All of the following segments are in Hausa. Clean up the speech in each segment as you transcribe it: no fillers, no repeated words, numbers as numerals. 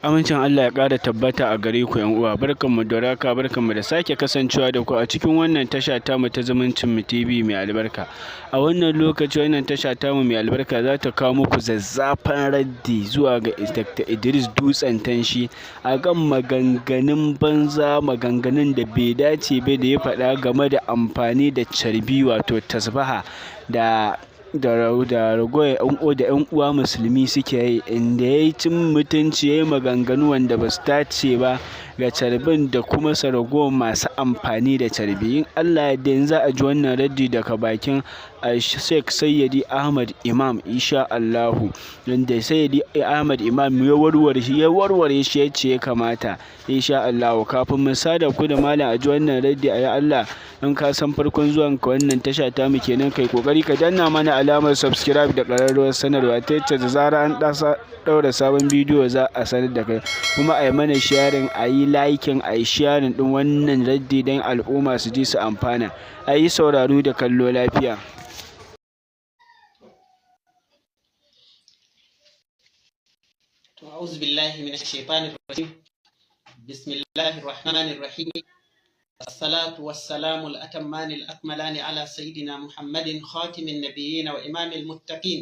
Amincin Allah ya ƙara tabbata a gare ku, 'yan uwa. Barkanmu da warhaka, barkanmu da sake kasancewa da ku a cikin wannan tasha tamu ta Zumuncin Mu TV mai albarka. A wannan lokaci, wannan tasha tamu mai albarka za ta kawo muku zazzafan raddi zuwa ga Dr. Idris Dutsen Tanshi a kan maganganun banza, maganganun da bai dace ba da ya faɗa game da amfani da carbi, wato tasbaha, da ragowar da 'yan uwa Musulmi suke yi, inda ya yi cin mutunci, ya yi maganganu wanda ba su dace ba ga carbin da kuma ragowar masu amfani da carbi. In Allah ya yarda, yanzu za a ji wannan raddi daga bakin Sheikh Sayyidi Ahmad Imam, insha Allahu, wanda Sayyidi Ahmad Imam ya warware shi yacce ya kamata, insha Allahu. Kafin mu sada ku da malam a ji wannan raddi, a yi Allah, in ka san farkon zuwan ka wannan tasha tamu kenan, kai kokari ka danna mana alamar subscribe da ƙararrawar sanarwa, ta yacce da zarar an ɗaura sabon bidiyo za a sanar da kai. Kuma a yi mana sharing, a yi liking, a yi sharing ɗin wannan raddi don al'umma su ji su amfana. A yi sauraro da kallo lafiya. أعوذ بالله من الشيطان الرجيم. بسم الله الرحمن الرحيم. الصلاة والسلام الأتمان الأكملان على سيدنا محمد خاتم النبيين وإمام المتقين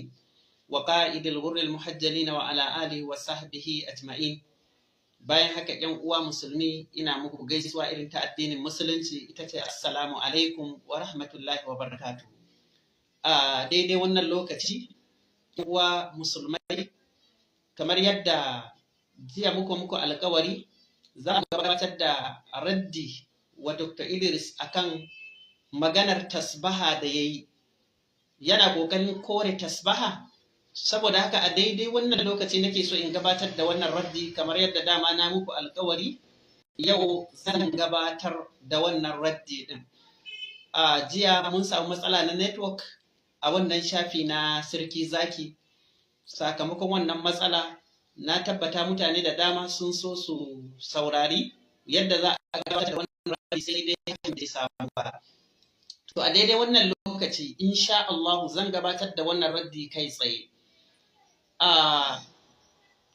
وقائد الغر المحجلين وعلى آله وصحبه أجمعين. Bayan haka, ‘yan uwa Musulmi, ina muku gaisuwa irin ta addinin Musulunci, ita ce assalamu alaikum wa rahmatullahi wa barakatuh. A daidai wannan lokaci, uwa Musulmai, kamar yadda jiya muku alkawari, za mu gabatar da raddi wa Dr. Idris akan maganar tasbaha da ya yi. Yana ƙoƙarin kore tasbaha, saboda haka a daidai wannan lokaci nake so in gabatar da wannan raddi. Kamar yadda dama na muku alkawari, yau zan gabatar da wannan raddi din. A jiya mun samu matsala na network a wannan shafi na Sarki Zaki. Sakamakon wannan matsala, na tabbata mutane da dama sun so su saurari yadda za a gabatar da wannan raddi, sai dai hakan bai samu ba. To, a daidai wannan lokaci, insha Allah, zan gabatar da wannan raddi kai tsaye.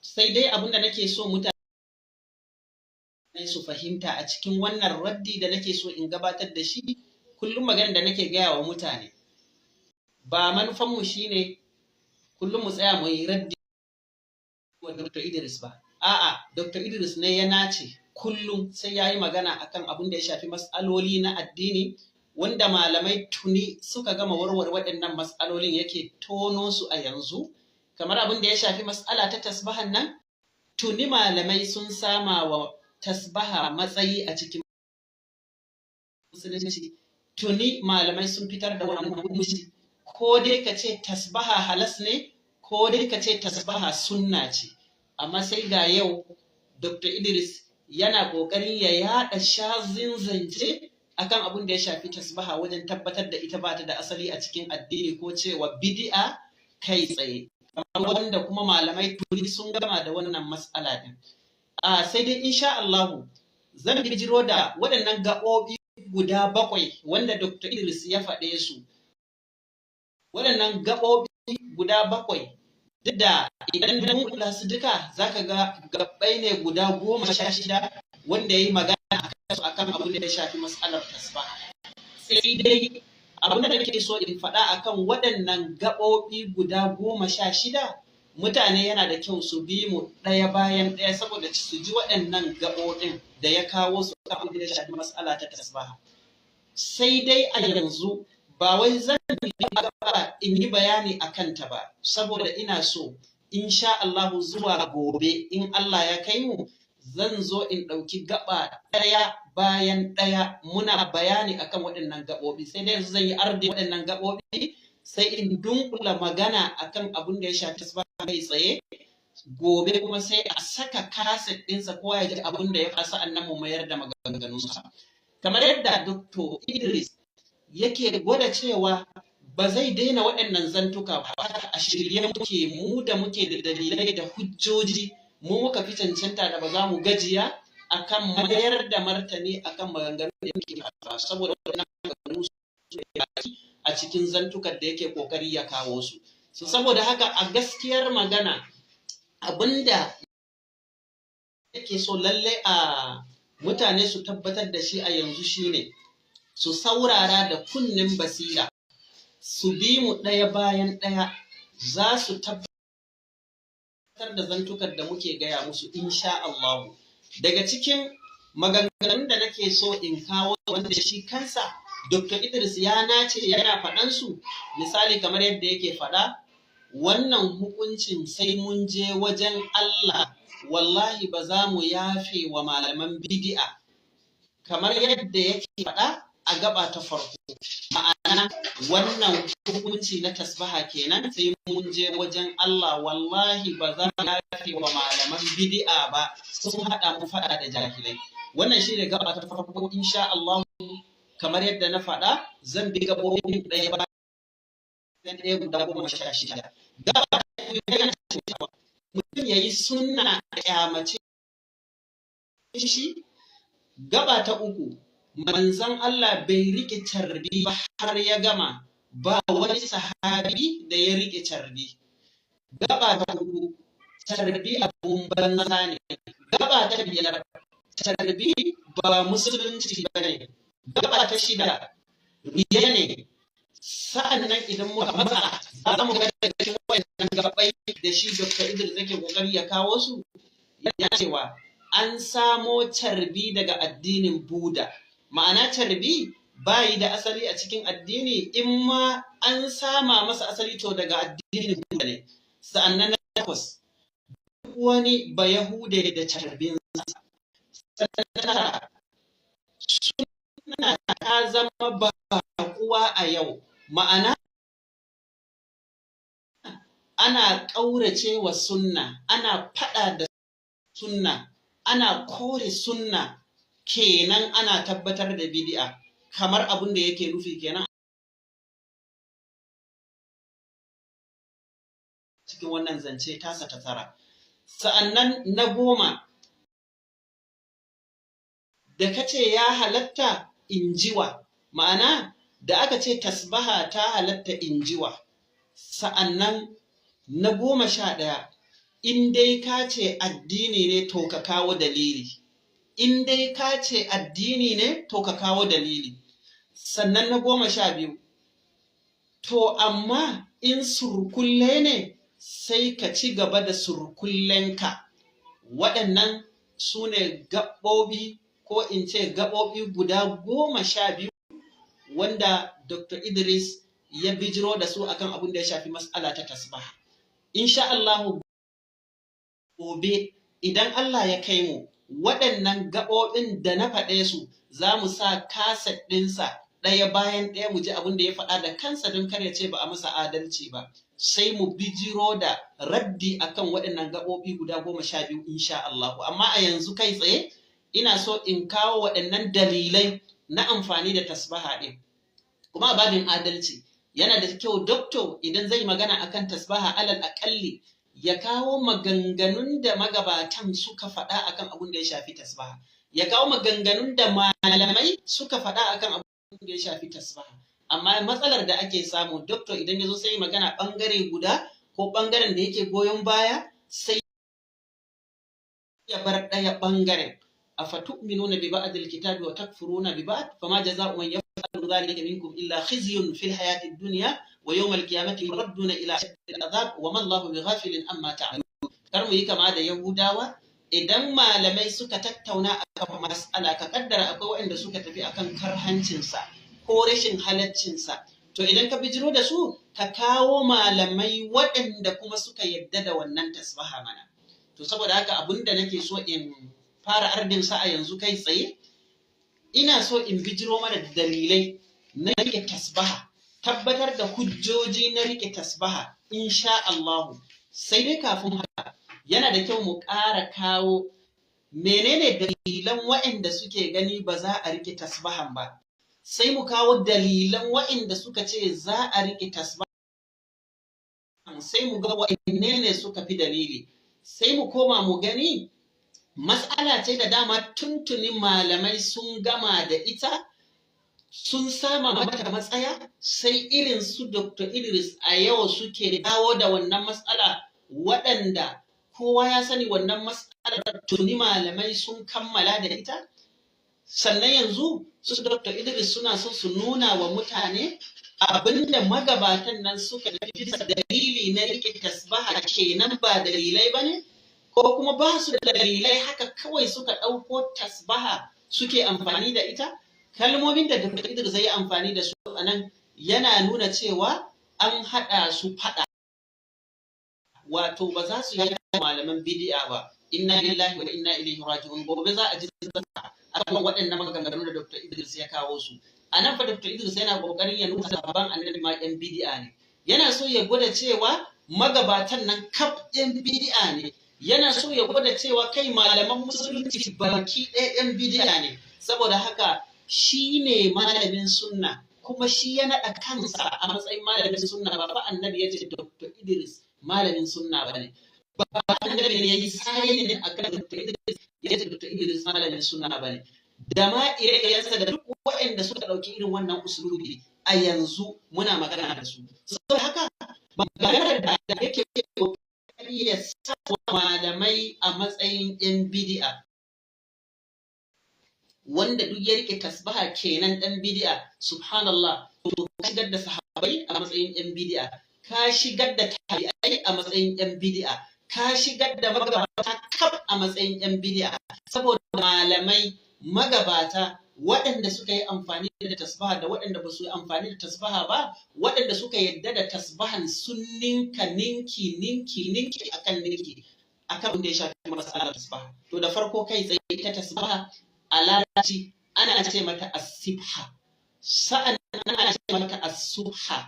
Sai dai abin da nake so mutane su fahimta a cikin wannan raddi da nake so in gabatar da shi, kullum maganar da nake gaya wa mutane, ba manufanmu shine kullum mu tsaya mu yi raddi wa Dr. Idris ba. A'a, Dr. Idris ne ya nace kullum sai ya yi magana akan abin da ya shafi mas'aloli na addini, wanda malamai tuni suka gama warware waɗannan mas'alolin, yake tono su a yanzu. Kamar abin da ya shafi mas'ala ta tasbahan nan, tuni malamai sun sama wa tasbaha matsayi a cikin Musulunci. Tuni malamai sun fitar da wannan hukunci: ko dai ka ce tasbaha halas ne, ko dai ka ce tasbaha sunna ce. Amma sai ga yau Dr. Idris yana ƙoƙarin ya yaɗa shazin zance akan abin da ya shafi tasbaha, wajen tabbatar da ita bata da asali a cikin addini, ko cewa bid'a kai tsaye, wanda kuma malamai tuni sun gama da wannan mas'ala din. A sai dai, insha Allahu, zan bijiro da waɗannan gaɓoɓi guda bakwai wanda Dr. Idris ya faɗe su. Waɗannan gaɓoɓi guda bakwai, duk da idan mun kula su duka, zaka ga gabbai ne guda 16 wanda ya yi magana a kansu akan abin da ya shafi mas'alar tasbaha. Sai dai abin da nake so in faɗa akan waɗannan gaɓoɓi guda 16, mutane yana da kyau su bi mu ɗaya bayan ɗaya saboda su ji waɗannan gaɓoɓin da ya kawo su kan abin da ya shafi mas'ala ta tasbaha. Sai dai a yanzu ba wai zan gaba in yi bayani a kanta ba, saboda ina so, insha Allahu, zuwa gobe in Allah ya kai mu, zan zo in ɗauki gaba ɗaya bayan ɗaya muna bayani akan waɗannan gaɓoɓi. Sai dai yanzu zan yi ardi waɗannan gaɓoɓi, sai in dunkula magana akan abin da ya shafi tasbaha kai tsaye. Gobe kuma sai a saka kaset ɗinsa, kowa ya ji abin da ya fasa, sa'annan mu mayar da maganganunsa. Kamar yadda Dr. Idris yake gwada cewa ba zai daina waɗannan zantuka ba, haka a shirye muke mu da muke da dalilai da hujjoji, mu muka fi cancanta da ba za mu gajiya akan mayar da martani akan maganganun da yake faɗa, saboda waɗannan maganganu su a cikin zantukan da yake kokari ya kawo su. So saboda haka, a gaskiyar magana, abinda nake so lalle a mutane su tabbatar da shi a yanzu shine su saurara da kunnen basira, su bi mu ɗaya bayan ɗaya, za su tabbatar da zantukar da muke gaya musu insha Allahu. Daga cikin maganganun da nake so in kawo wanda shi kansa Dr. Idris ya nace yana faɗan su, misali kamar yadda yake faɗa, wannan hukuncin sai mun je wajen Allah, wallahi ba za mu yafe wa malaman bidi'a, kamar yadda yake faɗa a gaba ta farko. Ma'ana wannan hukunci na tasbaha kenan, sai mun je wajen Allah, wallahi ba za mu yafe wa malaman bidi'a ba, sun haɗa mu faɗa da jahilai. Wannan shi ne gaba ta farko. Insha Allah, kamar yadda na faɗa, zan bi gaɓoɓin ɗaya bayan ɗaya guda 16. Gaba ta biyu yana cewa mutum ya yi sunna a ƙyamace shi. Gaba ta uku, manzon Allah bai riƙe carbi ba har ya gama, ba wani sahabi da ya riƙe carbi. Gaba ta hudu, carbi abun banza ne. Gaba ta biyar, carbi ba musulunci ba ne. Gaba ta shida, riya ne. Sa'an nan idan muka matsa, za mu ga daga cikin wayannan gabai da shi Dr. Idris yake kokari ya kawo su, yana cewa an samo carbi daga addinin Buda. Ma'ana carbi bayi da asali a cikin addini, in ma an sama masa asali to daga addinin Buda ne. Sa'annan na takwas, duk wani Bayahude da carbinsa. Sannan sunna ta zama baƙuwa a yau, ma'ana ana ƙaurace wa sunna, ana faɗa da sunna, ana kore sunna kenan, ana tabbatar da bid'a, kamar abin da yake nufi kenan cikin wannan zance tasa ta tara. Sa'annan na 10, da kace ya halatta injiwa, ma'ana da aka ce tasbaha ta halatta injiwa. Sa'annan na 11, in dai ka ce addini ne to ka kawo dalili. In dai ka ce addini ne to ka kawo dalili. Sannan na 12, to amma in surkulle ne sai ka ci gaba da surkullenka. Waɗannan su ne gaɓoɓi, ko in ce gaɓoɓi guda 12 wanda Dr. Idris ya bijiro da su akan abin da ya shafi mas'ala ta tasbaha. Insha Allahu gobe idan Allah ya kai mu, waɗannan gaɓoɓin da na faɗe su za mu sa kaset ɗinsa ɗaya bayan ɗaya, mu ji abin da ya faɗa da kansa don kar ya ce ba a masa adalci ba. Sai mu bijiro da raddi akan waɗannan gaɓoɓi guda 12 insha Allahu. Amma a yanzu kai tsaye ina so in kawo waɗannan dalilai na amfani da tasbaha ɗin. Kuma a babin adalci, yana da kyau doctor idan zai magana akan tasbaha, alal aƙalli ya kawo maganganun da magabatan suka faɗa akan abin da ya shafi tasbaha. Ya kawo maganganun da malamai suka faɗa akan abin da ya shafi tasbaha. Amma matsalar da ake samu, doctor idan ya zo sai magana ɓangare guda ko ɓangaren da yake goyon baya, sai ya bar ɗaya ɓangaren. Afatu'minuna bi ba'dil kitabi wa takfuruna bi ba'd, fama jaza'u man yaf'alu dhalika minkum illa khizyun fil hayati dunya wa yawmal qiyamati yuradduna ila ashaddil azab wa ma Allahu bighafilin amma ta'malun. Kar mu yi kama da Yahudawa. Idan malamai suka tattauna akan mas'ala, ka kaddara akwai waɗanda suka tafi akan karhancinsa ko rashin halaccinsa, to idan ka bijiro da su, ka kawo malamai waɗanda kuma suka yadda da wannan tasbaha mana. To saboda haka abinda nake so in fara ardin sa a yanzu kai tsaye, ina so in bijiro mana dalilai na rike tasbaha, tabbatar da hujjoji na rike tasbaha insha Allahu. Sai dai kafin haka, yana da kyau mu ƙara kawo menene dalilan waɗanda suke gani ba za a rike tasbahan ba, sai mu kawo dalilan waɗanda suka ce za a rike tasbahan, sai mu ga waɗanne ne suka fi dalili, sai mu koma mu gani mas'ala ce da dama tuntuni malamai sun gama da ita, sun sama mata matsaya, sai irin su Dr. Idris a yau suke dawo da wannan mas'ala, waɗanda Kowa ya sani wannan mas'alar tuni malamai sun kammala da ita. Sannan yanzu su Dr. Idris suna so su nuna wa mutane abinda magabatan nan suka bisa dalili na rike tasbaha kenan ba dalilai ba ne, ko kuma ba su da dalilai, haka kawai suka ɗauko tasbaha suke amfani da ita. Kalmomin da Dr. Idris zai yi amfani da su a nan yana nuna cewa an haɗa su faɗa, wato ba za su yi malaman bidi'a ba. Inna lillahi wa inna ilaihi raji'un. Gobe za a ji akan waɗannan maganganu da Dr. Idris ya kawo su a nan. Fa Dr. Idris yana kokarin ya nuna sahabban Annabi ma yan bidi'a ne. Yana so ya gwada cewa magabatan nan kaf yan bidi'a ne. Yana so ya gwada cewa kai, malaman musulunci baki ɗaya yan bidi'a ne. Saboda haka shi ne malamin sunna, kuma shi ya naɗa kansa a matsayin malamin sunna. Ba fa Annabi ya ce Dr. Idris malamin sunna ba ne ba. Annabi ne ya yi signing akan Dr. Idris, ya ce Dr. Idris malamin sunna ba ne, da ma ire-irensa da duk waɗanda suka ɗauki irin wannan usulubi a yanzu muna magana da su. Saboda haka maganar da yake kokari ya sa malamai a matsayin 'yan bidi'a, wanda duk ya rike tasbaha kenan dan bidi'a, subhanallah. To ka shigar da sahabbai a matsayin 'yan bidi'a, ka shigar da tabi'ai a matsayin 'yan bidi'a, ka shigar da magabata kaf a matsayin 'yan bidi'a. Saboda malamai magabata waɗanda suka yi amfani da tasbaha da waɗanda ba su yi amfani da tasbaha ba, waɗanda suka yadda da tasbahan sun ninka ninki ninki ninki akan ninki akan wanda ya shafi matsalar tasbaha. To da farko, kai tsaye, ita tasbaha a Larabci ana ce mata asibha, sa'an nan ana ce mata asubha,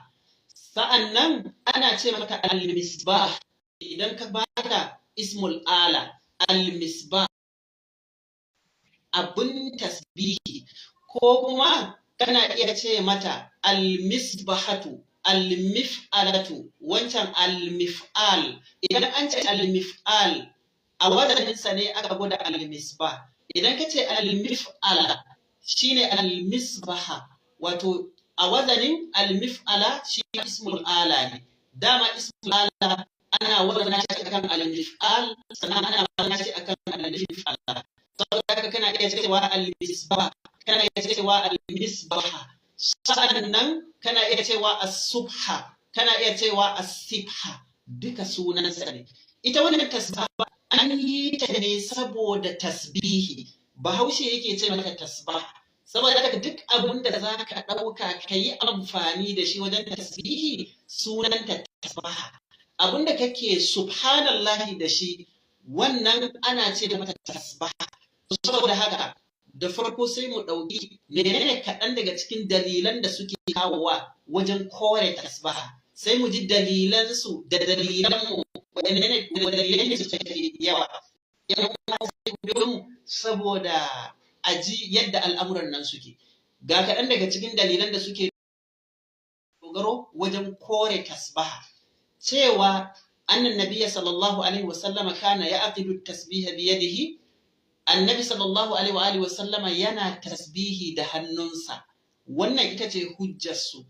sa'an nan ana ce mata al-misbah. Idan ka bata ismul ala al-misbah, abun tasbihi, ko kuma kana iya ce mata al-misbahatu, al-mif'alatu, wancan al-mif'al. Idan an ce al-mif'al, a wazaninsa ne aka gwada al-misbah. Idan ka ce al-mif'ala, shine al-misbaha, wato a wazanin al-mif'ala shi ismul ala ne. Dama ismul ala ana wazana shi akan al-mif'al, sannan ana wazana shi akan al-mif'ala. Saboda haka kana iya cewa al-misbah, kana iya cewa al-misbaha, sa'annan kana iya cewa as-subha, kana iya cewa as-sibha, duka sunansa ne. Ita wannan tasbaha an yi ta ne saboda tasbihi. Bahaushe yake ce mata tasbaha. Saboda haka duk abin da za ka ɗauka ka yi amfani da shi wajen tasbihi sunanta tasbaha. Abin da kake subhanallahi da shi, wannan ana ce da mata tasbaha. Saboda haka da farko sai mu ɗauki menene kaɗan daga cikin dalilan da suke kawowa wajen kore tasbaha, sai mu ji dalilansu da dalilanmu, waɗanne dalilai ne suke yawa. Yan uwa, sai ku biyo mu saboda a ji yadda al'amuran nan suke. Ga kaɗan daga cikin dalilan da suke dogaro wajen kore tasbaha, cewa annan nabiyya sallallahu alaihi wasallama kana ya aqidu tasbiha biyadihi. Annabi sallallahu alaihi wa alihi wasallama yana tasbihi da hannunsa. Wannan ita ce hujjarsu.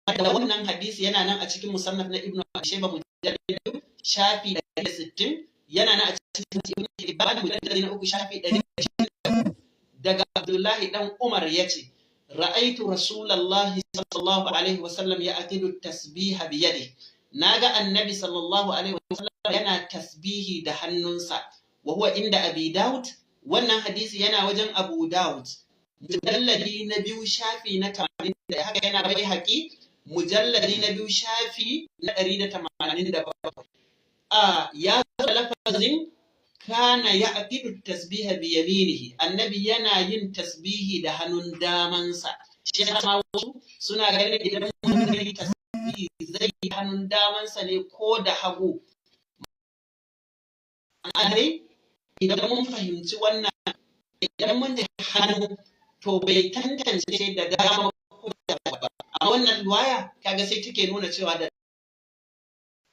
Da wannan hadisi yana nan a cikin Musannaf na Ibnu Abi Shayba, mujallad shafi 160, yana nan a cikin Ibn Hibban, mujallad na 3, shafi 100, daga Abdullahi dan Umar yace: "Ra'aitu Rasulullahi sallallahu alaihi wasallam ya'qidu tasbiha biyadihi." Naga Annabi sallallahu alaihi wasallam yana tasbihi da hannunsa. Wa huwa inda Abi Daud. Wannan hadisi yana wajen Abu Daud, mujalladi na 2, shafi na 80. Da haka yana bai haƙi, mujalladi na 2, shafi na 187. A ya zo lafazin kana ya aqidu tasbiha bi yaminihi. Annabi yana yin tasbihi da hannun damansa. Shi yasa ma wasu suna ganin idan mutum zai yi tasbihi, zai yi hannun damansa ne ko da hagu. Dai idan mun fahimci wannan, idan mun da hannu, to bai tantance da dama ko da ba. A wannan riwaya kaga sai take nuna cewa da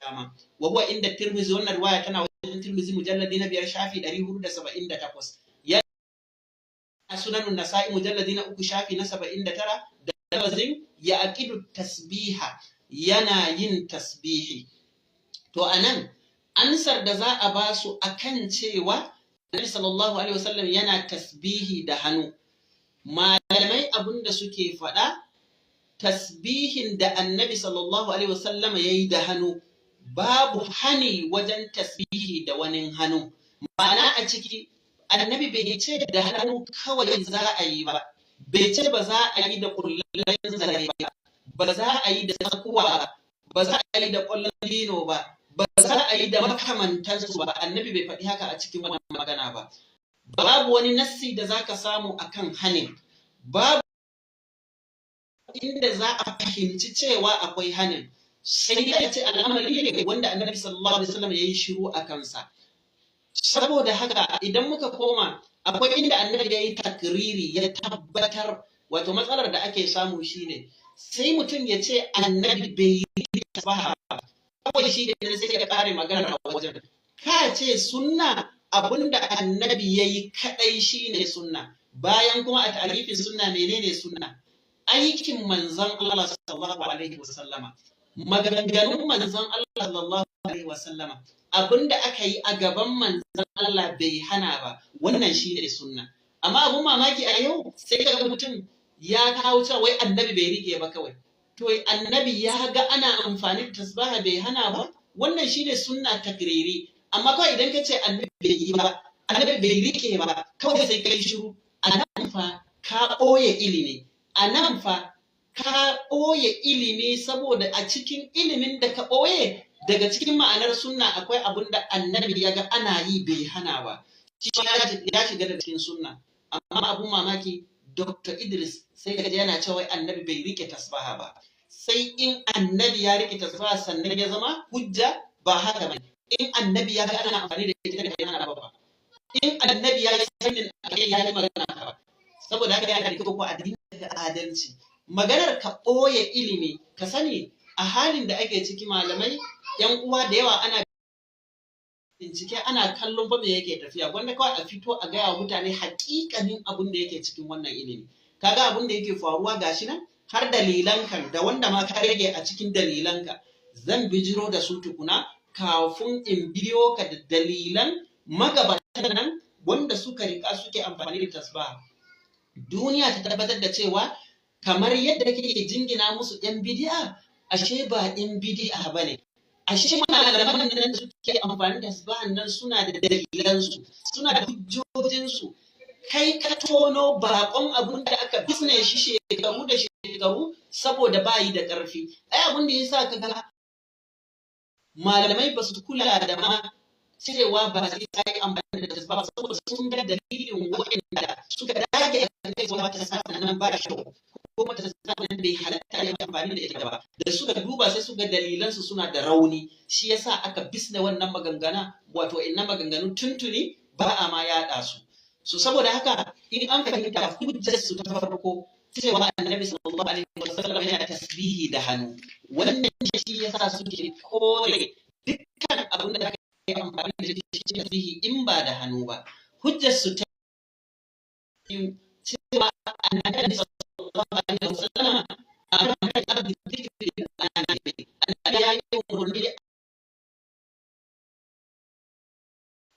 dama. Wa huwa inda Tirmidhi. Wannan riwaya tana wajen Tirmidhi, mujalladi na 5, shafi 478. Ya Sunanun Nasa'i, mujalladi na 3, shafi na 79, da lafazin ya aqidu tasbiha, yana yin tasbihi. To anan Ansar da za a ba su akan cewa Annabi sallallahu alaihi wasallam yana tasbihi da hannu, malamai abinda suke faɗa, tasbihin da Annabi sallallahu alaihi wasallam ya yi da hannu, babu hani wajen tasbihi da wani hannu. Ma'ana a ciki, Annabi bai ce da hannu kawai za a yi ba, bai ce ba za a yi da kullallen zare ba, ba za a yi da tsakuwa ba, ba za a yi da ƙwallon lino ba, ba za a yi da makamantansu ba. Annabi bai faɗi haka a cikin wannan magana ba. Babu wani nassi da zaka samu akan hanin, babu inda za a fahimci cewa akwai hanin, sai dai a ce al'amari ne wanda Annabi sallallahu alaihi wasallam ya yi shiru a kansa. Saboda haka idan muka koma, akwai inda Annabi ya yi takriri, ya tabbatar. Wato matsalar da ake samu shine sai mutum ya ce Annabi bai yi tasbaha ba, kawai shi ne sai ya kare magana a wajen. Ka ce sunna abinda Annabi ya yi kadai shine sunna, bayan kuma a ta'arifin sunna, menene sunna? Aikin manzon Allah sallallahu alaihi wasallama, maganganun manzon Allah sallallahu alaihi wasallama, abinda aka yi a gaban manzon Allah bai hana ba, wannan shine sunna. Amma abun mamaki, a yau sai kaga mutum ya kawo cewa wai Annabi bai rike ba kawai. To Annabi ya ga ana amfani da tasbaha bai hana ba, wannan shine sunna takriri. Amma kawai idan ka ce Annabi bai yi ba, Annabi bai rike ba, kawai sai kai shiru, a nan fa ka ɓoye ilimi. A nan fa ka ɓoye ilimi, saboda a cikin ilimin da ka ɓoye, daga cikin ma'anar sunna akwai abin da Annabi ya ga ana yi bai hana ba, shi ya shiga da cikin sunna. Amma abun mamaki, Dr. Idris sai ka yana cewa wai Annabi bai rike tasbaha ba. Sai in Annabi ya rike tasbaha sannan ya zama hujja? Ba haka ba. In Annabi ya ga ana amfani da ita bai hana ba, in Annabi ya yi sanin akai ya yi magana ba. Saboda haka yana da kyau ko a dinga adalci. Maganar ka ɓoye ilimi, ka sani a halin da ake ciki, malamai yan uwa da yawa ana bincike, ana kallon fa me yake tafiya. Wanda kawai a fito a gaya wa mutane haƙiƙanin abin da yake cikin wannan ilimi. Kaga abin da yake faruwa gashi nan, har dalilanka da wanda ma ka rage a cikin dalilanka zan bijiro da su tukuna kafin in biyo ka da dalilan magabatan nan wanda suka rika, suke amfani da tasbaha. Duniya ta tabbatar da cewa kamar yadda kake jingina musu yan bidi'a, ashe ba yan bidi'a bane. Ashe malaman nan da suke amfani da tasbahan nan suna da dalilansu, suna da hujjojinsu. Kai ka tono bakon abun da aka bisne shi shekaru da shekaru saboda bayi da ƙarfi. Ai abun da yasa ka ga malamai ba su kula da ma cewa ba sai ta yi amfani da tasbaha, saboda sun ga dalilin waɗanda suka dage a kai cewa tasbaha nan ba kyau, ko kuma tasbaha nan bai halatta yi amfani da ita ba. Da suka duba sai suka dalilansu suna da rauni, shi yasa aka bisne wannan magangana, wato inna maganganu tuntuni ba a ma yaɗa su. So saboda haka in an fahimta, hujjar su ta farko cewa Annabi sallallahu alaihi wasallam yana tasbihi da hannu, wannan shi yasa suke kore dukkan abin da aka yi amfani da shi tasbihi in ba da hannu ba. Hujjar su ta biyu, cewa Annabi sallallahu alaihi wasallam Annabi ya yi umarni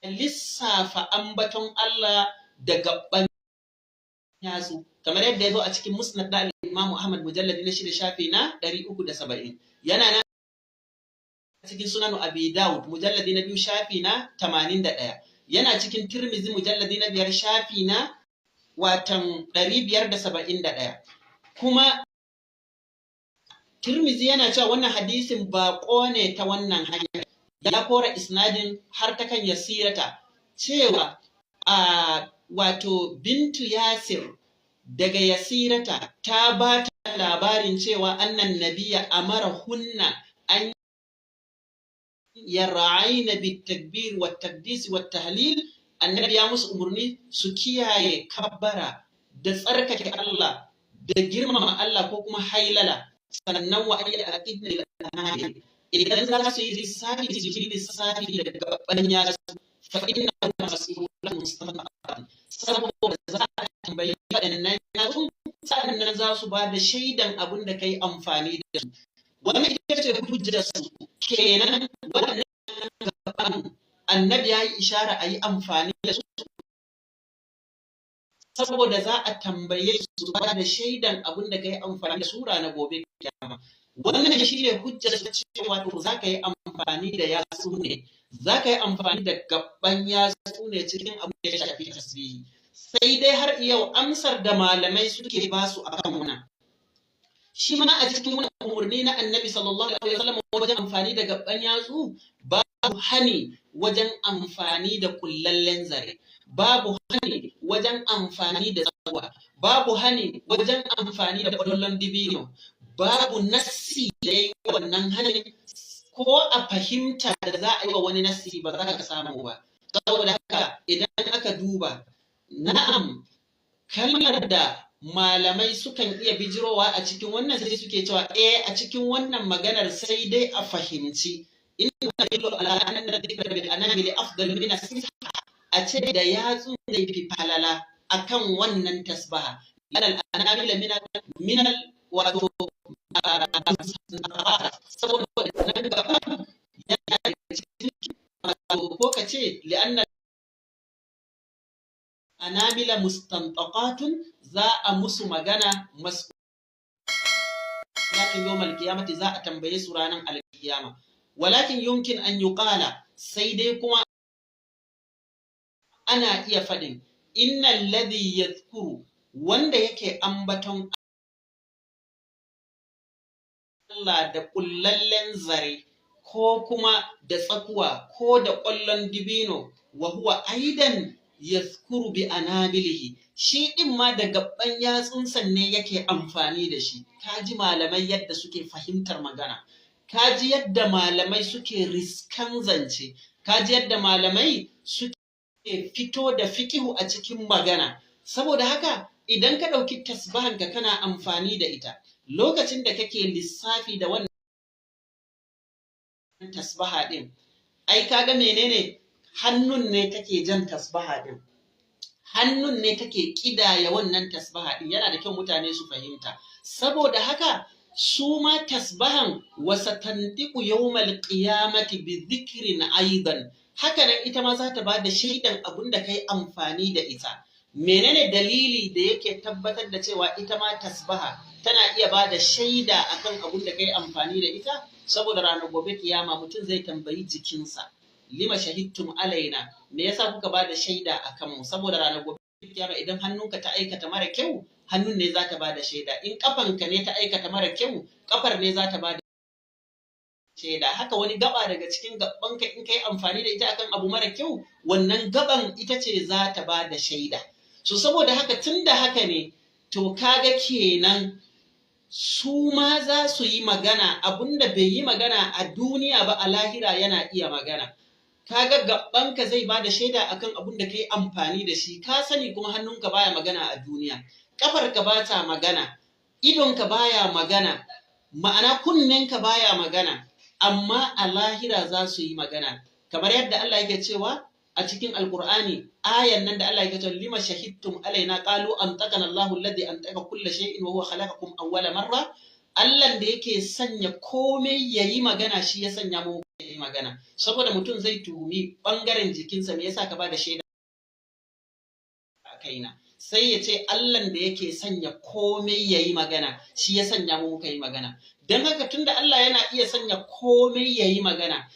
lissafa ambaton Allah da gaban yatsu, kamar yadda ya zo a cikin Musnad da Imam Ahmad, mujalladi na 6, shafi na 370. Yana nan cikin Sunan Abi Dawud, mujalladi na 2, shafi na 81. Yana cikin Tirmidhi, mujalladi na 5, shafi na watan 571. Kuma Tirmidhi yana cewa wannan hadisin baƙo ne ta wannan hanya. Ya kora isnadin har ta kan Yasirata, cewa a wato bintu Yasir daga Yasirata ta ba ta labarin cewa annan nabiya amara hunna an yar'aina bitakbir wa taqdis wa tahlil. Annabi ya musu umarni su kiyaye kabbara da tsarkake Allah da girmama Allah ko kuma hailala, sannan wa ayyadna lil, idan za su yi lissafi su yi lissafi da gaban yatsu, fa inna mas'ulun mustaqbal, saboda za a tambayi waɗannan yatsun, sa'annan za su ba da shaidan abin da kai amfani da su. Wannan ita ce hujjar su kenan. Waɗannan gaban Annabi ya yi ishara a yi amfani da su saboda za a tambaye su ba da shaidan abin da ka yi amfani da su ranar gobe kiyama. Wannan shi ne hujjar su cewa to za ka yi amfani da yatsu ne, za ka yi amfani da gaban yatsu ne cikin abin da ya shafi tasbihi. Sai dai har yau amsar da malamai suke ba su akan wannan, shi ma a cikin wannan umarni na Annabi sallallahu alaihi wasallam wajen amfani da gaban yatsu, babu hani wajen amfani da kullallen zare, babu hani wajen amfani da tsakuwa, babu hani wajen amfani da ƙwallon dibino. Babu nassi da ya yi wannan hanin, ko a fahimta da za a yi wa wani nassi ba za ka samu ba. Saboda haka idan aka duba, na'am, kalmar da malamai sukan iya bijirowa a cikin wannan, sai suke cewa eh, a cikin wannan maganar sai dai a fahimci inna yadullu ala anna dhikra bil anamili afdal min as a ce da yatsun zai fi falala akan wannan tasbaha, alal anamila min al wato saboda nan gaba yana da cikin, ko ka ce li'anna anamila mustantaqatun, za a musu magana, mas'ulatin yawmal qiyamati, za a tambaye su ranar alkiyama. Walakin yumkin an yuqala, sai dai kuma ana iya faɗin, innal ladhi yadhkuru, wanda yake ambaton Allah da kullallen zare ko kuma da tsakuwa ko da ƙwallon dibino, wa huwa aidan yadhkuru bi anabilihi, shi ɗin ma da gaban yatsunsa ne yake amfani da shi. Kaji malamai yadda suke fahimtar magana, kaji yadda malamai suke riskan zance, kaji yadda malamai suke fito da fikihu a cikin magana. Saboda haka idan ka ɗauki tasbahanka kana amfani da ita, lokacin da kake lissafi da wannan tasbaha ɗin, ai kaga menene, hannun ne take jan tasbaha ɗin, hannun ne take ƙidaya wannan tasbaha ɗin. Yana da kyau mutane su fahimta. Saboda haka su ma tasbahan wasatantiqu yawmal qiyamati bi dhikrin aidan, haka nan ita ma za ta ba da shaidan abun da kai amfani da ita. Menene dalili da yake tabbatar da cewa ita ma tasbaha tana iya ba da shaida akan abun da kai amfani da ita? Saboda ranar gobe kiyama mutum zai tambayi jikinsa, lima shahidtum alaina, me yasa kuka ba da shaida akan mu? Saboda ranar gobe kiyama idan hannunka ta aikata mara kyau, hannun ne za ta ba da shaida. In kafanka ne ta aikata mara kyau, kafar ne za ta ba da shaida. Haka wani gaba daga cikin gabanka in kai amfani da ita akan abu mara kyau, wannan gaban ita ce za ta ba da shaida. So saboda haka tunda haka ne, to kaga kenan su ma za su yi magana. Abunda bai yi magana a duniya ba, a lahira yana iya magana. Kaga gabanka zai ba da shaida akan abun da kai amfani da shi. Ka sani kuma hannunka baya magana a duniya, kafarka ba ta magana, idonka baya magana, ma'ana kunnenka baya magana, amma a lahira za su yi magana. Kamar yadda Allah yake cewa a cikin Alkur'ani, ayan nan da Allah yake cewa lima shahidtum alaina qalu antaqana Allahu alladhi antaqa kulla shay'in wa huwa khalaqakum awwala marra. Allah da yake sanya komai yayi magana, shi ya sanya mu yayi magana. Saboda mutum zai tuhumi bangaren jikinsa, me yasa ka bada shaida a kaina? Sai ya ce Allah da yake sanya komai yayi magana, shi ya sanya mu muka yi magana. Don haka tunda Allah yana iya sanya komai yayi magana,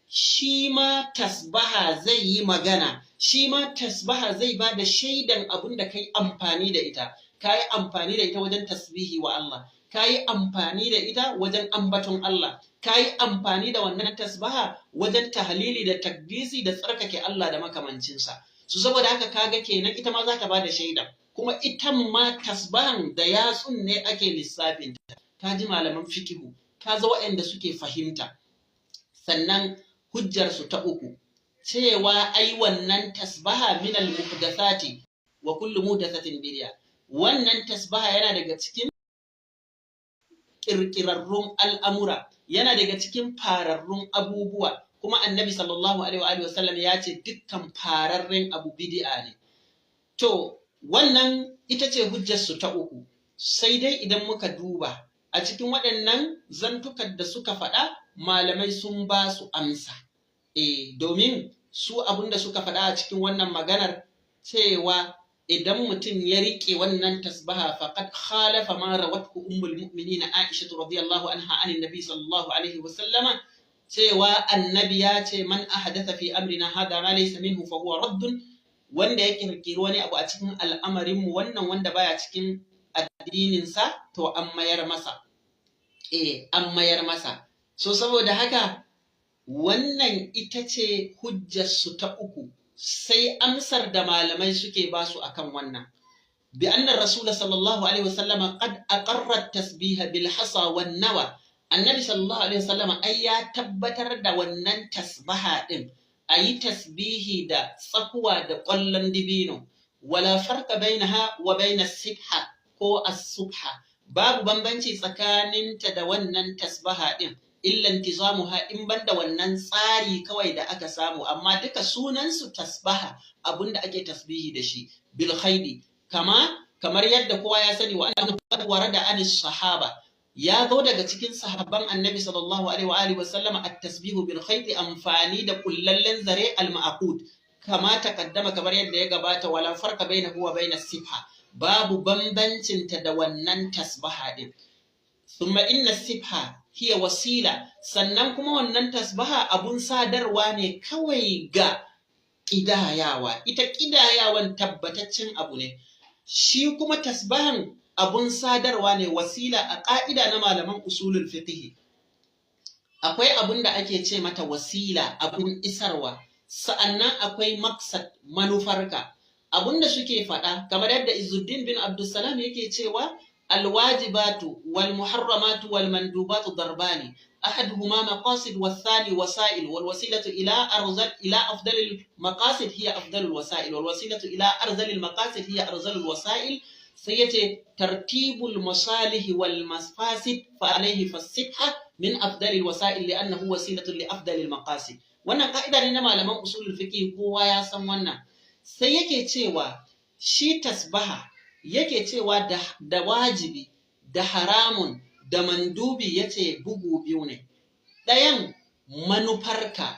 shi ma tasbaha zai yi magana, shi ma tasbaha zai ba da shaidan abin da kai amfani da ita. Ka yi amfani da ita wajen tasbihi wa Allah, ka yi amfani da ita wajen ambaton Allah, ka yi amfani da wannan tasbaha wajen tahlili da takdisi da tsarkake Allah da makamancinsa. Su saboda haka kaga kenan ita ma za ta ba da shaida, kuma ita ma tasbahan da yatsun ne ake lissafin ta. Ka ji malaman fikihu, ka ga waɗanda suke fahimta. Sannan hujjarsu ta uku, cewa ai wannan tasbaha minal muhdathati wa kullu muhdathatin bid'a. Wannan tasbaha yana daga cikin kirkirarrun al'amura, yana daga cikin fararrun abubuwa, kuma Annabi sallallahu alaihi wa sallam ya ce dukkan fararren abu bid'a ne. To wannan ita ce hujjarsu ta uku. Sai dai idan muka duba a cikin waɗannan zantukan da suka faɗa, malamai sun ba su amsa. Domin Su abinda suka faɗa a cikin wannan maganar cewa idan mutum ya riƙe wannan tasbaha, faqad khalafa ma rawathu ummul mu'minin Aisha radiyallahu anha anin nabi sallallahu alaihi wa sallama, cewa annabi ya ce: "Man ahdatha fi amrina hada ma laysa minhu fa huwa raddun." Wanda ya kirkiri wani abu a cikin al'amarin mu wannan wanda baya cikin addinin sa, to an mayar masa, an mayar masa. So saboda haka wannan ita ce hujjar su ta uku. Sai amsar da malamai suke basu akan wannan: bi anna rasul sallallahu alaihi wasallam qad aqarra at-tasbih bil hasa wan nawa. Annabi sallallahu alaihi wasallam ai ya tabbatar da wannan tasbaha din, ayi tasbihi da tsakuwa da ƙwallon dibino. Wala farqa bainaha wa baina sibha ko as-subha, babu bambanci tsakaninta da wannan tasbaha din, illa intizamuha, in banda wannan tsari kawai da aka samu, amma duka sunansu tasbaha, abunda ake tasbihi da shi, bil khaydi, kama kamar yadda kowa ya sani. Wa annahu warada anis sahaba, ya zo daga cikin sahabban annabi sallallahu alaihi wa alihi wa sallama, at-tasbihu bil khaydi, amfani da kullallen zare, al ma'qud, kama taqaddama, kamar yadda ya gabata. Wala farqa bainahu wa bainas sibha, babu bambancin ta da wannan tasbaha din. Thumma inna sibha hiya wasila, sannan kuma wannan tasbaha abun sadarwa ne kawai ga ƙidayawa. Ita ƙidayawan tabbataccen abu ne, shi kuma tasbahan abun sadarwa ne, wasila. A ƙa'ida na malaman usulul fiqh, akwai abun da ake ce mata wasila, abun isarwa, sa'annan akwai maksad, manufarka. Abun da suke faɗa, kamar yadda Izzuddin bin Abdussalam yake cewa: الواجبات والمحرمات والمندوبات ضربان، أحدهما مقاصد والثاني وسائل، والوسيلة إلى أفضل المقاصد هي أفضل الوسائل، والوسيلة إلى أرذل المقاصد هي أرذل الوسائل. سيأتي ترتيب المصالح والمفاسد، فعليه فالسبحة من أفضل الوسائل لأنه وسيلة لأفضل المقاصد. Wannan ka'ida ne na malaman usulul fiqh, kowa ya san wannan. Sai yake cewa shi tasbaha, yake cewa da wajibi da haramun da mandubi, yace bugu biyu ne, ɗayan manufarka,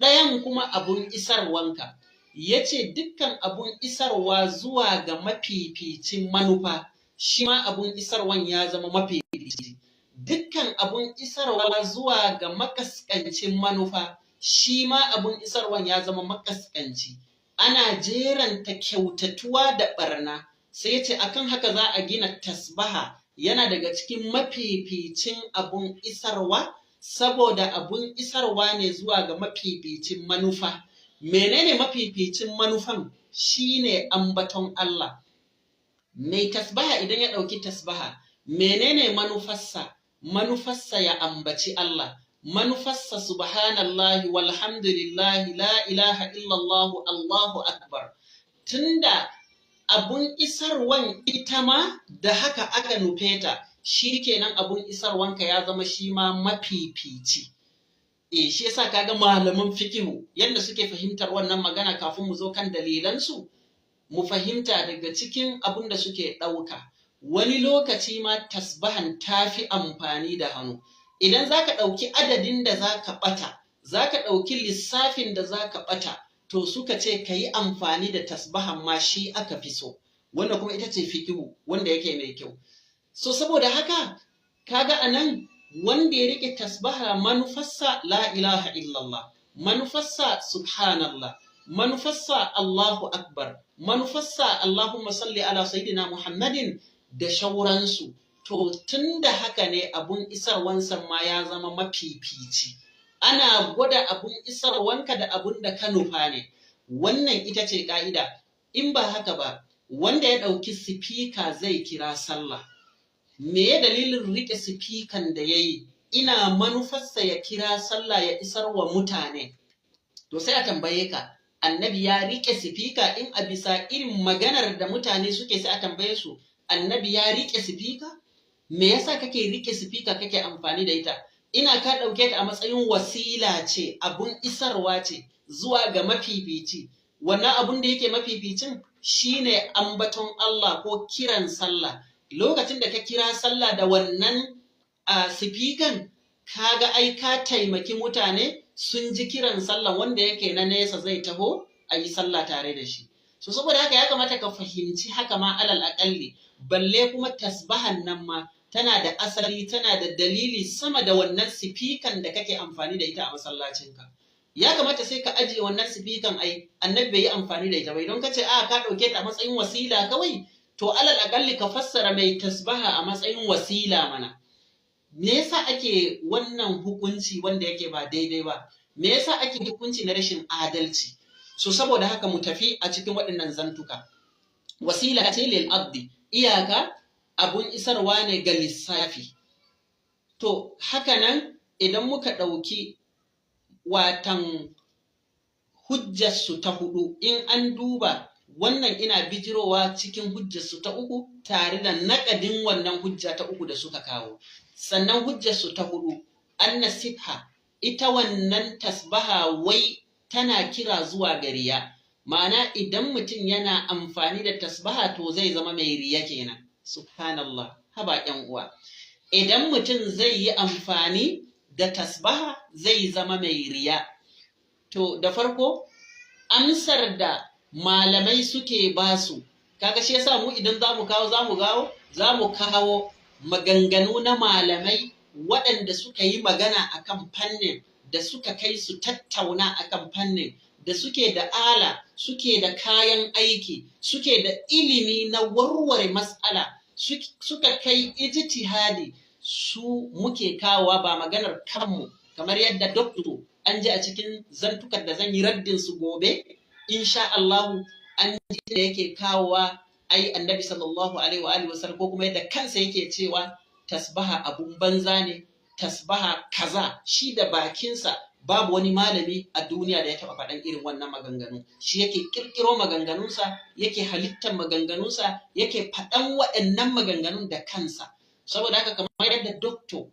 ɗayan kuma abun isarwanka. Yace dukkan abun isarwa zuwa ga mafificin manufa, shi ma abun isarwan ya zama mafifici. Dukkan abun isarwa zuwa ga makaskancin manufa, shi ma abun isarwan ya zama makaskanci. Ana jeranta kyautatuwa da barna. Sai ya ce akan haka za a gina tasbaha, yana daga cikin mafificin abun isarwa, saboda abun isarwa ne zuwa ga mafificin manufa. Menene mafificin manufan? Shine ambaton Allah. Mai tasbaha idan ya ɗauki tasbaha, menene manufarsa? Manufarsa ya ambaci Allah. Manufarsa subhanallahi walhamdulillahi la ilaha illallah Allahu akbar. Tunda abun isarwan ita ma da haka aka nufe ta, shi kenan abun isarwanka ya zama shi ma mafifici. Shi yasa kaga malaman fikihu yadda suke fahimtar wannan magana, kafin mu zo kan dalilansu, mu fahimta daga cikin abun da suke ɗauka. Wani lokaci ma tasbahan tafi amfani da hannu. Idan za ka ɗauki adadin da za ka ɓata, za ka ɗauki lissafin da za ka ɓata, to suka ce ka yi amfani da tasbahan ma shi aka fi so. Wanda kuma ita ce fikihu wanda yake mai kyau. So saboda haka, kaga anan wanda ya rike tasbaha, manufarsa la ilaha illallah, manufarsa subhanallah, manufarsa Allahu akbar, manufarsa Allahumma salli ala sayyidina Muhammadin da shauransu. To tunda haka ne, abun isarwansa ma ya zama mafifici. Ana gwada abun isarwanka da abun da ka nufa ne. Wannan ita ce ka'ida. In ba haka ba, wanda ya ɗauki sifika zai kira sallah, me ya dalilin riƙe sifikan da ya yi? Ina manufarsa ya kira sallah, ya isar wa mutane. To sai a tambaye ka, annabi ya riƙe sifika? In a bisa irin maganar da mutane suke, sai a tambaye su, annabi ya riƙe sifika? Me yasa kake riƙe sifika, kake amfani da ita? Ina ka ɗauke ta a matsayin wasila ce, abun isarwa ce zuwa ga mafifici. Wannan abun da yake mafificin shine ambaton Allah ko kiran sallah. Lokacin da ka kira sallah da wannan a sifikan, kaga ai ka taimaki mutane. sun ji kiran sallah, wanda yake na nesa zai taho a yi sallah tare da shi. So saboda haka ya kamata ka fahimci haka ma alal aƙalli, balle kuma tasbahan nan ma tana da asali, tana da dalili sama da wannan sifikan da kake amfani da ita a masallacinka. Ya kamata sai ka ajiye wannan sifikan, ai annabi bai yi amfani da ita ba. Idan ka ce a ka ɗauke ta a matsayin wasila kawai, to alal aƙalli ka fassara mai tasbaha a matsayin wasila mana. Me yasa ake wannan hukunci wanda yake ba daidai ba? Me yasa ake hukunci na rashin adalci? So saboda haka mu tafi a cikin waɗannan zantuka. Wasila ce lil abdi, iyaka abun isarwa ne ga lissafi. To haka nan idan muka ɗauki watan hujjarsu ta hudu, in an duba wannan ina bijirowa cikin hujjarsu ta uku tare da naƙadin wannan hujja ta uku da suka kawo. Sannan hujjarsu ta hudu, anna sibha, ita wannan tasbaha wai tana kira zuwa ga riya. Ma'ana idan mutum yana amfani da tasbaha to zai zama mai riya kenan. Subhanallah, haba ƴan uwa. Idan mutum zai yi amfani da tasbaha zai zama mai riya. To da farko amsar da malamai suke basu, kaga shi yasa mu idan zamu kawo maganganu na malamai waɗanda suka yi magana akan fannin da suka kai su tattauna akan fannin da suke da ala, suke da kayan aiki, suke da ilimi na warware mas'ala, suka kai ijtihadi, su muke kawowa, ba maganar kanmu. Kamar yadda doctor an ji a cikin zantukar da zan yi raddin su gobe insha Allahu, an ji da yake kawowa ai annabi sallallahu alaihi wa alihi wasallam, ko kuma yadda kansa yake cewa tasbaha abun banza ne, tasbaha kaza, shi da bakinsa. Babu wani malami a duniya da ya taɓa faɗan irin wannan maganganu. Shi yake ƙirƙiro maganganunsa, yake halittar maganganunsa, yake faɗan waɗannan maganganun da kansa. Saboda haka kamar yadda doctor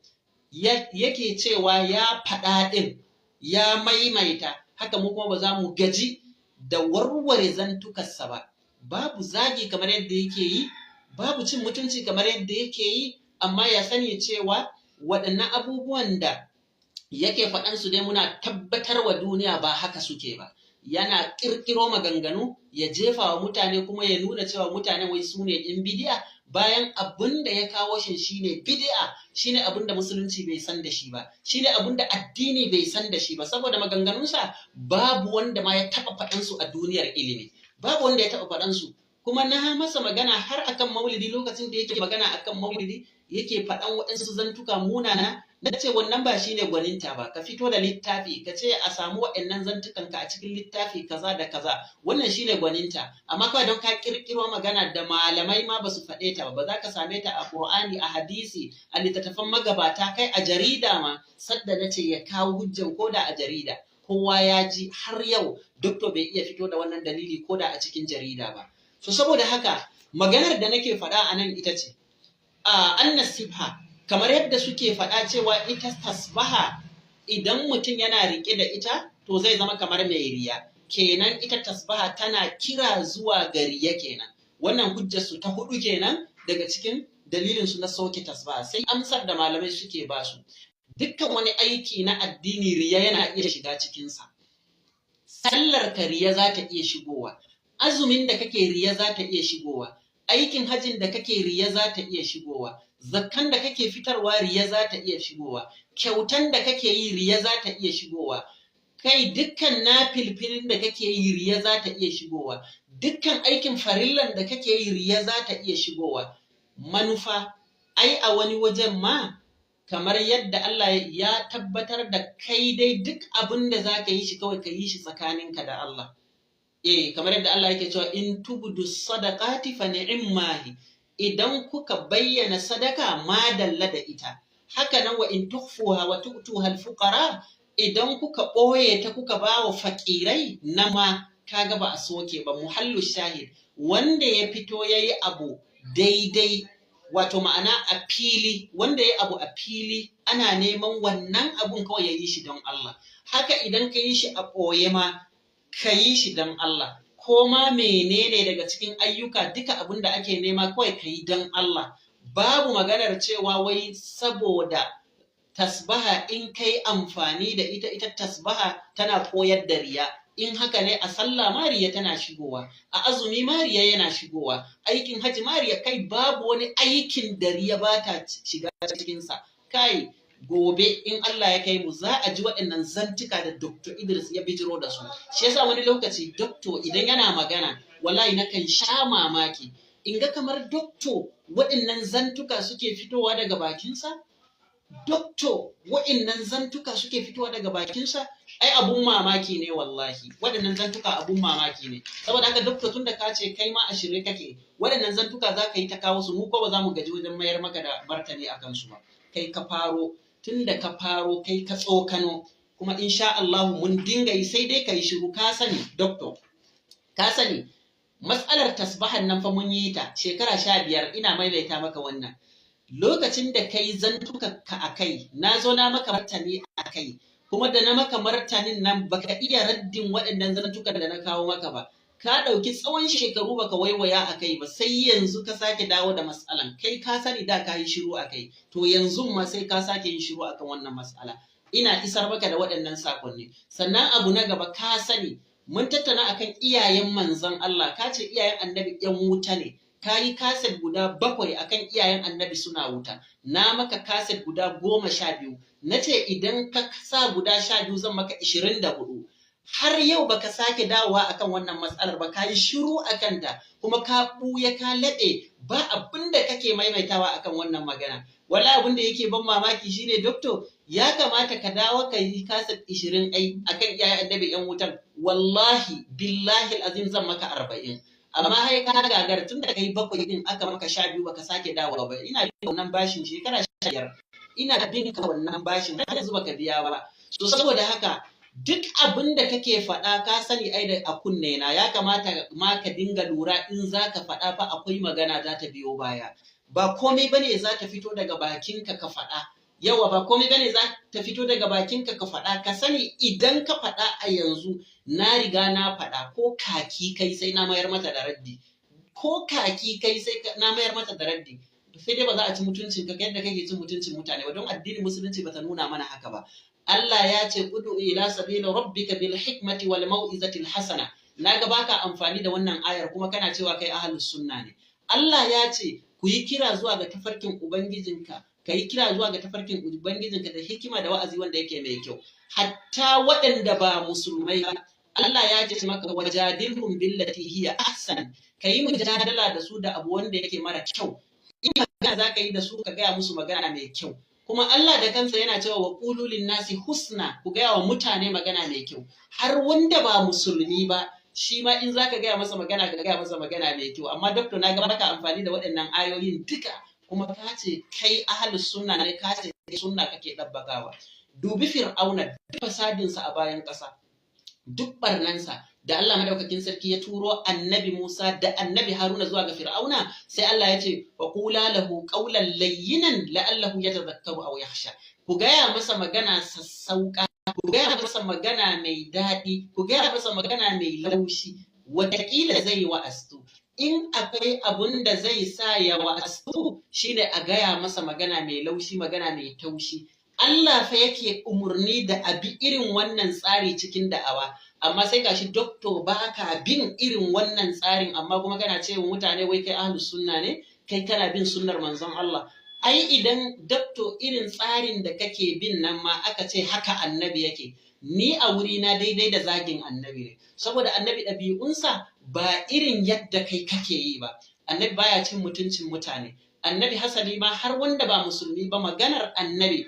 yake cewa ya faɗa ɗin, ya maimaita haka, mu kuma ba za mu gaji da warware zantukarsa ba. Babu zagi kamar yadda yake yi, babu cin mutunci kamar yadda yake yi, amma ya sani cewa waɗannan abubuwan da yake faɗan su dai muna tabbatar wa duniya ba haka suke ba. Yana ƙirƙiro maganganu ya jefa wa mutane, kuma ya nuna cewa mutane wai su ne ɗin bidi'a, bayan abin da ya kawo shi shine bid'a, shine abin da musulunci bai san da shi ba, shine abin da addini bai san da shi ba. Saboda maganganunsa babu wanda ma ya taɓa faɗan su a duniyar ilimi, babu wanda ya taɓa faɗan su. Kuma na masa magana har akan maulidi, lokacin da yake magana akan maulidi yake faɗan waɗansu zantuka munana, na ce wannan ba shine gwaninta ba. Ka fito da littafi ka ce a samu waɗannan zantukan ka a cikin littafi kaza da kaza, wannan shine gwaninta. Amma kawai don ka kirkiro magana da malamai ma ba su faɗe ta ba, ba za ka same ta a Qur'ani, a hadisi, a littattafan magabata, kai a jarida ma, sadda na ce ya kawo hujjan koda a jarida, kowa ya ji, har yau doctor bai iya fito da wannan dalili koda a cikin jarida ba. So saboda haka maganar da nake faɗa a nan ita ce a annas sibha, kamar yadda suke faɗa cewa ita tasbaha idan mutum yana riƙe da ita to zai zama kamar mai riya kenan, ita tasbaha tana kira zuwa ga riya kenan. Wannan hujjar su ta hudu kenan daga cikin dalilin su na soke tasbaha. Sai amsar da malamai suke ba su: dukkan wani aiki na addini riya yana iya shiga cikinsa. Sallar ka riya za ta iya shigowa, azumin da kake riya za ta iya shigowa, aikin hajin da kake riya za ta iya shigowa, zakkan da kake fitarwa riya za ta iya shigowa, kyautan da kake yi riya za ta iya shigowa, kai dukkan nafilfilin da kake yi riya za ta iya shigowa, dukkan aikin farillan da kake yi riya za ta iya shigowa. Manufa ai a wani wajen ma, kamar yadda Allah ya tabbatar da kai dai duk abin da za ka yi shi kawai ka yi shi tsakaninka da Allah. Eh, kamar yadda Allah yake cewa in tubdu sadaqati fa ni'mahi, idan kuka bayyana sadaka madalla da ita. Haka nan wa in tukhfuha wa tu'tuha al-fuqara, idan kuka ɓoye ta kuka ba wa fakirai na ma, kaga ba a soke ba. Muhallu shahid, wanda ya fito yayi abu daidai, wato ma'ana a fili, wanda ya abu a fili ana neman wannan abun kawai ya yi shi don Allah. Haka idan ka yi shi a ɓoye ma ka yi shi don Allah. Ko ma menene daga cikin ayyuka, duka abun da ake nema kawai ka yi don Allah. Babu maganar cewa wai saboda Tasbaha in kai amfani da ita, ita tasbaha tana koyar da riya. In haka ne, a sallah ma riya tana shigowa, a azumi ma riya yana shigowa, aikin haji ma riya, kai babu wani aikin da riya ba ta shiga cikinsa. Kai, gobe in Allah ya kai mu za a ji waɗannan zantuka da Dr. Idris ya bijiro da su. Shi yasa wani lokaci Dr. idan yana magana, wallahi nakan sha mamaki. In ga kamar Dr. waɗannan zantuka suke fitowa daga bakinsa? Doctor, waɗannan zantuka suke fitowa daga bakinsa? Ai abun mamaki ne wallahi. Waɗannan zantuka abun mamaki ne. Saboda haka Doctor, tun da ka ce kai ma a shirye kake, waɗannan zantuka za ka yi ta kawo su, mu ko ba za mu gaji wajen mayar maka da martani a kansu ba. Kai ka faro, tun da ka faro kai ka tsokano, kuma insha Allah mun dinga yi, sai dai ka yi shiru. Ka sani Doctor, ka sani matsalar tasbahan nan fa mun yi ta shekara 15. Ina maimaita maka wannan. Lokacin da kai zantuka ka a kai, na zo na maka martani a kai, kuma da na maka martanin nan baka iya raddin waɗannan zantukan da na kawo maka ba. Ka ɗauki tsawon shekaru baka waiwaya a kai ba, sai yanzu ka sake dawo da matsalan. Kai ka sani da ka yi shiru a kai, to yanzu ma sai ka sake yin shiru akan wannan matsala. Ina isar maka da waɗannan sakonni. Sannan abu na gaba, ka sani mun tattauna akan iyayen manzon Allah, ka ce iyayen Annabi ƴan wuta ne. Ka yi kaset guda 7 akan iyayen Annabi suna wuta. Na maka kaset guda 12. Na ce idan ka sa guda 12 zan maka 24. Har yau baka sake dawowa akan wannan matsalar ba, ka yi shiru akan ta, kuma ka ɓuya ka laɓe, ba abin da kake maimaitawa akan wannan magana. Wala abin da yake ban mamaki shine, Doctor, ya kamata ka dawo ka yi kaset 20 ai akan iyayen Annabi ƴan wutan. Wallahi billahi azim zan maka 40. Amma hai ka gagar, tun da kai 7 din aka maka 12 baka sake dawowa ba. Ina bin wannan bashin shekara 15, ina bin ka wannan bashin, har yanzu baka biya ba. So saboda haka duk abin da kake faɗa, ka sani ai da a kunne na. Ya kamata ma ka dinga lura in za ka faɗa fa akwai magana za ta biyo baya. Ba komai bane za ta fito daga bakinka ka faɗa. Yawa, ba komai bane za ta fito daga bakinka ka faɗa. Ka sani idan ka faɗa a yanzu, na riga na faɗa, ko kaki kai sai na mayar mata da raddi. Ko kaki kai sai na mayar mata da raddi. Sai dai ba za a ci mutuncin ka yadda kake cin mutuncin mutane ba, don addinin Musulunci bata nuna mana haka ba. Allah ya ce udu ila sabila rabbika bil hikmati wal mau'izati al hasana. Naga baka amfani da wannan ayar, kuma kana cewa kai ahlus sunna ne. Allah ya ce ku yi kira zuwa ga tafarkin ubangijinka, ka yi kira zuwa ga tafarkin ubangijinka da hikima da wa'azi wanda yake mai kyau. Hatta waɗanda ba musulmai ba, Allah ya ce maka wajadilhum billati hiya ahsan, ka yi mujadala da su da abu wanda yake mara kyau. In magana za ka yi da su, ka gaya musu magana mai kyau. Kuma Allah da kansa yana cewa wa qulu nasi husna, ku gaya wa mutane magana mai kyau. Har wanda ba musulmi ba, shi ma in zaka gaya masa magana, ka gaya masa magana mai kyau. Amma Doctor, na ga baka amfani da waɗannan ayoyin duka, kuma ka ce kai ahlus sunna ne, ka ce sunna kake ɗabbakawa. Dubi Fir'auna, duk fasadinsa a bayan ƙasa, duk barnansa, da Allah madaukakin sarki ya turo Annabi Musa da Annabi Haruna zuwa ga Fir'auna, sai Allah ya ce wa qula lahu qawlan layyinan la'allahu yatadhakkaru aw yakhsha. Ku gaya masa magana sassauka, ku gaya masa magana mai daɗi, ku gaya masa magana mai laushi, wataƙila zai wa'astu. In akwai abun da zai sa ya wa'astu, shine a gaya masa magana mai laushi, magana mai taushi. Allah fa yake umurni da abi irin wannan tsari cikin da'awa, amma sai gashi Doctor baka bin irin wannan tsarin, amma kuma kana cewa mutane wai kai ahlus sunna ne, kai kana bin sunnar manzon Allah. Ai idan Doctor irin tsarin da kake bin nan ma aka ce haka Annabi yake, ni a wuri na daidai da zagin Annabi ne, saboda Annabi ɗabi'unsa ba irin yadda kai kake yi ba. Annabi baya cin mutuncin mutane. Annabi hasali ma har wanda ba musulmi ba, maganar Annabi,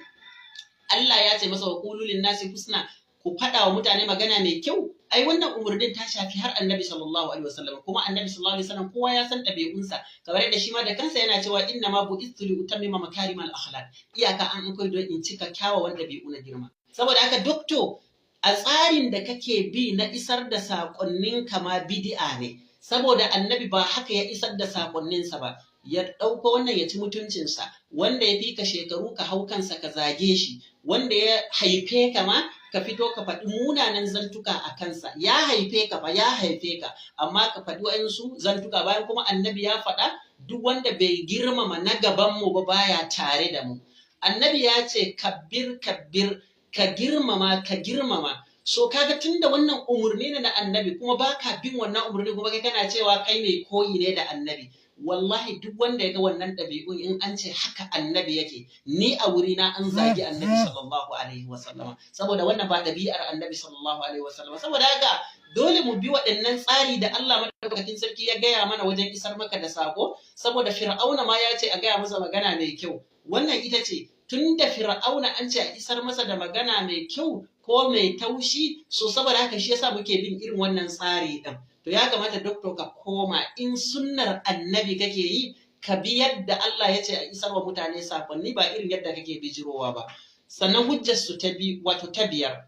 Allah ya ce masa wa qulu nasi husna, ku faɗa wa mutane magana mai kyau. Ai wannan umurnin ta shafi har Annabi sallallahu alaihi wasallam. Kuma Annabi sallallahu alaihi wasallam kowa ya san ɗabi'unsa, kamar yadda shi ma da kansa yana cewa inna ma bu'istu li utammima makarimal akhlaq, iyaka an koyi don in cika kyawawan ɗabi'u na girma. Saboda haka Doctor, a tsarin da kake bi na isar da saƙonnin kama bid'a ne, saboda Annabi ba haka ya isar da saƙonninsa ba. Ya ɗauko wannan ya ci mutuncinsa, wanda ya fi ka shekaru ka hau kansa ka zage shi, wanda ya haife ka ma ka fito ka faɗi munanan zantuka a kansa. Ya haife ka fa, ya haife ka, amma ka faɗi wa'insu zantuka, bayan kuma Annabi ya faɗa duk wanda bai girmama na gaban mu ba baya tare da mu. Annabi ya ce kabbir kabbir, ka girmama ka girmama. So kaga tunda wannan umurni ne na annabi, kuma baka bin wannan umurni, kuma kai kana cewa kai mai koyi ne da annabi. Wallahi duk wanda ya ga wannan ɗabi'un, in an ce haka annabi yake, ni a wurina an zagi annabi sallallahu alaihi wasallama, saboda wannan ba ɗabi'ar annabi sallallahu alaihi wasallama. Saboda haka dole mu bi waɗannan tsari da Allah madaukakin sarki ya gaya mana wajen isar maka da sako, saboda Fir'auna ma ya ce a gaya masa magana mai kyau. Wannan ita ce, tunda Fir'auna an ce a isar masa da magana mai kyau ko mai taushi, so saboda haka shi yasa muke bin irin wannan tsari din. To ya kamata, doctor, ka koma, in sunnar annabi kake yi, ka bi yadda Allah ya ce a isar wa mutane sakonni, ba irin yadda kake bijirowa ba. Sannan hujjar su ta bi, wato ta biyar,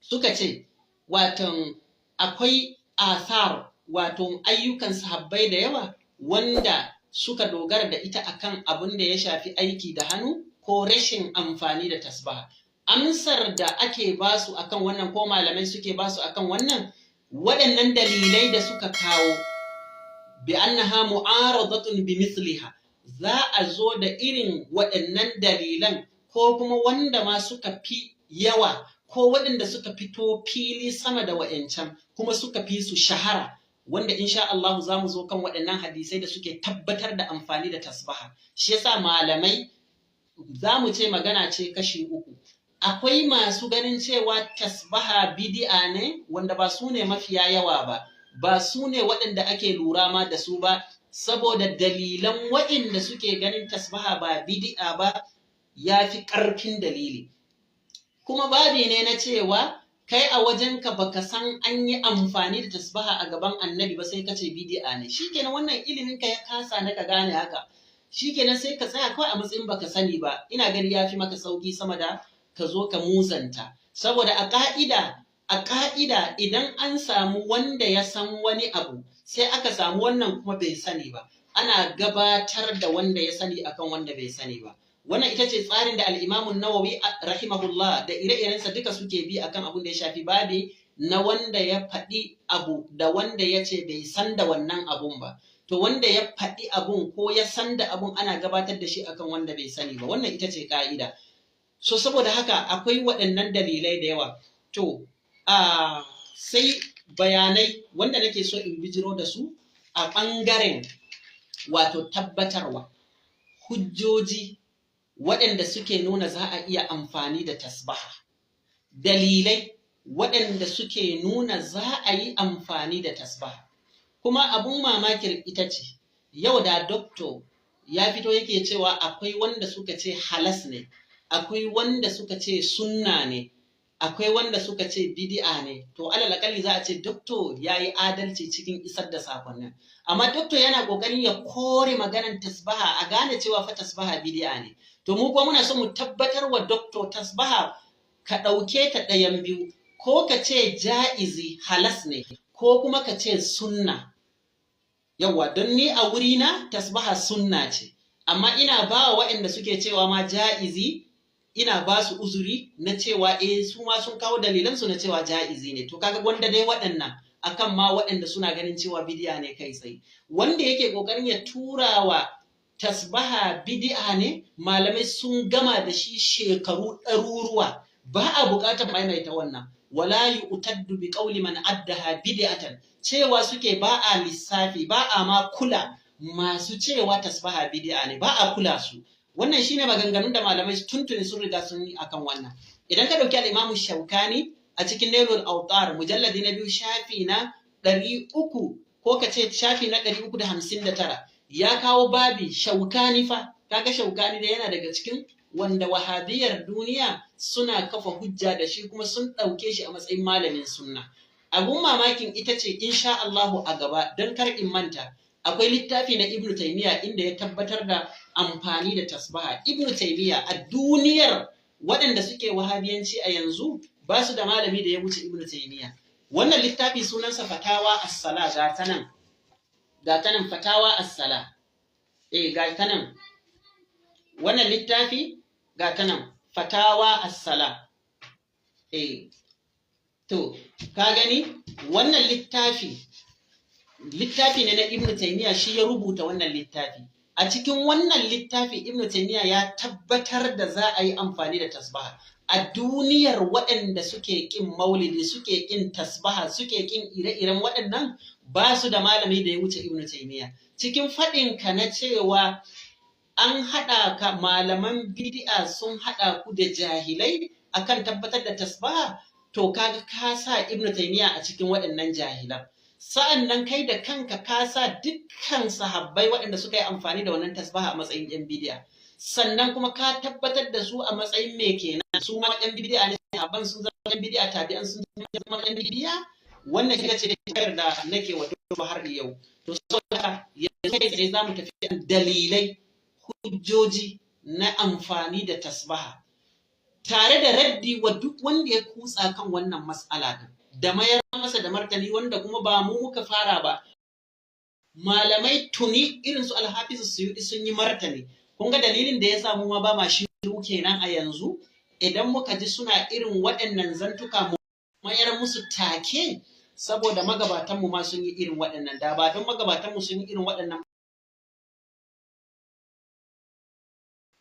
suka ce wato akwai athar, wato ayyukan sahabbai da yawa wanda suka dogara da ita akan abin da ya shafi aiki da hannu ko rashin amfani da tasbaha. Amsar da ake basu akan wannan, ko malamai suke basu akan wannan, waɗannan dalilai da suka kawo, bi annaha mu'aradatun bi mithliha, za a zo da irin waɗannan dalilan ko kuma wanda ma suka fi yawa, ko waɗanda suka fito fili sama da wa'ancan, kuma suka fi su shahara, wanda insha Allah za mu zo kan waɗannan hadisai da suke tabbatar da amfani da tasbaha. Shi yasa malamai za mu ce magana ce kashi uku. Akwai masu ganin cewa tasbaha bidi'a ne, wanda ba su ne mafiya yawa ba, ba su ne waɗanda ake lura ma da su ba, saboda dalilan waɗanda suke ganin tasbaha ba bidi'a ba ya fi ƙarfin dalili. Kuma babi ne na cewa kai a wajenka baka san an yi amfani da tasbaha a gaban annabi ba, sai ka ce bidi'a ne. Shikenan, wannan ilimin ka ya kasa na ka gane haka. Shikenan, sai ka tsaya kawai a matsayin baka sani ba. Ina gani ya fi maka sauki sama da ka zo ka muzanta, saboda a ka'ida idan an samu wanda ya san wani abu, sai aka samu wannan kuma bai sani ba, ana gabatar da wanda ya sani akan wanda bai sani ba. Wannan ita ce tsarin da al-Imam Nawawi rahimahullah da ire-irensa duka suke bi akan abun da ya shafi babi na wanda ya faɗi abu da wanda ya ce bai san da wannan abun ba. To wanda ya faɗi abun ko ya san da abun, ana gabatar da shi akan wanda bai sani ba. Wannan ita ce ka'ida. So saboda haka akwai waɗannan dalilai da yawa. To sai bayanai wanda nake so in bijiro da su a ɓangaren wato tabbatarwa hujjoji waɗanda suke nuna za a iya amfani da tasbaha, dalilai waɗanda suke nuna za a yi amfani da tasbaha. Kuma abun mamakin ita ce, yau da doctor ya fito yake cewa akwai wanda suka ce halas ne, akwai wanda suka ce sunna ne, akwai wanda suka ce bidi'a ne, to alal akalli za a ce doctor ya yi adalci cikin isar da sakonnin. Amma doctor yana kokarin ya kore maganan tasbaha, a gane cewa fa tasbaha bidi'a ne. To mu kuma muna so mu tabbatar wa doctor, tasbaha ka ɗauke ta ɗayan biyu: ko ka ce ja'izi, halas ne, ko kuma ka ce sunna. Yawwa, don ni a wurina tasbaha sunna ce, amma ina ba wa waɗanda suke cewa ma ja'izi, ina ba su uzuri na cewa eh, su ma sun kawo dalilansu na cewa ja'izi ne. To kaga gwanda dai waɗannan akan ma waɗanda suna ganin cewa bidi'a ne kai tsaye. Wanda yake kokarin ya turawa tasbaha bidi'a ne, malamai sun gama da shi shekaru ɗaruruwa, ba a buƙatar maimaita wannan. Wala yu'taddu bi qawli man addaha bid'atan, cewa suke ba a lissafi, ba a ma kula masu cewa tasbaha bid'a ne, ba a kula su. Wannan shine maganganun da malamai tuntuni sun riga sun yi akan wannan. Idan ka dauki al-Imam Shaukani a cikin Nailul Awtar, mujalladi na 2, shafi na 300, ko ka ce shafi na 359, ya kawo babi. Shaukani fa, kaga Shaukani da yana daga cikin wanda wahabiyar duniya suna kafa hujja da shi, kuma sun ɗauke shi a matsayin malamin sunna. Abun mamakin ita ce, insha Allahu a gaba, don kar in manta, akwai littafi na Ibn Taymiyyah inda ya tabbatar da amfani da tasbaha. Ibn Taymiyyah, a duniyar waɗanda suke wahabiyanci a yanzu, ba su da malami da ya wuce Ibn Taymiyyah. Wannan littafi sunansa Fatawa As-Sala. Ga ta nan, ga ta nan, Fatawa As-Sala. Eh, ga ta nan, wannan littafi, ga ta nan, Fatawa As-Sala. Eh, to ka gani, wannan littafi, littafi ne na Ibn Taymiyyah, shi ya rubuta wannan littafi. A cikin wannan littafi Ibn Taymiyyah ya tabbatar da za a yi amfani da tasbaha. A duniyar waɗanda suke ƙin maulidi, suke ƙin tasbaha, suke ƙin ire-iren waɗannan, ba su da malami da ya wuce Ibn Taymiyyah. Cikin faɗinka na cewa an haɗa ka malaman bid'a sun haɗa ku da jahilai akan tabbatar da tasbaha, to kaga ka sa Ibn Taymiyyah a cikin waɗannan jahilan. Sa'an nan kai da kanka ka sa dukkan sahabbai waɗanda suka yi amfani da wannan tasbaha a matsayin ‘yan bid'a. Sannan kuma ka tabbatar da su a matsayin me kenan? Su ma ‘yan bid'a ne, sahabban sun zama ‘yan bid'a, tabi'an sun zama ‘yan bid'a. Wannan ita ce tambayar da nake wa duk har yau. To saboda yanzu kai tsaye za mu tafi dalilai, hujjoji na amfani da tasbaha, tare da raddi wa duk wanda ya kutsa kan wannan mas'ala din, da mayar masa da martani, wanda kuma ba mu muka fara ba. Malamai tuni irin su Alhafiz Suyudi sun yi martani. Kun ga dalilin da ya sa mu ma ba ma shiru kenan a yanzu, idan muka ji suna irin waɗannan zantuka mu mayar musu take, saboda magabatan mu ma sun yi irin waɗannan. Da ba don magabatan mu sun yi irin waɗannan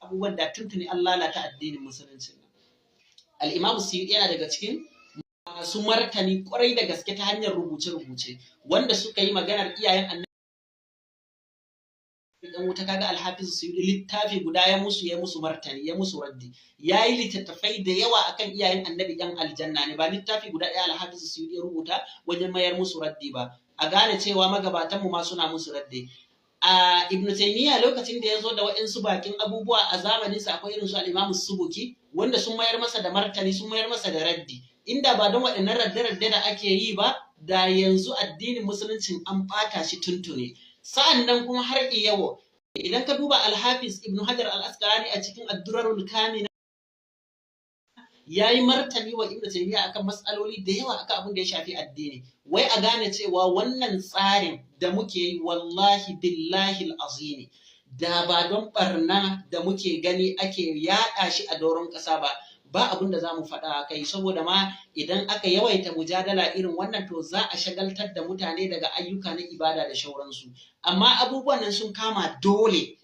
abubuwan da tuntuni an lalata addinin musulunci. Al-Imam Suyudi yana daga cikin masu martani kwarai da gaske ta hanyar rubuce-rubuce wanda suka yi maganar iyayen annabi dan wuta. Kaga Alhafiz Suyudi littafi guda ya musu martani, ya musu raddi. Yayi littattafai da yawa akan iyayen annabi yan aljanna ne. Ba littafi guda ɗaya Alhafiz Suyudi ya rubuta wajen mayar musu raddi ba. A gane cewa magabatan mu ma suna musu raddi. A Ibn Taymiyyah, lokacin da ya zo da waɗansu bakin abubuwa a zamanin sa, akwai irin su al-Imam Subuki wanda sun mayar masa da martani, sun mayar masa da raddi. Inda ba don waɗannan radde-radde da ake yi ba, da yanzu addinin musuluncin an ɓata shi tuntune. Sa'an nan kuma har yau idan ka duba Alhafiz Ibn Hajar al-Asqalani a cikin Ad-Durarul Kamina, ya yi martani wa Ibn Taymiyyah akan matsaloli da yawa akan abin da ya shafi addini. Wai a gane cewa wannan tsarin da muke yi, wallahi billahi azimi, da ba don barna da muke gani ake yaɗa shi a doron ƙasa ba, ba abin da za mu faɗa a kai. Saboda ma idan aka yawaita mujadala irin wannan, to za a shagaltar da mutane daga ayyuka na ibada da shauransu. Amma abubuwan nan sun kama dole.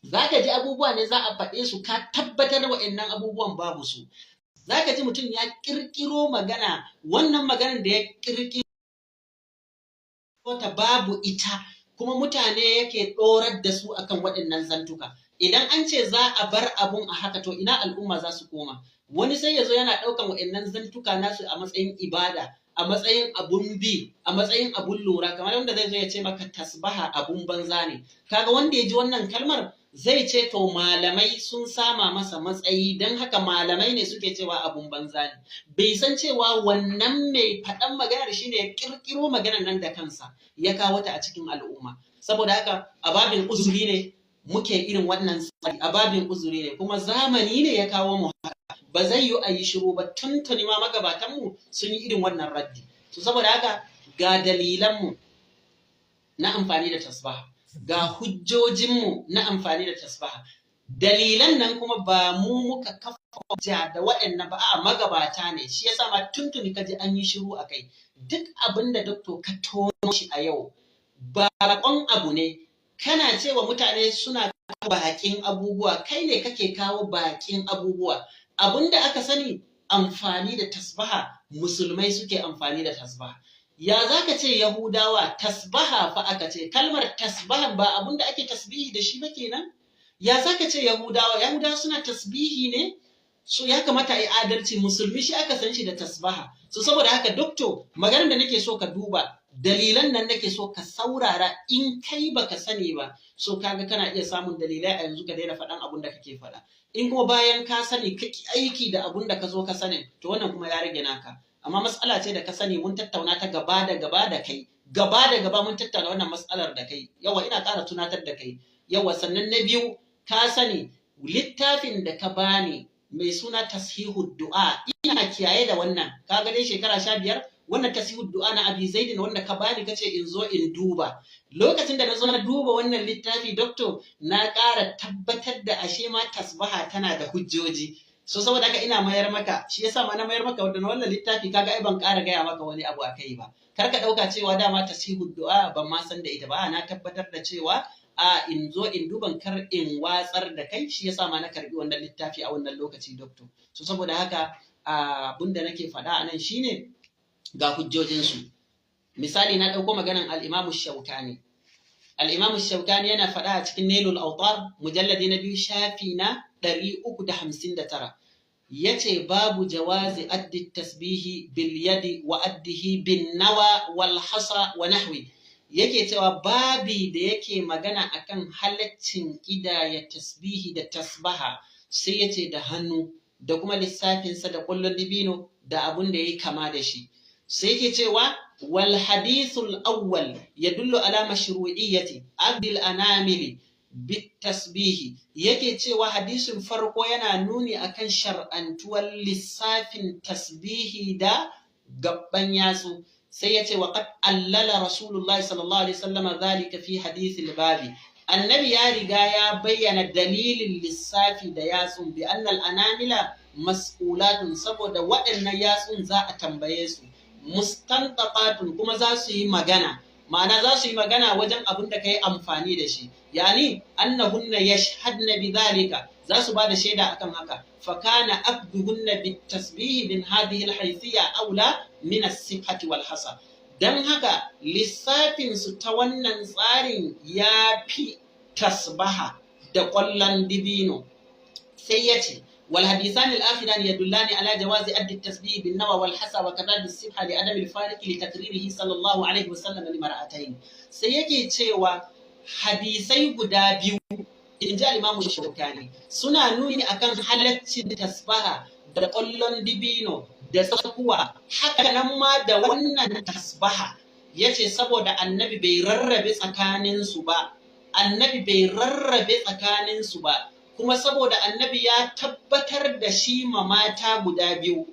Za ka ji abubuwa ne za a faɗe su, ka tabbatar wa'annan abubuwan babu su. Za ka ji mutum ya ƙirƙiro magana, wannan maganar da ya ƙirƙiro ta babu ita, kuma mutane yake ɗorar da su akan waɗannan zantuka. Idan an ce za a bar abun a haka, to ina al'umma za su koma? Wani sai ya zo yana ɗaukan waɗannan zantuka nasu a matsayin ibada, a matsayin abun bi, a matsayin abun lura, kamar wanda zai zo ya ce maka tasbaha abun banza ne. Kaga wanda ya ji wannan kalmar zai ce to malamai sun sama masa matsayi, don haka malamai ne suke cewa abun banza ne. Bai san cewa wannan mai faɗan maganar shine ya ƙirƙiro maganar nan da kansa ya kawo ta a cikin al'umma. Saboda haka a babin uzuri ne muke irin wannan tsari, a babin uzuri ne, kuma zamani ne ya kawo mu haka. Ba zai yi a yi shiru ba, tuntuni ma magabatanmu sun yi irin wannan raddi. So saboda haka ga dalilanmu na amfani da tasbaha, ga hujjojinmu na amfani da tasbaha. Dalilan nan kuma ba mu muka kafa hujja da waɗannan ba, a magabata ne. Shi yasa ma tuntuni kaji an yi shiru a kai. Duk abin da doctor ka tono shi a yau, baƙon abu ne. Kana cewa mutane suna baƙin abubuwa, kai ne kake kawo baƙin abubuwa. Abin da aka sani, amfani da tasbaha, musulmai suke amfani da tasbaha. Ya za ka ce Yahudawa? Tasbaha fa aka ce, kalmar tasbahan ba abin da ake tasbihi da shi ba kenan? Ya za ka ce Yahudawa? Yahudawa suna tasbihi ne? So ya kamata a yi adalci, musulmi shi aka san shi da tasbaha. So saboda haka doctor, maganar da nake so ka duba, dalilan nan nake so ka saurara. In kai baka sani ba, so kaga kana iya samun dalilai a yanzu ka daina faɗan abun da kake faɗa. In kuma bayan ka sani ka ki aiki da abun da ka zo ka sani, to wannan kuma ya rage naka. Amma matsala ce da ka sani, mun tattauna ta gaba da gaba da kai, gaba da gaba mun tattauna wannan matsalar da kai. Yawa, ina ƙara tunatar da kai. Yawa, sannan na biyu, ka sani littafin da ka bani mai suna Tashihu Du'a, ina kiyaye da wannan. Kaga dai shekara 15, wannan Tasihu Du'a na Abi Zaidin wanda ka bani kace in zo in duba. Lokacin da na zo na duba wannan littafi, doctor, na ƙara tabbatar da ashe ma tasbaha tana da hujjoji. So saboda haka ina mayar maka, shi yasa ma na mayar maka da wannan littafi. Kaga ai ban ƙara gaya maka wani abu akai ba. Kar ka ɗauka cewa dama Tasihu Du'a ban ma san da ita ba. Na tabbatar da cewa A in zo in duban kar in watsar da kai, shi yasa ma na karbi wannan littafi a wannan lokaci, doctor. So saboda haka abun da nake faɗa a nan shine ga hujjojinsu. Misali, na ɗauko maganan al-Imam Shaukani. al-Imam Shaukani yana faɗa a cikin Nailul Awtar, mujalladi na 2, shafi na 359, yace: "Babu jawazi addi tasbihi bil yadi wa addihi bin nawa wal hasa wa nahwi." Yake cewa babi da yake magana akan halaccin ƙidaya tasbihi da tasbaha, sai yace da hannu da kuma lissafinsa da kullun dibino da abun da ya kama da shi. Sai yake cewa: "Wal hadithul awwal yadullu ala mashru'iyyati abdil anamili bitasbihi." Yake cewa hadisin farko yana nuni akan shar'antuwar lissafin tasbihi da gabban yatsu. Sai ya ce: "Wa qad allala Rasulullahi sallallahu alaihi wasallam dhalika fi hadithil babi." Annabi ya riga ya bayyana dalilin lissafi da yatsun, bi annal anamila mas'ulatun, saboda waɗannan yatsun za a tambaye su, mustantaqatun, kuma za su yi magana, ma'ana za su yi magana wajen abin da ka yi amfani da shi, yani annahunna yashhadna bidhalika, za su ba da shaida akan haka. Fakana abduhunna bitasbihi min hadhihi alhaythiyya aula min as-sifhati wal hasa. Dan haka lissafin su ta wannan tsarin ya fi tasbaha da ƙwallon dibino. Sai ya ce: "والحديثان الآخران يدلان على جواز أد التسبيح بالنوى والحصى وكذا بالسبحة لعدم الفارق لتقريره صلى الله عليه وسلم لمرأتين." Sai yake cewa hadisai guda biyu, in ji Imamu Shaukani, suna nuni akan halaccin tasbaha da ƙwallon dibino da tsakuwa, haka nan ma da wannan tasbaha. Yace saboda Annabi bai rarrabe tsakaninsu ba, Annabi bai rarrabe tsakaninsu ba, kuma saboda Annabi ya tabbatar da shi ma mata guda biyu.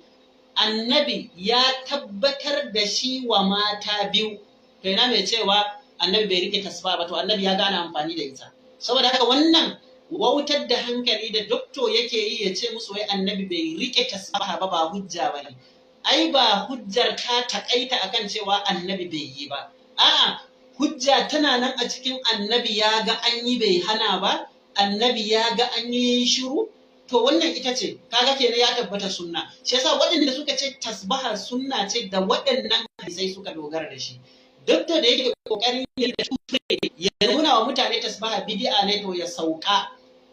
Annabi ya tabbatar da shi wa mata biyu. To ina mai cewa Annabi bai rike tasbaha ba? To Annabi ya gane amfani da ita. Saboda haka wannan wautar da hankali da doctor yake yi, ya ce musu wai Annabi bai rike tasbaha ba, ba hujja ba ne. Ai ba hujjar ta takaita akan cewa Annabi bai yi ba. A'a, hujja tana nan a cikin Annabi ya ga an yi bai hana ba, Annabi ya ga an yi shiru. To wannan ita ce, kaga kenan ya tabbata sunna. Shi yasa waɗanda suka ce tasbaha sunna ce, da waɗannan hadisai suka dogara da shi. Doctor da yake kokarin ya ya nuna wa mutane tasbaha bid'a ne, to ya sauka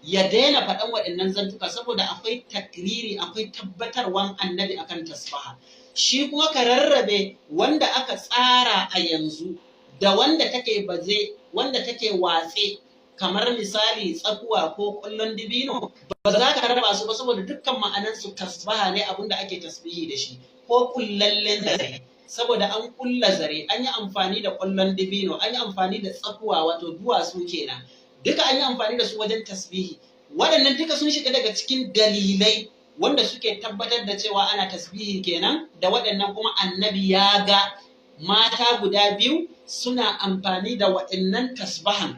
ya daina faɗan waɗannan zantuka, saboda akwai takriri, akwai tabbatarwan Annabi akan tasbaha. Shi kuma ka rarrabe wanda aka tsara a yanzu da wanda take baze, wanda take watse, kamar misali tsakuwa ko kullun dibino, ba za ka raba su ba, saboda dukkan ma'anansu tasbaha ne, abinda ake tasbihi da shi, ko kullallen zare, saboda an kulla zare, an yi amfani da kullun dibino, an yi amfani da tsakuwa, wato duwatsu kenan, duka an yi amfani da su wajen tasbihi. Waɗannan duka sun shiga daga cikin dalilai wanda suke tabbatar da cewa ana tasbihi kenan da waɗannan, kuma Annabi ya ga mata guda biyu suna amfani da waɗannan tasbahan,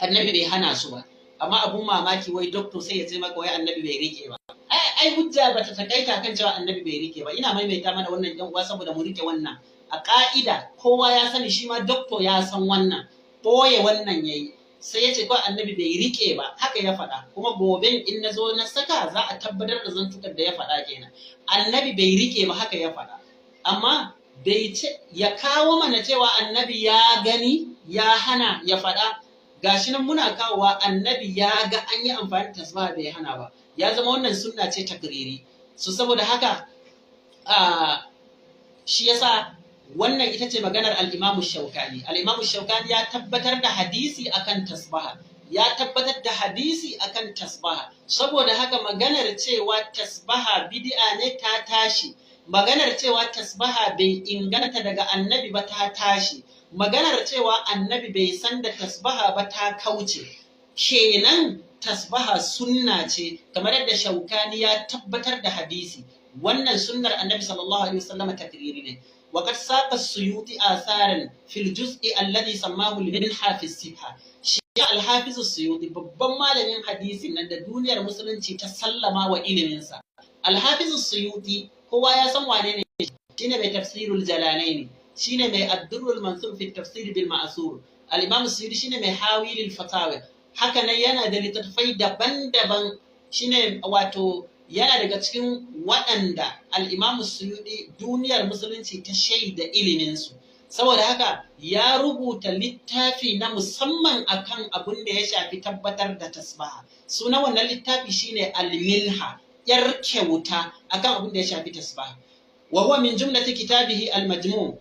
Annabi bai hana su ba. Amma abun mamaki, wai doctor sai ya ce maka wai Annabi bai rike ba. Ai hujja bata takaita kan cewa Annabi bai rike ba. Ina maimaita mana wannan, yan uwa, saboda mu rike wannan a ka'ida. Kowa ya sani, shi ma doctor ya san wannan, boye wannan yayi. Sai ya ce kawai Annabi bai rike ba, haka ya faɗa. Kuma goben in na zo na saka, za a tabbatar da zantukar da ya faɗa kenan. Annabi bai rike ba, haka ya faɗa, amma bai ce ya kawo mana cewa Annabi ya gani ya hana ya faɗa. Gashi nan muna kawowa, Annabi ya ga an yi amfani da tasbaha bai hana ba. Ya zama wannan sunna ce takriri. So saboda haka shi yasa wannan ita ce maganar al-Imam Shaukani. al-Imam Shaukani ya tabbatar da hadisi akan tasbaha, ya tabbatar da hadisi akan tasbaha. Saboda haka maganar cewa tasbaha bid'a ne ta tashi, maganar cewa tasbaha bai inganta daga Annabi ba ta tashi, maganar cewa Annabi bai san da tasbaha ba ta kauce. Kenan tasbaha sunna ce, kamar yadda Shaukani ya tabbatar da hadisi. Wannan sunnar Annabi sallallahu alaihi wasallam takriri ne. وقد ساق السيوطي آثارا في الجزء الذي سماه المنحة في السبحة. Shi Alhafiz Suyuti, babban malamin hadisin nan da duniyar Musulunci ta sallama wa iliminsa. Alhafiz Suyuti kowa ya san wane ne, shine mai Tafsirul Jalalaini, shine mai Ad-Durrul Mansur fi Tafsir bil Ma'sur. Al-Imam Suyuti shine mai Hawilil Fatawa. Haka nan yana da littattafai daban-daban, shine wato yana daga cikin waɗanda Al-Imam Suyuti duniyar musulunci ta shaida iliminsu. Saboda haka ya rubuta littafi na musamman akan abin da ya shafi tabbatar da tasbaha. Sunan wannan littafi shine Al-Milha, yar kyauta akan abin da ya shafi tasbaha. Wa huwa min jumlati kitabihi Al-Majmu'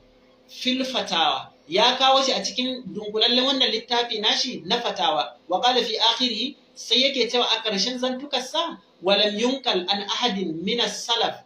fil Fatawa. Ya kawo shi a cikin dunkulallen wannan littafi nashi na fatawa. Wa qala fi akhirih, sai yake cewa a ƙarshen zantukarsa, walam yunkal an ahadin min salaf,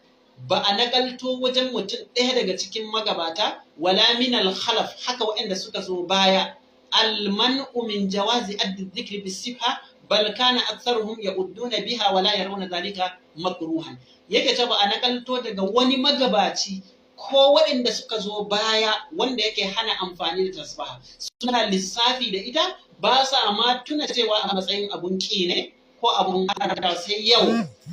ba a nakalto wajen mutum ɗaya daga cikin magabata, wala min al-khalaf, haka waɗanda suka zo baya, al-man'u min jawazi addi dhikri bis-sibha, bal kana aktharuhum ya'udduna biha wala yarawna dhalika makruhan. Yake cewa ba a nakalto daga wani magabaci ko waɗanda suka zo baya wanda yake hana amfani da tasbaha. Suna lissafi da ita, ba sa ma tuna cewa a matsayin abun ƙi ne ko abun haramta, sai yau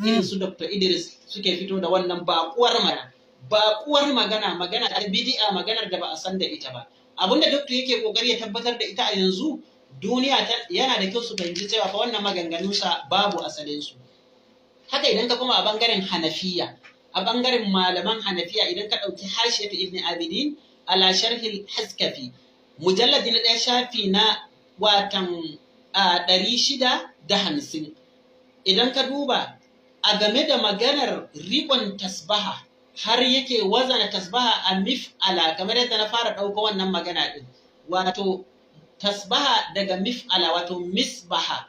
irin su Dr. Idris suke fito da wannan baƙuwar magana. Baƙuwar magana, magana ta bid'a, maganar da ba a san da ita ba. Abinda Dr. yake kokari ya tabbatar da ita a yanzu, duniya yana da kyau su fahimci cewa fa wannan maganganun sa babu asalin su. Haka idan ka koma a bangaren Hanafiya, a bangaren malaman Hanafiya, idan ka ɗauki Hashiyatu Ibn Abidin ala Sharhil Haskafi, mujalladi na 1, shafi na watan 650, idan ka duba a game da maganar riƙon tasbaha, har yake wazana tasbaha a mif'ala, kamar yadda na fara ɗauko wannan magana ɗin, wato tasbaha daga mif'ala, wato misbaha.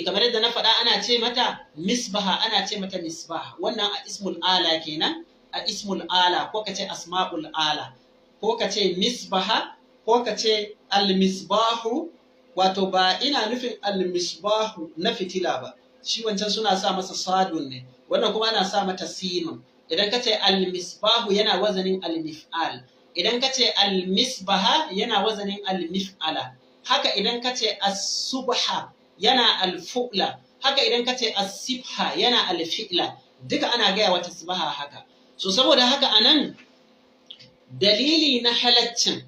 Kamar yadda na faɗa, ana ce mata misbaha, ana ce mata misbaha. Wannan a ismul ala kenan, a ismul ala, ko ka ce asma'ul ala, ko ka ce misbaha, ko ka ce almisbahu. Wato ba ina nufin almisbahu na fitila ba, shi wancan suna sa masa sadun ne, wannan kuma ana sa mata sinun. Idan ka ce almisbahu yana wazanin almif'al, idan ka ce almisbaha yana wazanin almif'ala, haka idan ka ce as-subha yana alfu'la, haka idan ka ce as-sibha yana alfi'la. Duka ana gaya wa tasbaha haka. So saboda haka anan dalili na halaccin,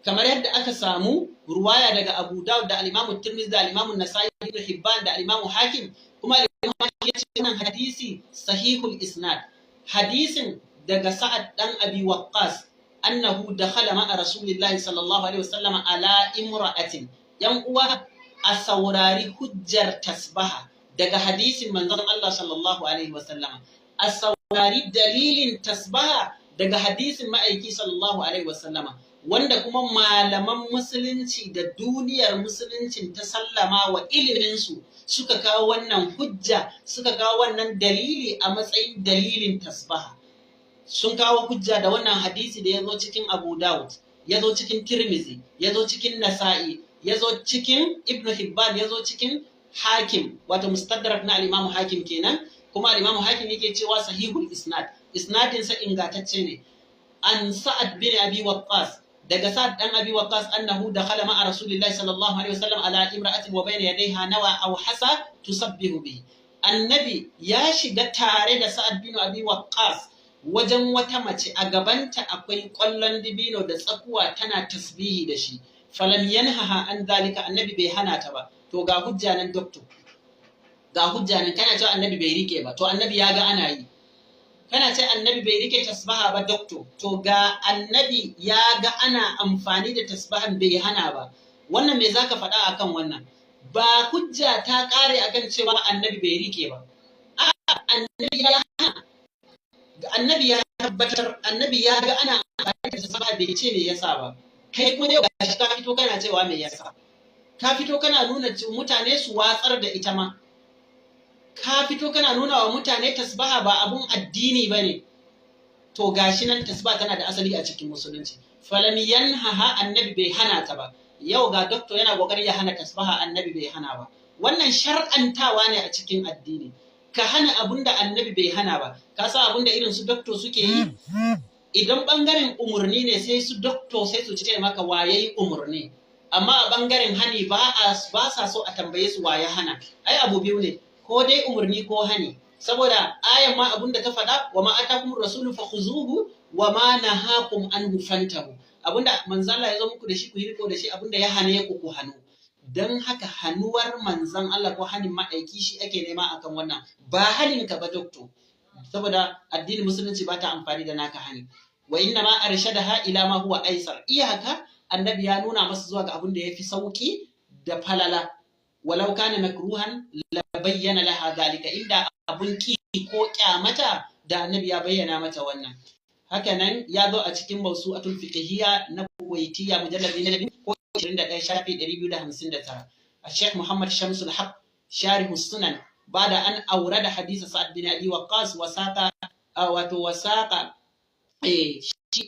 kamar yadda aka samu ruwaya daga Abu Dawud da al-Imam Tirmidhi da al-Imam Nasa'i, Ibn Hibban da al-Imam Hakim, kuma al-Imam Hakim ya ce wannan hadisi sahihul isnad. Hadisin daga Sa'ad dan Abi Waqqas, annahu dakhala ma'a Rasulillahi sallallahu alaihi wasallam ala imra'atin. Yan uwa, a saurari hujjar tasbaha daga hadisin manzon Allah sallallahu alaihi wasallama, a saurari dalilin tasbaha daga hadisin ma'aiki sallallahu alaihi wasallama, wanda kuma malaman musulunci da duniyar musuluncin ta sallama wa iliminsu suka kawo wannan hujja, suka kawo wannan dalili a matsayin dalilin tasbaha. Sun kawo hujja da wannan hadisi da ya zo cikin Abu Dawud, ya zo cikin Tirmizi, ya zo cikin Nasa'i, ya zo cikin Ibn Hibban, ya zo cikin Hakim, wato Mustadrak na al-Imam Hakim kenan. Kuma al-Imam Hakim yake cewa sahihul isnad, isnadin sa ingantacce ne. An Sa'ad bin Abi Waqqas, daga Sa'ad dan Abi Waqqas, annahu dakhala ma'a Rasulillahi sallallahu alaihi wasallam ala imra'atin wa bayna yadayha nawa aw hasa tusabbihu bihi. Annabi ya shiga tare da Sa'ad bin Abi Waqqas wajen wata mace, a gabanta akwai ƙwallon dibino da tsakuwa, tana tasbihi da shi. Falam yanhaha an zalika, annabi bai hana ta ba. To ga hujja nan, doctor, ga hujja nan. Kana cewa annabi bai rike ba, to annabi ya ga ana yi. Kana ce annabi bai rike tasbaha ba, doctor, to ga annabi ya ga ana amfani da tasbahan, bai hana ba. Wannan me zaka faɗa akan wannan? Ba hujja ta ƙare akan cewa annabi bai rike ba. A'a, annabi ya hana, annabi ya tabbatar, annabi ya ga ana amfani da tasbaha, bai ce me yasa ba. Kai kuma yau gashi ka fito kana cewa me yasa, ka fito kana nuna mutane su watsar da ita ma, ka fito kana nuna wa mutane tasbaha ba abun addini bane. To gashi nan, tasbaha tana da asali a cikin musulunci. Falam yanhaha, annabi bai hana ta ba. Yau ga doctor yana kokari ya hana tasbaha, annabi bai hana ba. Wannan shar'antawa ne a cikin addini, ka hana abun da annabi bai hana ba. Ka sa abun da irin su doctor suke yi, idan bangaren umurni ne, sai su doctor sai su ce maka waye umurni, amma a bangaren hani ba sa so a tambaye su waye hana. Ai abu biyu ne, ko dai umurni ko hani, saboda ayan ma abun da ta faɗa, wa ma atakum rasulu fakhuzuhu wa ma nahakum anhu fantahu. Abinda manzon Allah ya zo muku da shi ku yi riko da shi, abinda ya hane ku ku hanu. Don haka hanuwar manzon Allah ko hanin ma'aiki shi ake nema akan wannan, ba haninka ba doctor, saboda addinin musulunci ba ta amfani da naka hani. Wa inna ma arshadaha ila ma huwa aisar, iyaka annabi ya nuna masa zuwa ga abin da yafi sauki da falala. Walau kana makruhan la bayyana laha zalika, inda abun ki ko kyamata da annabi ya bayyana mata wannan. Hakanan ya zo a cikin Mawsu'atul Fiqhiyya na Kuwaitiyya, mujalladi na 2 ko 21, shafi 259. Sheikh Muhammad Shamsul Haq, Sharihu Sunan, بعد أن أورد حديث سعد بن أبي وقاص وساق، wato wasaqa,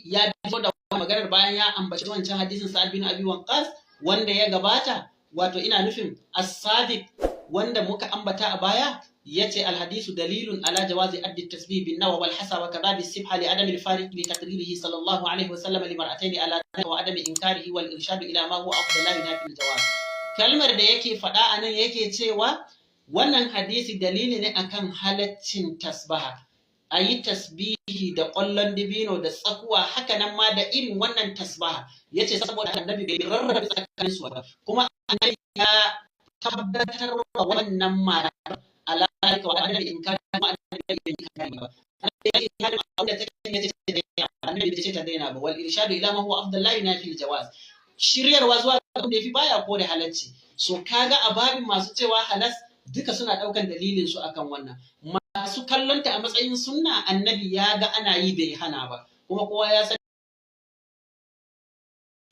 ya fito da maganar bayan ya ambaci wancan hadisin Sa'ad bin Abi Waqqas wanda ya gabata, wato ina nufin as-sabiq, wanda muka ambata a baya. Yace al-hadisu dalilun ala jawazi addi tasbih bin nawa wal hasa wa kadha bis sibha li adami al-fariq li taqririhi sallallahu alaihi wa sallam li mar'atayn ala wa adami inkarihi wal irshad ila ma huwa afdal la yunafi al-jawaz. Kalmar da yake faɗa anan, yake cewa wannan hadisi dalili ne akan halaccin tasbaha, a yi tasbihi da ƙwallon dibino da tsakuwa, haka nan ma da irin wannan tasbaha. Ya ce saboda annabi bai rarrabe tsakanin su ba, kuma annabi ya tabbatar wa wannan matar alalika wa annabi in kana kuma annabi bai inkari ba. Annabi bai ce ta daina ba. Wal irshadu ila ma huwa afdal la yunafi al jawaz, shiryarwa zuwa ga abin da yafi baya kore halacci. So kaga a babin masu cewa halas, duka suna ɗaukan dalilin su akan wannan. Masu kallonta a matsayin sunna, annabi ya ga ana yi bai hana ba, kuma kowa ya san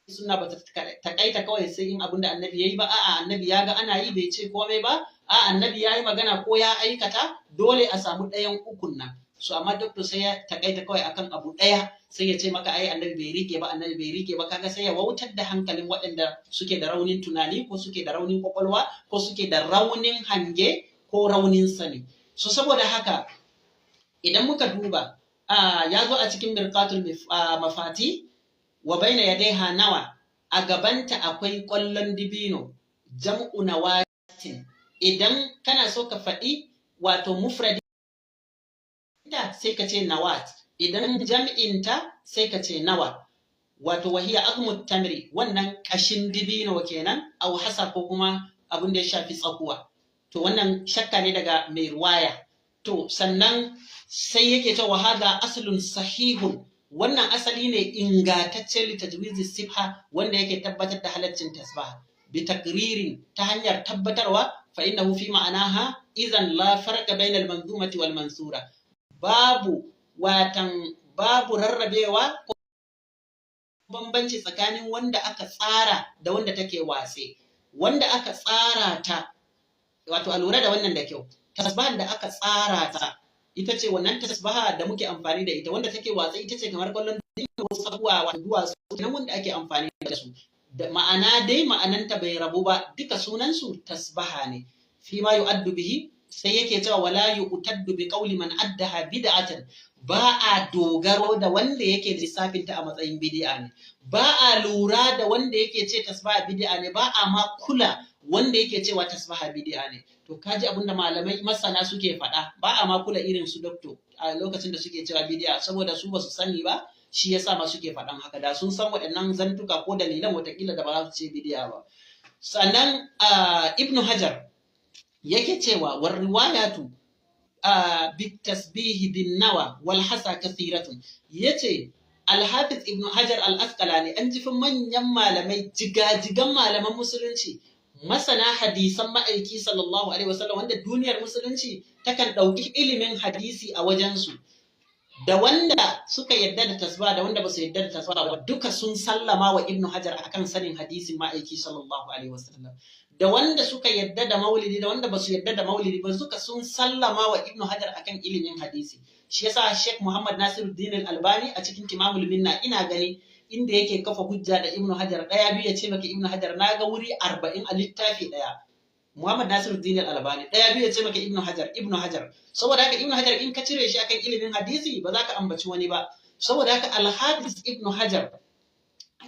sunna ba ta takaita kawai sai in abin da annabi ya yi ba. A'a, annabi ya ga ana yi bai ce komai ba. A'a, annabi ya yi magana ko ya aikata. Dole a samu ɗayan ukun nan. So amma doctor sai ya takaita kawai akan abu ɗaya, sai ya ce maka ai annabi bai rike ba, annabi bai rike ba. Kaga sai ya wautar da hankalin waɗanda suke da raunin tunani, ko suke da raunin kwakwalwa, ko suke da raunin hange, ko raunin sani. So saboda haka idan muka duba, ya zo a cikin Mirqatul Mafati, wa baina yadaiha nawa, a gabanta akwai ƙwallon dibino, jam'u nawatin. Idan kana so ka faɗi wato mufradi sai ka ce nawat, idan jam'inta sai ka ce nawa. Wato wahiya azmut tamri, wannan ƙashin dibino kenan, au hasa, ko kuma abin da ya shafi tsakuwa. To wannan shakka ne daga mai ruwaya. To sannan sai yake cewa hadha aslun sahihun, wannan asali ne ingatacce, li tajwizi sibha, wanda yake tabbatar da halaccin tasbaha, bi takririn, ta hanyar tabbatarwa. Fa innahu fi ma'anaha idan la farqa bayna al manzumati wal mansura, babu watan babu rarrabewa ko bambanci tsakanin wanda aka tsara da wanda take watse. Wanda aka tsara ta, wato a lura da wannan da kyau, tasbahan da aka tsara ta ita ce wannan tasbaha da muke amfani da ita. Wanda take watsa ita ce kamar kwallon wasu abubuwa, wato duwatsu nan wanda ake amfani da su. Da ma'ana dai ma'ananta bai rabu ba, duka sunansu tasbaha ne. Fi ma yu'addu bihi, sai yake cewa wala yu'taddu bi qawli man addaha bid'atan, ba a dogaro da wanda yake lissafin ta a matsayin bid'a ne, ba a lura da wanda yake ce tasbaha bid'a ne, ba a ma kula wanda yake cewa tasbaha bid'a ne. To kaji abinda malamai masana suke faɗa, ba a ma kula irin su doctor a lokacin da suke cewa bid'a, saboda su basu sani ba, shi yasa ma suke faɗan haka. Da sun san waɗannan zantuka ko dalilan, watakila da ba za su ce bid'a ba. Sannan Ibnu Hajar yake cewa war riwayatu bitasbihi bin nawa wal hasa kathiratun. Yace Al-Hafiz Ibn Hajar Al-Asqalani, an jifi manyan malamai, jigajigan malaman musulunci, masana hadisan ma'aiki sallallahu alaihi wasallam, wanda duniyar musulunci takan ɗauki ilimin hadisi a wajensu, da wanda suka yadda da tasba da wanda ba su yadda da tasba ba, duka sun sallama wa Ibn Hajar akan sanin hadisin ma'aiki sallallahu alaihi wasallam. Da wanda suka yadda da maulidi da wanda ba su yadda da maulidi ba, suka sun sallama wa Ibn Hajar akan ilimin hadisi. Shi yasa Sheikh Muhammad Nasiruddin Al-Albani a cikin Timamul Minna, ina gani inda yake kafa hujja da Ibn Hajar daya biyu, ya ce maka Ibn Hajar, naga wuri 40 a littafi daya. Muhammad Nasiruddin Al-Albani daya biyu ya ce maka Ibn Hajar, Ibn Hajar. Saboda haka Ibn Hajar in ka cire shi akan ilimin hadisi, ba za ka ambaci wani ba. Saboda haka Al-Hafiz Ibn Hajar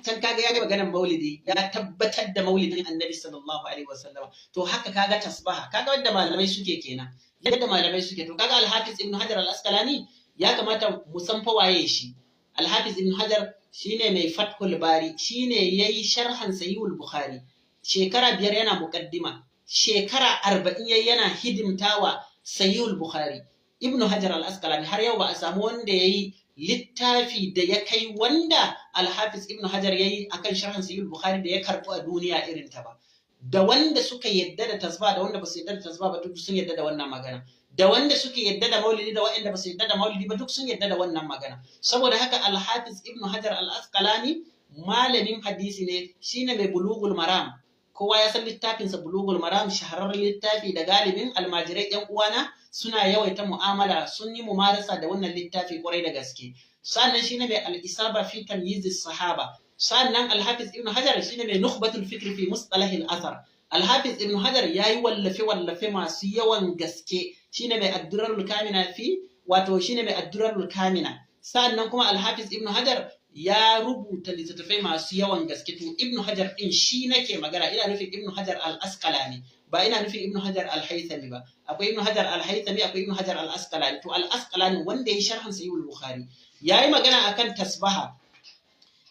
can kaga ya ga maganar maulidi, ya tabbatar da maulidin annabi sallallahu alaihi wasallam. To haka kaga tasbaha, kaga wanda malamai suke kenan, yadda malamai suke. To kaga Al-Hafiz Ibn Hajar Al-Asqalani, ya kamata mu san fa waye shi. Al-Hafiz Ibn Hajar Shine mai Fathul Bari, shine yayi sharhan Sahihul Bukhari. Shekara 5 yana muqaddima, shekara 40 yayi yana hidimtawa Sahihul Bukhari. Ibn Hajar al-Asqalani har yau ba a samu wanda yayi littafi da ya kai wanda Al-Hafiz Ibn Hajar yayi akan sharhan Sahihul Bukhari da ya karbu a duniya irin ta ba. Da wanda suka yadda da tasba da wanda ba su yadda da tasba ba duk sun yadda da wannan magana. Da wanda suke yadda da maulidi da waɗanda ba su yadda da maulidi ba duk sun yadda da wannan magana. Saboda haka Al-Hafiz Ibn Hajar Al-Asqalani malamin hadisi ne, shine mai Bulughul Maram. Kowa ya san littafinsa Bulughul Maram, shahararren littafi da galibin almajirai yan uwana suna yawaita mu'amala, sun yi mumarasa da wannan littafi kwarai da gaske. Sannan shine mai Al-Isaba fi Tamyiz Sahaba. Sannan Al-Hafiz Ibn Hajar shine mai Nukhbatul Fikr fi Mustalah al-Athar. Al-Hafiz Ibn Hajar yayi wallafe wallafe masu yawan gaske, shine mai Ad-Durarul Kamina fi, wato shine mai Ad-Durarul Kamina. Sannan kuma Al-Hafiz Ibn Hajar ya rubuta littattafai masu yawan gaske. To Ibn Hajar din shi nake magana, ina nufin Ibn Hajar Al-Asqalani, ba ina nufin Ibn Hajar Al-Haythami ba. Akwai Ibn Hajar Al-Haythami, akwai Ibn Hajar Al-Asqalani. To Al-Asqalani wanda ya sharhan Sahihul Bukhari yayi magana akan tasbaha,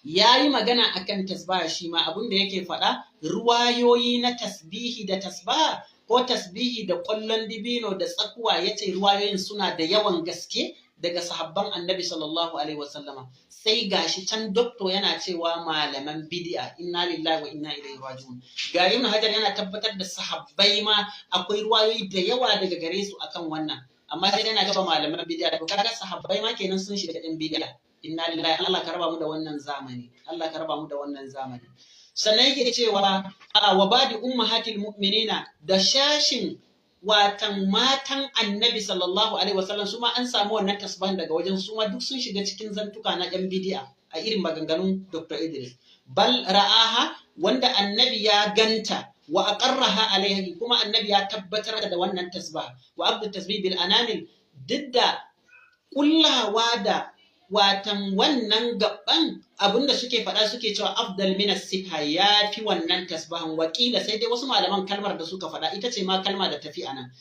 yayi magana akan tasbaha. Shi ma abin da yake faɗa, ruwayoyi na tasbihi da tasbaha ko tasbihi da ƙwallon dibino da tsakuwa, yace ruwayoyin suna da yawan gaske daga sahabban Annabi sallallahu alaihi wasallama. Sai gashi can doctor yana cewa malaman bid'a, inna lillahi wa inna ilaihi raji'un. Ga Ibn Hajar yana tabbatar da sahabbai ma akwai ruwayoyi da yawa daga gare su akan wannan, amma sai yana cewa malaman bid'a. To kaga sahabbai ma kenan sun shiga ɗin bid'a. Inna lillahi, Allah ka raba mu da wannan zamani, Allah ka raba mu da wannan zamani. Sannan yake cewa wa badi ummahatil mu'minina, da shashin watan matan Annabi sallallahu alaihi wasallam, su ma an samu wannan tasbahan daga wajen su ma duk sun shiga cikin zantuka na yan bid'a a irin maganganun Dr. Idris. Bal ra'aha, wanda Annabi ya ganta, wa aqarraha alaihi, kuma Annabi ya tabbatar da wannan tasbah. Wa abdu tasbih bil anamil, duk da kullawa da watan wannan gaban, abinda suke faɗa suke cewa afdal min as-sibha, ya fi wannan tasbahan. Wakila, sai dai wasu malaman kalmar da suka faɗa ita ce ma kalma da tafi anan,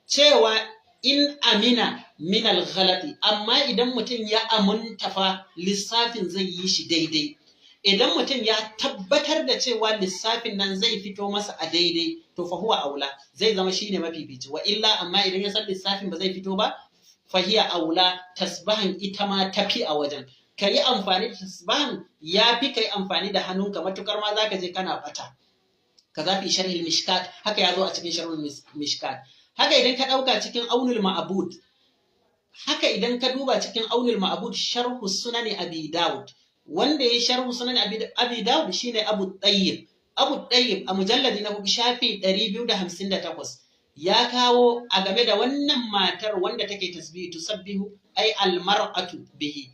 cewa in amina min al-ghalati, amma idan mutum ya amunta fa lissafin zai yi shi daidai, idan mutum ya tabbatar da cewa lissafin nan zai fito masa a daidai, to fa huwa aula, zai zama shine mafifici. Wa illa, amma idan ya san lissafin ba zai fito ba, fahiya aula, tasbahan ita ma tafi a wajen. Ka yi amfani da tasbahan ya fi ka yi amfani da hannunka, matukar ma za ka je kana bata. Ka zafi Sharhil Mishkat, haka ya zo a cikin Sharhul Mishkat. Haka idan ka ɗauka cikin Aunul Ma'abud, haka idan ka duba cikin Aunul Ma'abud Sharhu Sunani Abi Dawud, wanda ya sharhu Sunan Abi Dawud shine Abu Tayyib. Abu Tayyib a mujalladi na 4 shafi 258 ya kawo a game da wannan matar wanda take tasbihi, tusabbihu ay almar'atu bihi,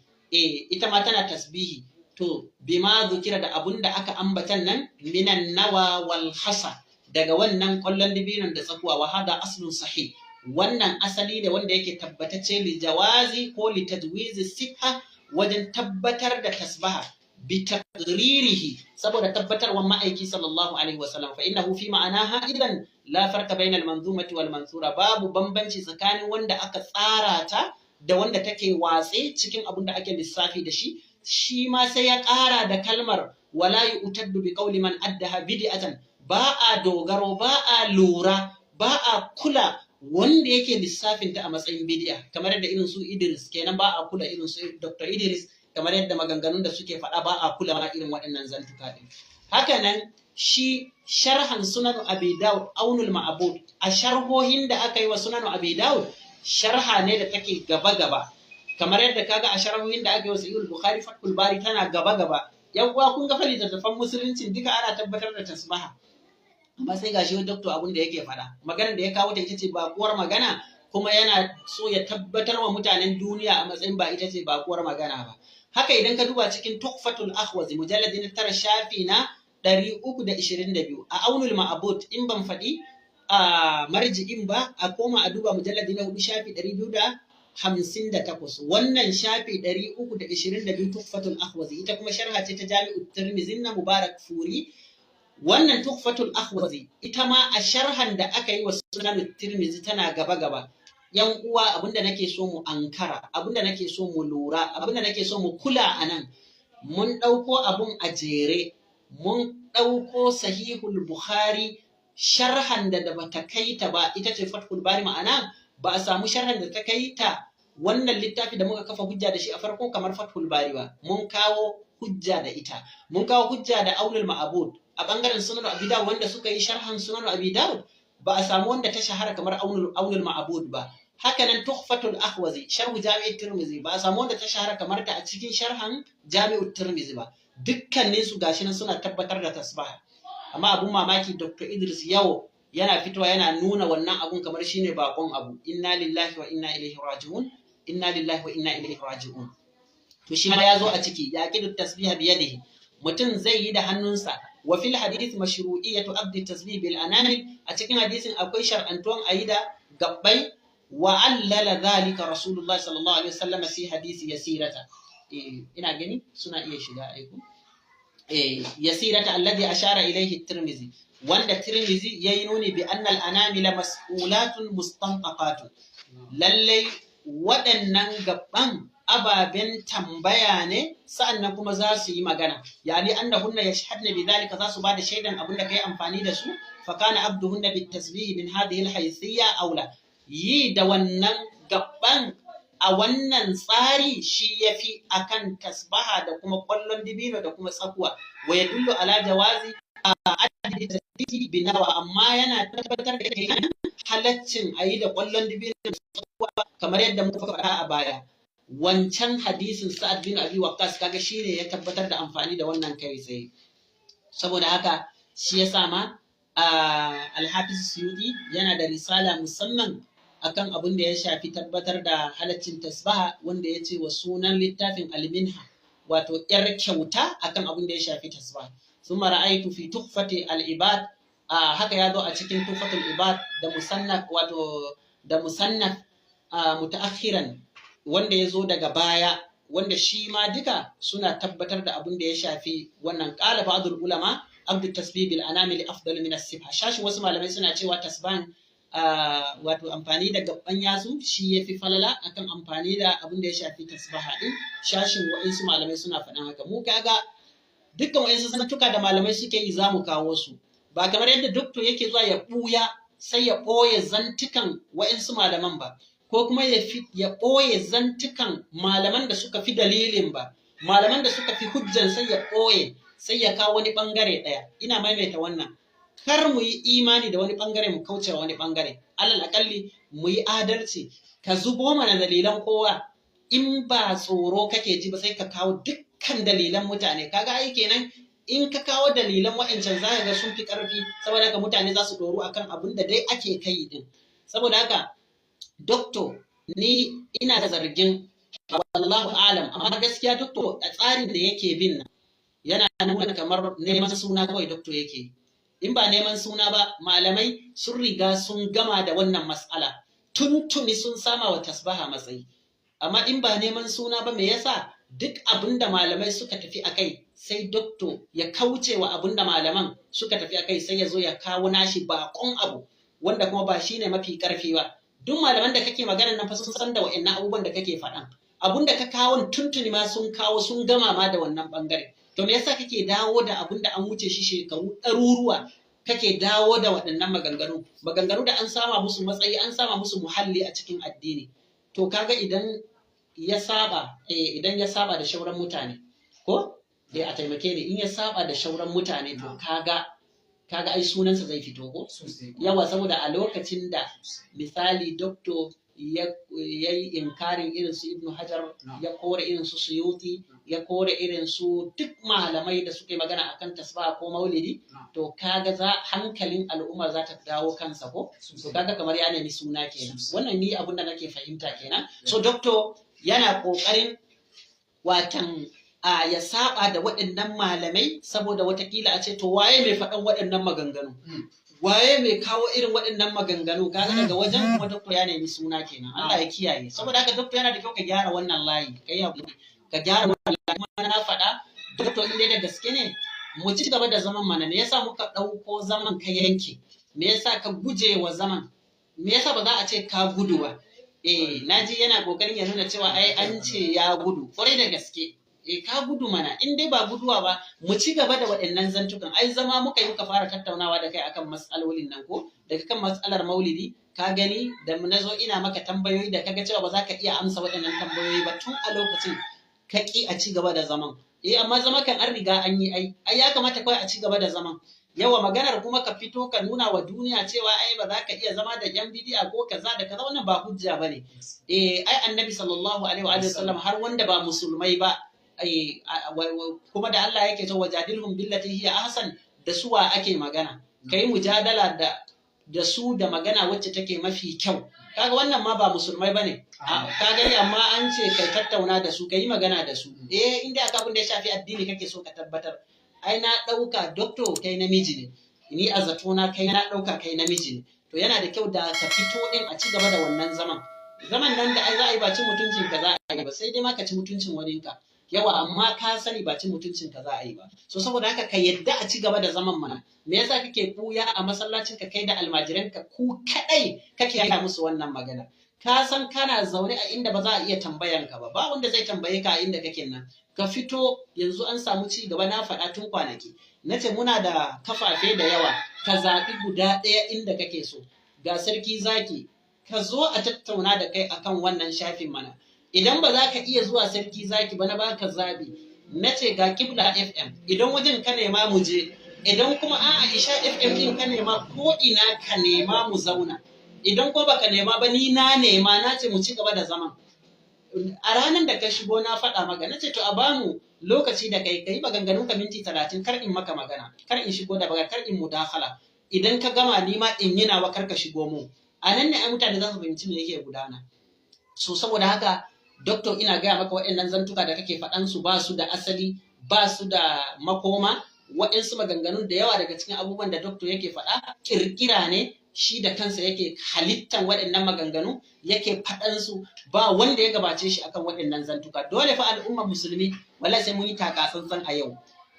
ita ma tana tasbihi. To bima zukira, da abunda aka ambatan nan, minan nawa wal hasa, daga wannan kwallon dibinon da tsakuwa. Wa hada aslun sahih, wannan asali ne wanda yake tabbatacce, li jawazi ko li tadwizi sibha, wajen tabbatar da tasbaha, bi taqririhi, saboda tabbatarwar ma'aiki sallallahu alaihi wasallam. Fa innahu fi ma'anaha idan la farqa bayna al-manzumati wal mansura, babu bambanci tsakanin wanda aka tsara ta da wanda take watse cikin abin da ake lissafi da shi. Shi ma sai ya ƙara da kalmar wala yu'taddu bi qawli man addaha bid'atan, ba a dogaro, ba a lura, ba a kula wanda yake lissafin ta a matsayin bid'a, kamar yadda irin su Idris kenan ba a kula irin su Dr. Idris, kamar yadda maganganun da suke faɗa ba a kula ma irin waɗannan zantuka ɗin. Haka nan shi sharhan Sunan Abi Dawud, Aunul Ma'bud, a sharhohin da aka yi wa Sunan Abi Dawud, sharha ne da take gaba gaba, kamar yadda kaga a sharhohin da aka yi wa Sahihul Bukhari, Fathul Bari tana gaba gaba. Yan uwa, kun ga fa littattafan musulunci duka ana tabbatar da tasbaha, amma sai gashi wani doctor abin da yake faɗa, maganar da ya kawo ta ita ce bakuwar magana, kuma yana so ya tabbatar wa mutanen duniya a matsayin ba ita ce bakuwar magana ba. Haka idan ka duba cikin Tuhfatul Ahwazi, mujalladi na 9 shafi na 322, a Aunul Ma'bud, in ban faɗi a marji'in ba, a koma a duba mujalladi na 4 shafi 258. Wannan shafi 322, Tuhfatul Ahwazi, ita kuma sharha ce ta Jami'ut Tirmidhi na Mubarak Furi. Wannan Tuhfatul Ahwazi ita ma a sharhan da aka yi wa Sunan Tirmidhi tana gaba gaba. Yan uwa, abinda nake so mu ankara, abinda nake so mu lura, abinda nake so mu kula anan, Mun ɗauko abun a jere, mun ɗauko Sahihul Bukhari, sharhan da bata kai ta ba ita ce Fathul Bari. Ma'ana, ba a samu sharhan da ta kai ta wannan littafi da muka kafa hujja da shi a farko kamar Fathul Bari ba. Mun kawo hujja da ita, mun kawo hujja da Aunul Ma'bud a bangaren Sunan Abi Dawud, wanda suka yi sharhan Sunan Abi Dawud, ba a samu wanda ta shahara kamar Aunul Ma'bud ba. Haka nan Tuhfatul Ahwazi, sharhu Jami'ut Tirmidhi, ba a samu wanda ta shahara kamar ta a cikin sharhan Jami'ut Tirmidhi ba. Dukkanin su gashi nan suna tabbatar da tasbaha. Amma abun mamaki, Dr. Idris yau yana fitowa yana nuna wannan abun kamar shine bakon abu. Inna lillahi wa inna ilaihi raji'un, inna lillahi wa inna ilaihi raji'un. To, shi ma ya zo a ciki, yaqidu tasbiha bi yadihi, mutum zai yi da hannunsa. Wa fil hadith mashru'iyyatu abdi tasbih bil anamil, a cikin hadisin akwai shar'antuwan ayi da gabbai. Wa allala dhalika Rasulullah sallallahu alaihi wasallam fi hadisi Yasirata. Ina gani suna iya shiga aiko Yasirata alladhi ashara ilayhi Tirmizi, wanda Tirmizi yayi nuni bi anna al anamila mas'ulatun mustantaqatun, lallai waɗannan gaban ababen tambaya ne, sa'annan kuma za su yi magana. Yani annahunna yashhadna bi dhalika, za su bada shaidan abin da kai amfani da su. Fa kana abduhunna bit tasbih min hadhihi al haythiyya aula, yi da wannan gaban a wannan tsari shi yafi akan tasbaha da kuma kwallon dibino da kuma tsakuwa. Wa yadullu ala jawazi adadi tasbih bi nawa, amma yana tabbatar da kenan halaccin ayi da kwallon dibino da tsakuwa, kamar yadda muka faɗa a baya. Wancan hadisin Sa'ad bin Abi Waqqas, kaga shine ya tabbatar da amfani da wannan kai tsaye. Saboda haka shi yasa ma Al-Hafiz Suyuti yana da risala musamman akan abin da ya shafi tabbatar da halaccin tasbaha, wanda ya ce wa sunan littafin Al-Minha, wato yar kyauta akan abin da ya shafi tasbaha. Thumma ra'aytu fi Tuhfati al-Ibad, haka ya zo a cikin Tuhfatul Ibad da musannaf, wato da musannaf mutaakhiran, wanda ya zo daga baya, wanda shi ma duka suna tabbatar da abin da ya shafi wannan. Qala ba'dul ulama abdu tasbih bil anamil afdal min as-sibha, shashi wasu malamai suna cewa tasban, wato amfani da gaban yatsu, shi yafi falala akan amfani da abin da ya shafi tasbaha din. Shashin wa'insu malamai suna faɗan haka. Mu kaga dukkan wa'insu zantuka da malamai suke yi za mu kawo su, ba kamar yadda doctor yake zuwa ya ɓuya sai ya ɓoye zantukan wa'insu malaman ba, ko kuma ya ɓoye zantukan malaman da suka fi dalilin ba, malaman da suka fi hujjan, sai ya ɓoye, sai ya kawo wani ɓangare ɗaya. Ina maimaita wannan, kar mu yi imani da wani ɓangare mu kauce wa wani ɓangare. Alal aƙalli mu yi adalci, ka zubo mana dalilan kowa. In ba tsoro kake ji ba, sai ka kawo dukkan dalilan mutane. Kaga ai kenan in ka kawo dalilan wa'ancan, za ka ga sun fi ƙarfi. Saboda haka mutane za su ɗoru akan abin da dai ake kai din. Saboda haka doctor, ni ina da zargin, wallahu alam, amma gaskiya doctor a tsarin da yake bin nan yana nuna kamar neman suna kawai doctor yake. In ba neman suna ba, malamai sun riga sun gama da wannan mas'ala tuntuni, sun sama wa tasbaha matsayi. Amma in ba neman suna ba, me yasa duk abin da malamai suka tafi a kai sai doctor ya kauce wa abin da malaman suka tafi a kai, sai ya zo ya kawo nashi bakon abu wanda kuma ba shine mafi karfi ba? Duk malaman da kake magana nan fa sun san da wa'annan abubuwan da kake faɗan. Abun da ka kawo tuntuni ma sun kawo, sun gama ma da wannan bangare. To, me yasa kake dawo da abun da an wuce shi shekaru ɗaruruwa? Kake dawo da waɗannan maganganu, maganganu da an sama musu matsayi, an sama musu muhalli a cikin addini? To, kaga idan ya saba da shauran mutane, ko dai a taimake ni, in ya saba da shauran mutane, to kaga ai sunansa zai fito ko? Yawa, saboda a lokacin da misali doctor ya yi inkarin irin su Ibnu Hajar, ya kore irin su Suyuti, ya kore irin su duk malamai da suka yi magana akan tasbaha ko maulidi, to kaga za hankalin al'umma za ta dawo kansa ko? To, kaga kamar ya nemi suna kenan. Wannan ni abin da nake fahimta kenan. So doctor yana kokarin watan a ya saba da waɗannan malamai, saboda watakila a ce, to, waye mai faɗan waɗannan maganganu? Waye mai kawo irin waɗannan maganganu? Kaga daga wajen kuma doctor ya nemi suna kenan. Allah ya kiyaye. Saboda haka doctor, yana da kyau ka gyara wannan layi, kai hakuri ka gyara wannan layi. Kuma na faɗa, doctor, in dai da gaske ne mu ci gaba da zaman mana. Me yasa muka ɗauko zaman ka yanke? Me yasa ka guje wa zaman? Me yasa ba za a ce ka gudu ba? Eh, naji yana kokarin ya nuna cewa ai an ce ya gudu. Kwarai da gaske. Ka gudu mana, in dai ba guduwa ba mu ci gaba da waɗannan zantukan. Ai zama muka yi muka fara tattaunawa da kai akan matsalolin nan, ko daga kan matsalar maulidi, ka gani da na zo ina maka tambayoyi da kaga cewa ba za ka iya amsa waɗannan tambayoyi ba tun a lokacin ka ƙi a ci gaba da zaman. Amma zama kan an riga an yi, ai ya kamata kawai a ci gaba da zaman. Yawa maganar kuma ka fito ka nuna wa duniya cewa ai ba za ka iya zama da yan bidi'a ko kaza da kaza, wannan ba hujja bane. Ai annabi sallallahu alaihi wa sallam har wanda ba musulmai ba, kuma da Allah yake cewa wajadilhum billati hiya ahsan, da suwa ake magana? Kai mujadala da su da magana wacce take mafi kyau. Kaga wannan ma ba musulmai bane, ka gani, amma an ce kai tattauna da su, kai magana da su. Inda aka abin da ya shafi addini kake so ka tabbatar. Ai na ɗauka doctor kai namiji ne, ni a zatona kai na ɗauka kai namiji ne. To yana da kyau da ka fito ɗin a ci gaba da wannan zaman. Zaman nan da ai za a yi ba cin mutuncin ka za a yi ba, sai dai ma ka ci mutuncin waninka. Yawa, amma ka sani ba cin mutuncin ka za a yi ba. So saboda haka ka yadda a ci gaba da zaman mana. Me yasa kake buya a masallacin ka kai da almajiran ka ku kadai kake gaya musu wannan magana? Ka san kana zaune a inda ba za a iya tambayan ka ba, ba wanda zai tambaye ka a inda kake nan. Ka fito yanzu, an samu ci gaba. Na faɗa tun kwanaki, na ce muna da kafafe da yawa, ka zaɓi guda ɗaya inda kake so. Ga Sarki Zaki, ka zo a tattauna da kai akan wannan shafin mana. Idan ba za ka iya zuwa Sarki Zaki ba, na baka zaɓi, na ce ga Kibla FM, idan wajen ka nema mu je, idan kuma a'a Isha FM din ka nema, ko ina ka nema mu zauna. Idan ko baka nema ba, ni na nema, na ce mu ci gaba da zaman. A ranar da ka shigo na faɗa maka, na ce to a bamu lokaci da kai kai maganganun ka minti 30, kar in maka magana, kar in shigo da baga, kar in mudakhala. Idan ka gama ni ma in yi nawa, kar ka shigo mu. A nan ne ai mutane za su fahimci me yake gudana. So saboda haka doctor, ina gaya maka, waɗannan zantuka da kake faɗan su ba su da asali, ba su da makoma. Waɗansu maganganun da yawa daga cikin abubuwan da doctor yake faɗa ƙirƙira ne, shi da kansa yake halittan waɗannan maganganu yake faɗan su, ba wanda ya gabace shi akan waɗannan zantuka. Dole fa al'ummar musulmi, wallahi sai mun yi taka tsantsan a yau.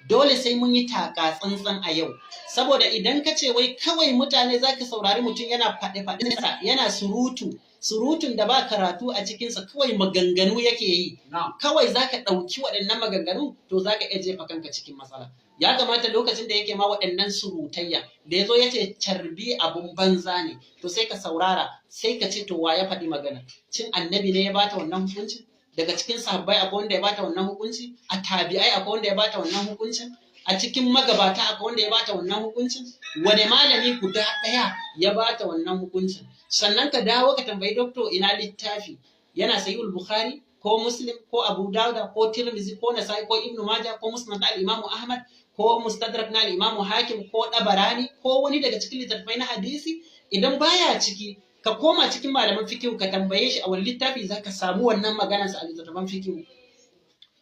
Dole sai mun yi taka tsantsan a yau, saboda idan ka ce wai kawai mutane za ka saurari mutum yana faɗe-faɗinsa, yana surutu, surutun da ba karatu a cikinsa, kawai maganganu yake yi, kawai za ka ɗauki waɗannan maganganu, to za ka iya jefa kanka cikin matsala. Ya kamata lokacin da yake ma waɗannan surutayya, da ya zo ya ce carbi abun banza ne, to sai ka saurara, sai ka ce to wa ya faɗi magana? Cin annabi ne ya bata wannan hukuncin? Daga cikin sahabbai akwai wanda ya bata wannan hukunci? A tabi'ai akwai wanda ya bata wannan hukuncin? A cikin magabata akwai wanda ya bata wannan hukuncin? Wane malami guda ɗaya ya bata wannan hukuncin? Sannan ka dawo ka tambayi doctor ina littafi, yana Sahihul Bukhari ko Muslim ko Abu Dawuda ko Tirmidhi ko Nasa'i ko Ibn Majah ko Musnad al-Imam Ahmad ko Mustadrak na al-Imam Hakim ko Dabarani ko wani daga cikin littattafai na hadisi? Idan baya ciki, ka koma cikin malaman fikihu ka tambaye shi a wani littafi zaka samu wannan maganar sa a littattafan fikihu.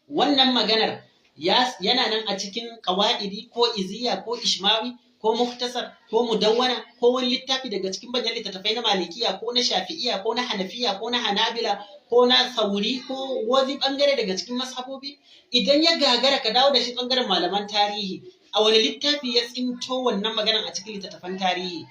Wannan maganar yana nan a cikin qawaidi ko iziya ko ishmawi ko muktasar ko mudawwana ko wani littafi daga cikin manyan littattafai na malikiya ko na shafi'iya ko na hanafiya ko na hanabila ko na sauri ko wani bangare daga cikin mashabobi? Idan ya gagara, ka dawo da shi bangaren malaman tarihi, a wani littafi ya tsinto wannan maganar a cikin littattafan tarihi,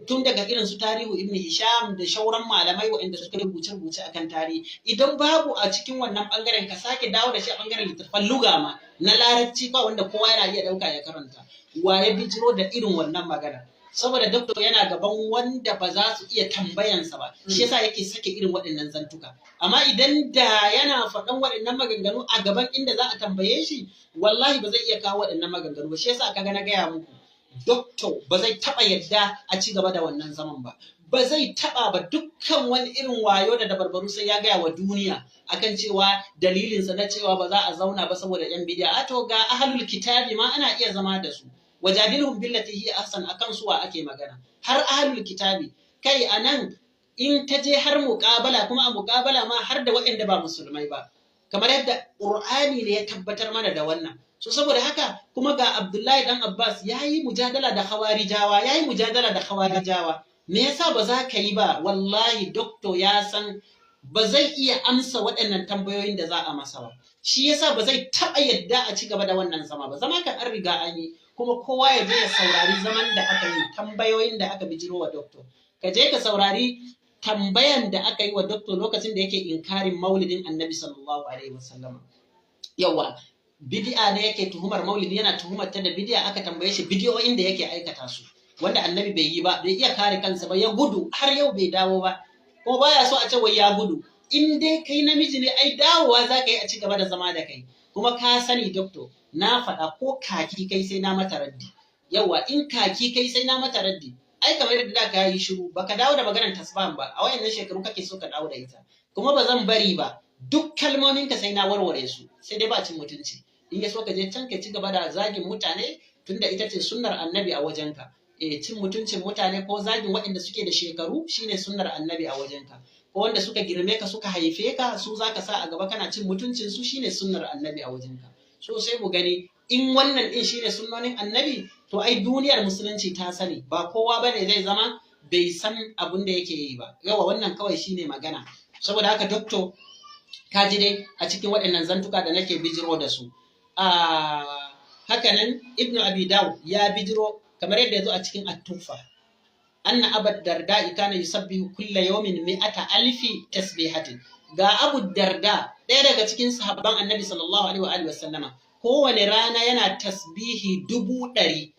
tun daga irin su tarihu Ibn Hisham da shauran malamai waɗanda suka rubuce rubuce akan tarihi? Idan babu a cikin wannan bangaren, ka sake dawo da shi a bangaren littattafan luga ma na larabci ba, wanda kowa yana iya ɗauka ya karanta, wa ya bijiro da irin wannan magana? Saboda doctor yana gaban wanda ba za su iya tambayansa ba, shi yasa yake sake irin waɗannan zantuka. Amma idan da yana faɗan waɗannan maganganu a gaban inda za a tambaye shi, wallahi ba zai iya kawo waɗannan maganganu ba. Shi yasa kaga na gaya muku, doctor ba zai taɓa yadda a ci gaba da wannan zaman ba, ba zai taɓa ba. Dukkan wani irin wayo da dabarbaru sai ya gaya wa duniya akan cewa dalilinsa na cewa ba za a zauna ba saboda yan bidiya. A to ga ahlul kitabi ma ana iya zama da su, wajadilhum billati hiya ahsan, akan suwa ake magana? Har ahlul kitabi. Kai, anan in ta je har muƙabala, kuma a muƙabala ma har da waɗanda ba musulmai ba, kamar yadda Qur'ani ne ya tabbatar mana da wannan. So saboda haka kuma ga Abdullahi dan Abbas yayi mujadala da Khawarijawa, yayi mujadala da Khawarijawa, me yasa ba za ka yi ba? Wallahi doctor ya san ba zai iya amsa waɗannan tambayoyin da za a masa ba, shi yasa ba zai taɓa yadda a ci gaba da wannan zama ba. Zama kan an riga an yi, kuma kowa ya je ya saurari zaman da aka yi, tambayoyin da aka bijiro wa doctor. Ka je ka saurari tambayan da aka yi wa doctor lokacin da yake inkarin maulidin annabi sallallahu alaihi wasallama. Yawa, bid'a ne yake tuhumar maulidi, yana tuhumar ta da bid'a. Aka tambaye shi bidiyoyin da yake aikata su wanda annabi bai yi ba, bai iya kare kansa ba, ya gudu, har yau bai dawo ba, ko baya so a ce wai ya gudu. In dai kai namiji ne, ai dawowa za ka yi a ci gaba da zama da kai. Kuma ka sani, doctor, na faɗa, ko kaki kai sai na mata raddi. Yawa, in kaki kai sai na mata raddi. Ai kamar yadda da ka yi shiru baka dawo da maganar tasbahan ba, a wayannan shekaru kake so ka dawo da ita, kuma ba zan bari ba. Duk kalmomin ka sai na warware su, sai dai ba cin mutunci. In ya so ka je can ka ci gaba da zagin mutane, tunda ita ce sunnar annabi a wajenka. E, cin mutuncin mutane ko zagin waɗanda suke da shekaru shine sunnar annabi a wajenka, ko wanda suka girme ka, suka haife ka, su zaka sa a gaba kana cin mutuncin su, shine sunnar annabi a wajenka. So sai mu gani in wannan din shine sunnonin annabi. To ai duniyar musulunci ta sani, ba kowa bane zai zama bai san abin da yake yi ba. Yawa, wannan kawai shine magana. Saboda haka, doctor, ka ji dai a cikin waɗannan zantuka da nake bijiro da su. Hakanan Ibnu Abi Dawud ya bijiro kamar yadda ya zo a cikin At-Tuhfa anna Abu Darda kana yusabbihu kulla yawmin 100,000 tasbihatin. Ga Abu Darda, ɗaya daga cikin sahabban Annabi sallallahu alaihi wa alihi wasallama, kowane rana yana tasbihi 100,000,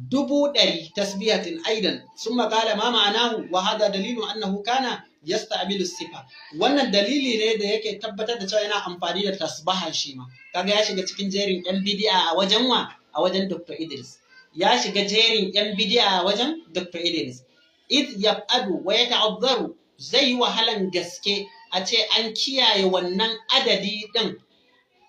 100,000 tasbihatin aidan. Summa qala ma ma'anahu wa hadha dalilu annahu kana yasta'milu sifa. Wannan dalili ne da yake tabbatar da cewa yana amfani da tasbaha shi ma. Kaga ya shiga cikin jerin yan bid'a a wajen wa? A wajen Dr. Idris. Ya shiga jerin yan bid'a a wajen Dr. Idris. Id yab'adu wa yata'azzaru, zai yi wahalan gaske a ce an kiyaye wannan adadi din,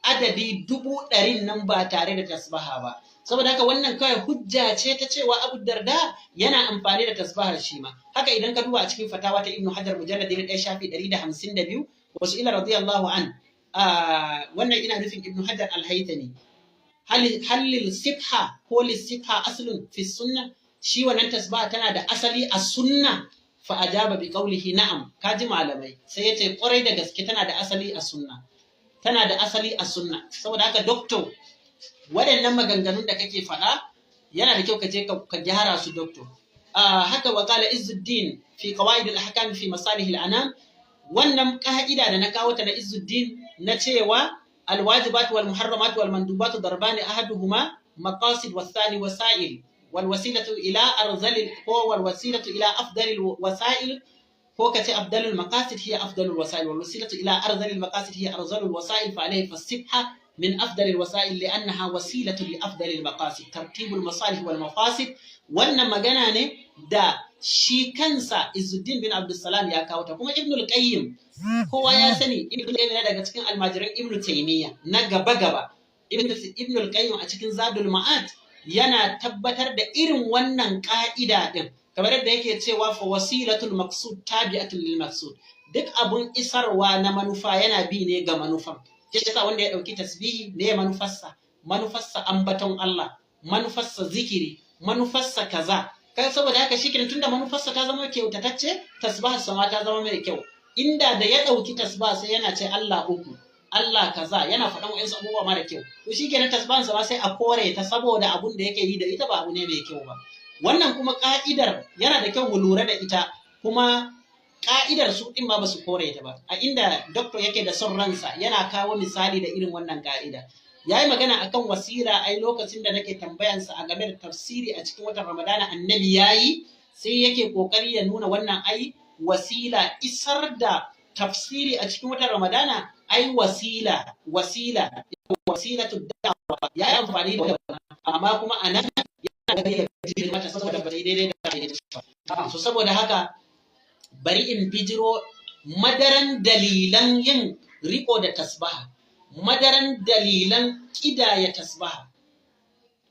adadi 100,000 nan, ba tare da tasbaha ba. Saboda haka wannan kawai hujja ce ta cewa Abu Darda yana amfani da tasbahar shi ma. Haka idan ka duba a cikin Fatawa ta Ibn Hajar, mujalladi na 1, shafi 152, wasu ila radiyallahu an, wannan ina nufin Ibn Hajar al-Haytami, halil sibha ko lisibha aslun fi sunna, shi wannan tasbaha tana da asali a sunna? Fa ajaba bi qawlihi na'am. Kaji malamai, sai yace kwarai da gaske tana da asali a sunna, tana da asali a sunna. Saboda haka, doctor, waɗannan maganganun da kake faɗa yana da kyau ka je ka gyara su, doctor. Haka wa qala Izzuddin fi qawaid al-ahkam fi masalih al-anam. Wannan ka'ida da na kawo ta na Izzuddin na cewa al-wajibat wal muharramat wal mandubat darbani, ahaduhuma maqasid was-thani wasa'il, wal wasilatu ila arzal ko wal wasilatu ila afdal wasa'il, ko kace afdalul maqasid hiya afdalul wasa'il, wal wasilatu ila arzalil maqasid hiya arzalul wasa'il, fa alayhi fasibha من أفضل الوسائل لأنها وسيلة لأفضل المقاصد، ترتيب المصالح والمفاسد. Wannan magana ne da shi kansa Izzuddin bin Abdussalam ya kawo ta. Kuma Ibn al-Qayyim, kowa ya sani Ibn al-Qayyim yana daga cikin almajiran Ibn Taymiyyah na gaba gaba. Ibn al-Qayyim a cikin Zadul Ma'ad yana tabbatar da irin wannan ka'ida din, kamar yadda yake cewa fa wasilatul maqsud tabi'atul lil maqsud. Duk abun isarwa na manufa yana bi ne ga manufan. Shi yasa wanda ya ɗauki tasbihi ne, manufarsa, manufarsa ambaton Allah, manufarsa zikiri, manufarsa kaza kai. Saboda haka shi kenan, tunda manufarsa ta zama kyautatacce, tasbihar sama ta zama mai kyau. Inda da ya ɗauki tasbih sai yana ce Allah uku, Allah kaza, yana faɗan wa'insu abubuwa mara kyau, to shi kenan tasbihar sama sai a kore ta, saboda abun da yake yi da ita ba abu ne mai kyau ba. Wannan kuma ka'idar yana da kyau mu lura da ita. Kuma ka'idar su ɗin ma ba su kore ta ba. A inda doctor yake da son ransa yana kawo misali da irin wannan ka'ida, ya yi magana akan wasila. Ai lokacin da nake tambayansa a game da tafsiri a cikin watan Ramadana annabi ya yi, sai yake kokari ya nuna wannan ai wasila, isar da tafsiri a cikin watan Ramadana ai wasila, wasilatu da'wa, ya yi amfani da wannan. Amma kuma a nan yana ga mata saboda ba daidai da. So saboda haka bari in bijiro madaran dalilan yin riko da tasbaha, madaran dalilan ƙidaya tasbaha.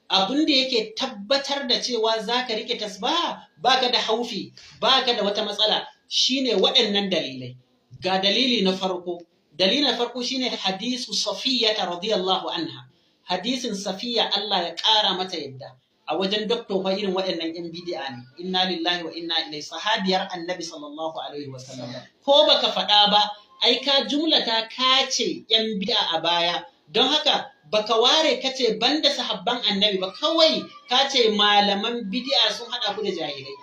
Abin da yake tabbatar da cewa za ka rike tasbaha, baka da haufi, baka da wata matsala, shine waɗannan dalilai. Ga dalili na farko. Dalili na farko shine hadisu Safiya radiyallahu anha, hadisin Safiya, Allah ya ƙara mata yadda. A wajen doctor fa irin waɗannan yan bid'a ne. Inna lillahi wa inna ilaihi. Sahabiyar Annabi sallallahu alaihi wasallam, ko baka faɗa ba, ai ka jumlata, ka ce yan bid'a a baya. Don haka baka ware ka ce banda sahabban Annabi ba, kawai ka ce malaman bid'a sun haɗa ku da jahilai.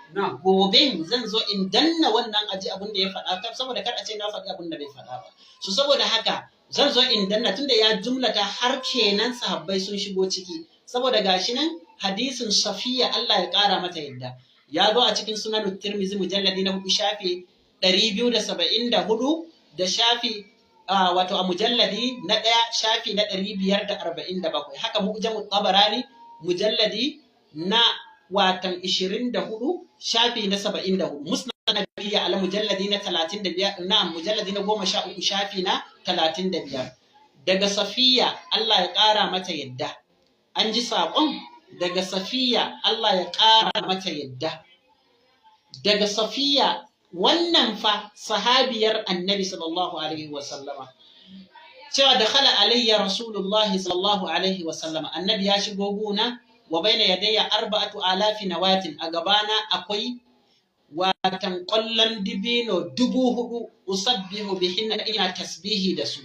Gobe zan zo in danna wannan aji abin da ya faɗa, saboda kar a ce na faɗi abin da bai faɗa ba. So saboda haka Zan zo in danna, tunda ya jumlata har kenan sahabbai sun shigo ciki, saboda gashi nan hadisin Safiya, Allah ya ƙara mata yadda, ya zo a cikin Sunan Tirmizi, mujalladi na 4, shafi 274, da shafi, wato a mujalladi na 1, shafi na 547. Haka Mu'jamu Tabarani, mujalladi na watan 24, shafi na 74. Musnad Nabiyya ala, mujalladi na 35, na mujalladi na 13, shafi na 35, daga Safiya, Allah ya ƙara mata yadda. An ji saƙon daga Safiya, Allah ya ƙara mata yadda, daga Safiya, wannan fa sahabiyar Annabi sallallahu alaihi wasallama, cewa dakhala alayya Rasulullahi sallallahu alaihi wasallama, Annabi ya shigo guna, wa baina yadayya 4000 nawatin, a gabana akwai watan ƙwallon dibino 4000, usabbihu bihinna, ina tasbihi da su.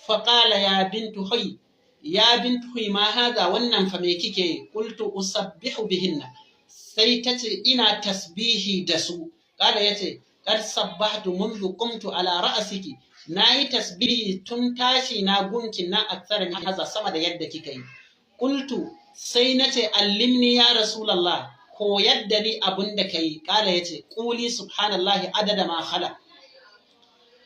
Faƙala ya bintu huy, ya bintu huy, ma haza, wannan fa me kike yi? Qultu usabbihu bihinna, sai tace ina tasbihi da su. Qala, yace qad sabbahtu mundu qumtu ala ra'siki, nayi tasbihi tun tashi na gunkin na, aktsara min haza, sama da yadda kika yi. Qultu, sai nace allimni ya Rasulullah, koyar da ni abun da kai. Kala, yace quli subhanallahi adada ma khala,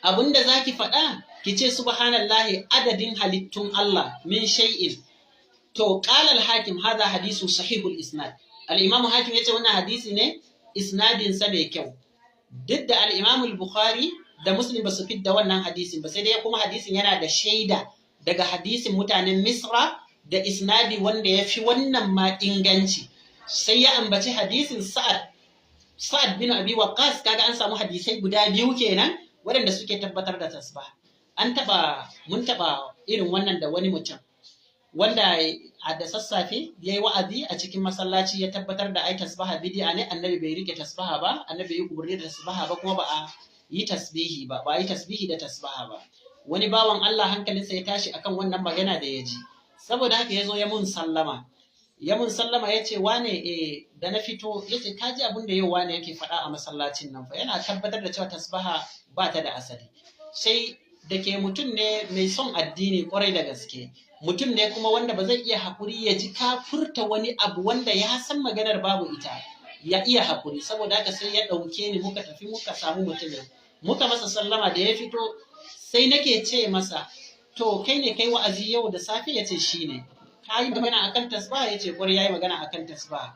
abun da zaki faɗa, ki ce subhanallahi adadin halittun Allah, min shay'in. To, qala al-Hakim hadha hadisu sahihul isnad. Al-Imam Hakim yace wannan hadisi ne isnadin sa mai kyau, duk da al-Imam al-Bukhari da Muslim ba su fidda wannan hadisin ba, sai dai kuma hadisin yana da shaida daga hadisin mutanen Misra da isnadi wanda ya fi wannan ma inganci. Sai ya ambaci hadisin Sa'ad bin Abi Waqqas. Kaga an samu hadisai guda biyu kenan waɗanda suke tabbatar da tasbih. An taba mun taba irin wannan da wani mutum wanda a da sassafe ya yi wa'azi a cikin masallaci, ya tabbatar da ai tasbaha bid'a ne, Annabi bai rike tasbaha ba, Annabi bai yi umarni da tasbaha ba, kuma ba a yi tasbihi ba, ba a yi tasbihi da tasbaha ba. Wani bawan Allah hankalinsa ya tashi akan wannan magana da ya ji, saboda haka ya zo ya mun sallama, ya ce wane eh, da na fito ya ce ka ji abin da yau wane yake faɗa a masallacin nan fa, yana tabbatar da cewa tasbaha ba ta da asali. Sai da ke mutum ne mai son addini kwarai da gaske, mutum ne kuma wanda ba zai iya haƙuri ya ji ka furta wani abu wanda ya san maganar babu ita ya iya haƙuri. Saboda haka sai ya ɗauke ni muka tafi muka samu mutumin, muka masa sallama. Da ya fito sai nake ce masa, to kai ne kai wa'azi yau da safe? Ya ce shi ne. Ka yi magana akan tasbaha? Ya ce kwarai, ya yi magana akan tasbaha.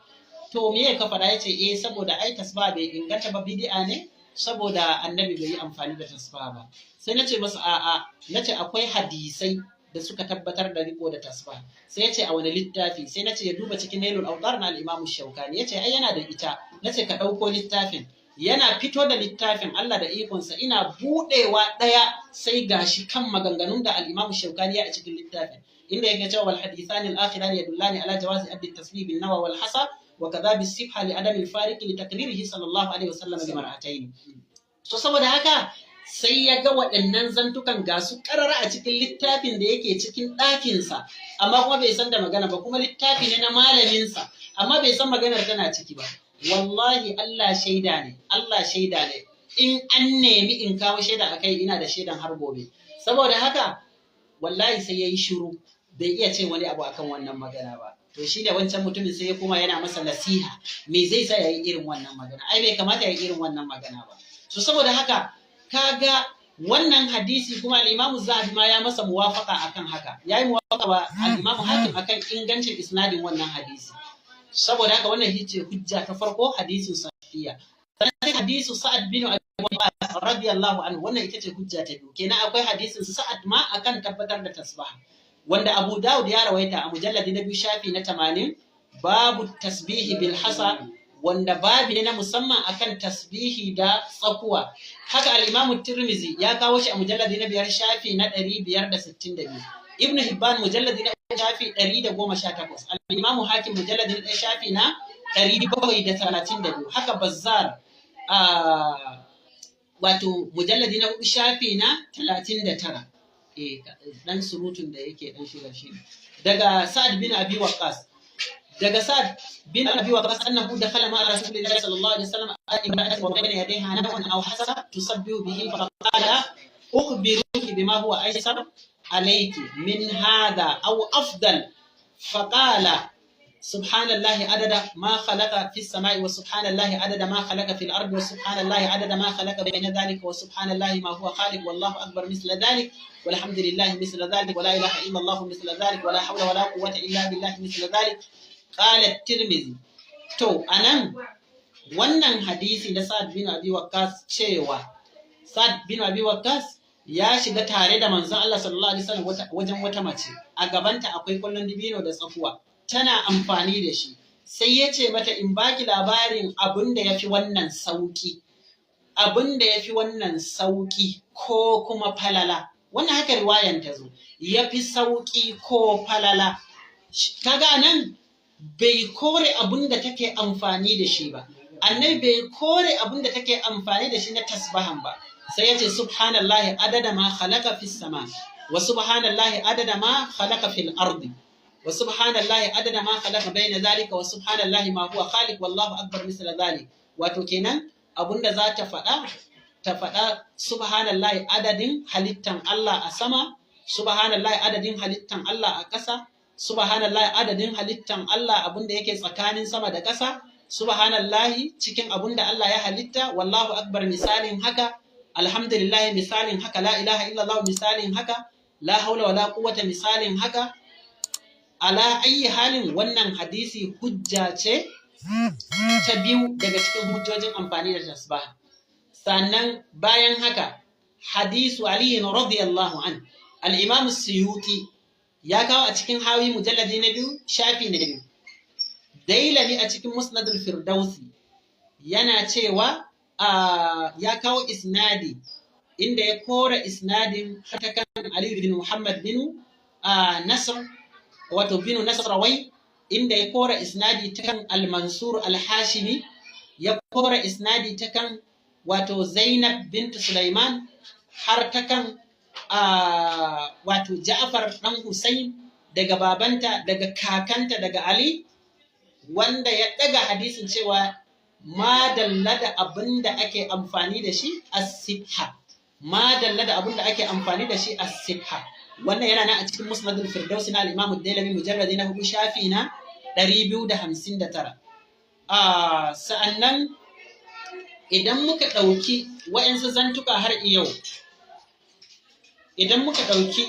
To me ya ka faɗa? Ya ce eh, saboda ai tasbaha bai inganta ba, bid'a ne, saboda Annabi bai yi amfani da tasbaha ba. Sai na ce masa a'a, na ce akwai hadisai da suka tabbatar da riko da tasbaha. Sai ya ce a wani littafi? Sai na ce ya duba cikin Nailul Awtar na al-Imam Shaukani. Ya ce ai yana da ita. Na ce ka ɗauko littafin. Yana fito da littafin, Allah da ikonsa ina buɗewa ɗaya sai gashi kan maganganun da al-Imam Shaukani ya a cikin littafin, inda yake cewa wal hadithani al-akhirani yadullani ala jawazi addi tasbih bin nawa wal hasa wa kadha bis sibha li adam al-fariq li taqririhi sallallahu alaihi wasallam li mar'atayn. So saboda haka sai ya ga waɗannan zantukan ga su ƙarara a cikin littafin da yake cikin ɗakinsa, amma kuma bai san da magana ba, kuma littafi ne na malaminsa, amma bai san maganar tana ciki ba. Wallahi Allah shaida ne, Allah shaida ne, in an nemi in kawo shaida akai, ina da shaidan har gobe. Saboda haka wallahi sai yayi shiru, bai iya ce wani abu akan wannan magana ba. To shi ne wancan mutumin sai ya koma yana masa nasiha, me zai sa yayi irin wannan magana, ai bai kamata yayi irin wannan magana ba. So saboda haka kaga wannan hadisi kuma al-Imam Zahabi ma ya masa muwafaqa akan haka, yayi muwafaqa wa al-Imam Hakim akan ingancin isnadin wannan hadisi. Saboda haka wannan hice hujja ta farko, hadisin Safiya. Sannan hadisu Sa'ad bin Abi Waqqas radiyallahu anhu, wannan ita ce hujja ta biyu kenan. Akwai hadisin Sa'ad ma akan tabbatar da tasbih, wanda Abu Dawud ya rawaita a mujalladi na 2, shafi na 80, babu tasbihi bil hasa, wanda babi ne na musamman akan tasbihi da tsakuwa. Haka al-Imam Tirmizi ya kawo shi a mujalladi na 5, shafi na 562. Ibn Hibban, mujalladi na shafi 118. al-Imam Hakim, mujalladi na 1, shafi na 732. Haka Bazzar, wato mujalladi na 4, shafi na 39. Dan surutun da yake dan shiga shi daga Sa'ad bin Abi Waqqas, daga Sa'ad bin Abi Waqqas annahu dakhala ma'a Rasulillahi sallallahu alaihi wasallam imra'atan wa bayna yadayha naw'un aw hasa tusabbihu bihi, fa qala ukhbiruki bima huwa aysar. alayki min hadha aw afdal. Faqala subhanallahi adada ma khalaqa fis samai wa subhanallahi adada ma khalaqa fil ardi wa subhanallahi adada ma khalaqa bayna dhalika wa subhanallahi ma huwa khaliq wallahu akbar misla dhalik walhamdulillahi misla dhalik wa la ilaha illa allah misla dhalik wa la hawla wa la quwwata illa billahi misla dhalik. Qala at-Tirmidhi. To anan wannan hadisi na Sa'ad bin Abi Waqqas cewa Sa'ad bin Abi Waqqas ya shiga tare da manzon Allah sallallahu alaihi wasallam wajen wata mace, a gabanta akwai kullun dibino da tsakuwa, tana amfani da shi. Sai ya ce mata in baki labarin abin da yafi wannan sauki, abin da yafi wannan sauki ko kuma falala. Wannan haka riwayan ta zo, yafi sauki ko falala. Kaga nan bai kore abin da take amfani da shi ba, annabi bai kore abin da take amfani da shi na tasbahan ba. Sai ya ce subhanallahi adada ma khalaqa fis sama wa subhanallahi adada ma khalaqa fil ardi wa subhanallahi adada ma khalaqa bayna zalika wa subhanallahi ma huwa khaliq wallahu akbar misla zalik. Wato kenan abunda za ta faɗa, ta faɗa subhanallahi adadin halittan Allah a sama, subhanallahi adadin halittan Allah a ƙasa, subhanallahi adadin halittan Allah abunda yake tsakanin sama da ƙasa, subhanallahi cikin abunda Allah ya halitta, wallahu akbar misalin haka, alhamdulillah misalin haka, la ilaha illallah misalin haka, la haula wala quwwata misalin haka. Ala ayi halin wannan hadisi hujja ce ta biyu daga cikin hujjojin amfani da tasbih. Sannan bayan haka hadisu Ali radiyallahu an, al-Imam Suyuti ya kawo a cikin Hawi mujalladi na 2 shafi na 2. Dailami a cikin Musnadul Firdausi yana cewa ya kawo isnadi inda ya kora isnadin hata kan Ali bin Muhammad bin Nasr, wato bin Nasrawai, inda ya kora isnadi ta kan Al-Mansur Al-Hashimi, ya kora isnadi ta kan wato Zainab bint Sulaiman, har ta kan wato Ja'far dan Hussein, daga babanta, daga kakanta, daga Ali, wanda ya daga hadisin cewa ma dalla da abin da ake amfani da shi as-sibha, ma dalla da abin da ake amfani da shi as-sibha. Wannan yana nan a cikin Musnadul Firdaus na al-Imam ad-Dailami mujalladi na 4 shafi na 259. Sa'annan idan muka ɗauki wa'ansu zantuka har yau, idan muka ɗauki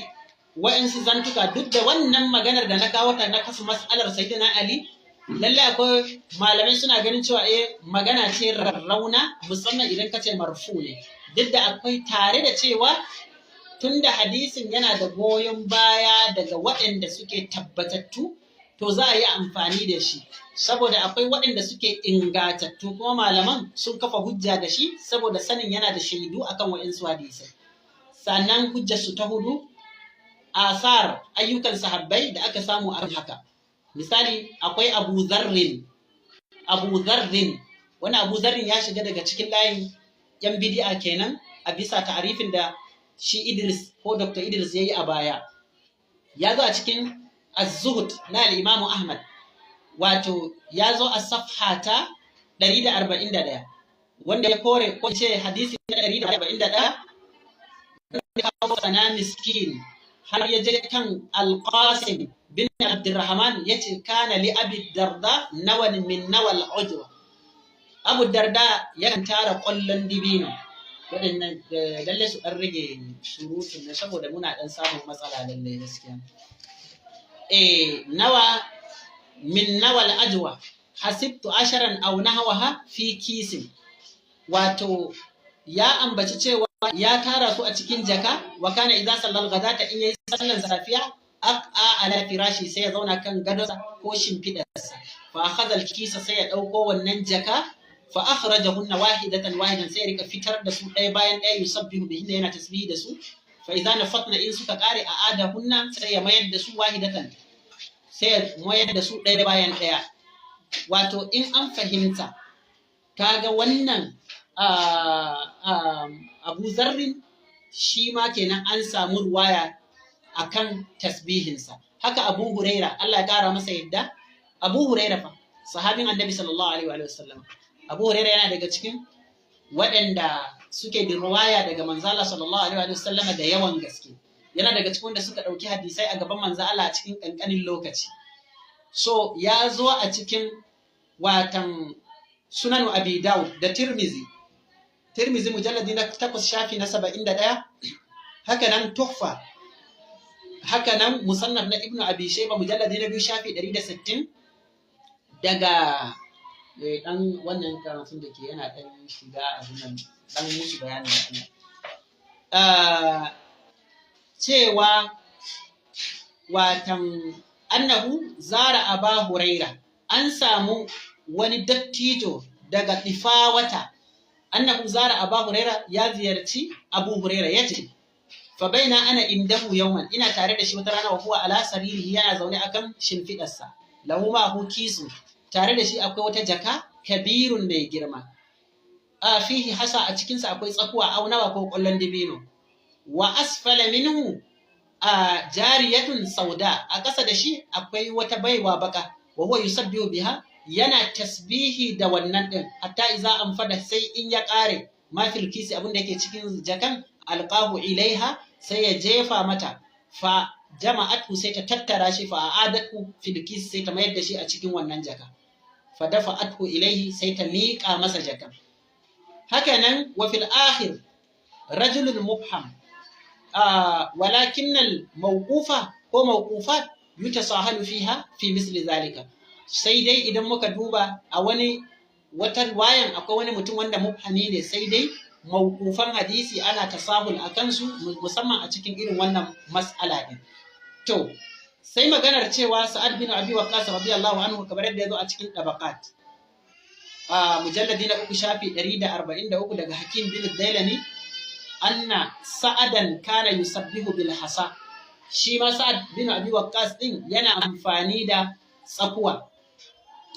wa'ansu zantuka duk da wannan maganar da na kawo ta na kasu mas'alar Sayyidina Ali, lallai akwai malamai suna ganin cewa magana ce rarrauna, musamman idan ka ce marfu ne, duk da akwai tare da cewa tunda hadisin yana da goyon baya daga waɗanda suke tabbatattu, to za a yi amfani da shi, saboda akwai waɗanda suke ingatattu kuma malaman sun kafa hujja da shi saboda sanin yana da shaidu akan waɗansu hadisai. Sannan hujjarsu ta hudu, asar ayyukan sahabbai da aka samu akan haka. Misali akwai Abu Dharrin, Abu Dharrin, wani Abu Dharrin ya shiga daga cikin layin yan bid'a kenan a bisa ta'arifin da shi Idris ko Dr. Idris yayi a baya. Ya zo a cikin Az-Zuhd na al-Imam Ahmad, wato ya zo a safha ta 141, wanda ya kore ko ce hadisi na 141 kawo sana miskin, har ya je kan Al-Qasim bin Abdurrahman, ya ce kana li Abi Darda nawan min nawal ujwa. Abu Darda yakan tara ƙwallon dibino. Waɗannan lalle su ɗan rage surutun na saboda muna ɗan samun matsala lalle gaskiya. Nawa min nawal ajwa hasibtu asharan aw nahwaha fi kisin. Wato ya ambaci cewa ya tara su a cikin jaka, wa kana idza sallal ghadata, in yayi sallan safiya, aqa ala firashi, sai ya zauna kan gadonsa ko shimfidarsa, fa akhadha al-kisa, sai ya dauko wannan jaka, fa akhrajahunna wahidatan wahidan, sai ya rika fitar da su ɗaya bayan ɗaya, yusabbihu bihinna, yana tasbihi da su, fa idza nafatna, in suka kare, a adahunna, sai ya mayar da su, wahidatan, sai ya mayar da su ɗaya bayan ɗaya. Wato in an fahimta, kaga wannan Abu Zarrin shi ma kenan an samu ruwaya akan tasbihinsa. Haka Abu Huraira, Allah ya kara masa yadda. Abu Huraira fa sahabin Annabi sallallahu alaihi wa sallam. Abu Huraira yana daga cikin waɗanda suke da ruwaya daga manzala sallallahu alaihi wa sallam da yawan gaske. Yana daga cikin wanda suka ɗauki hadisai a gaban manzo Allah a cikin ƙanƙanin lokaci. So ya zo a cikin watan Sunan Abi Dawud da Tirmizi. Tirmizi mujalladi na 8 shafi na 71, haka nan Tuhfa, haka nan Musannaf na Ibnu Abi Shayba mujalladi na 2 shafi 160, daga dan wannan karatun da ke yana dan shiga abin nan, dan musu bayanin Allah cewa watan annahu zara Aba Huraira, an samu wani dattijo daga Tifawata, annahu zara Aba Huraira, ya ziyarci Abu Huraira, yace fa baina ana indahu yawman, ina tare da shi wata rana, wa huwa ala saririhi, yana zaune akan shimfidarsa, lahu ma hu kisu, tare da shi akwai wata jaka, kabirun, mai girma, a fihi hasa, a cikinsa akwai tsakuwa, au nawa, ko ƙwallon dibino, wa asfala minhu a jariyatun sauda, a ƙasa da shi akwai wata baiwa baka, wa huwa yusabbihu biha, yana tasbihi da wannan din, hatta iza anfada, sai in ya ƙare, ma fil kisi, abin da yake cikin jakan, alqahu ilaiha, sai ya jefa mata, fa jama'atu, sai ta tattara shi, fa a'adatu fil kisi, sai ta mayar da shi a cikin wannan jaka, fa dafa'athu ilaihi, sai ta miƙa masa jakan. Haka nan wa fil akhir rajulun mubham, walakin al mawqufa ko mawqufat yutasahalu fiha fi misli zalika. Sai dai idan muka duba a wani wata riwayan akwai wani mutum wanda mubhami ne, sai dai mawqufan hadisi ana tasahul a kansu, musamman a cikin irin wannan mas'ala din. To sai maganar cewa Sa'ad bin Abi Waqqas radiyallahu anhu, kamar yadda ya zo a cikin Tabaqat a mujalladi na 3 shafi 143, daga Hakim bin Dailami, anna Sa'adan kana yusabbihu bil hasa, shi ma Sa'ad bin Abi Waqqas din yana amfani da tsakuwa,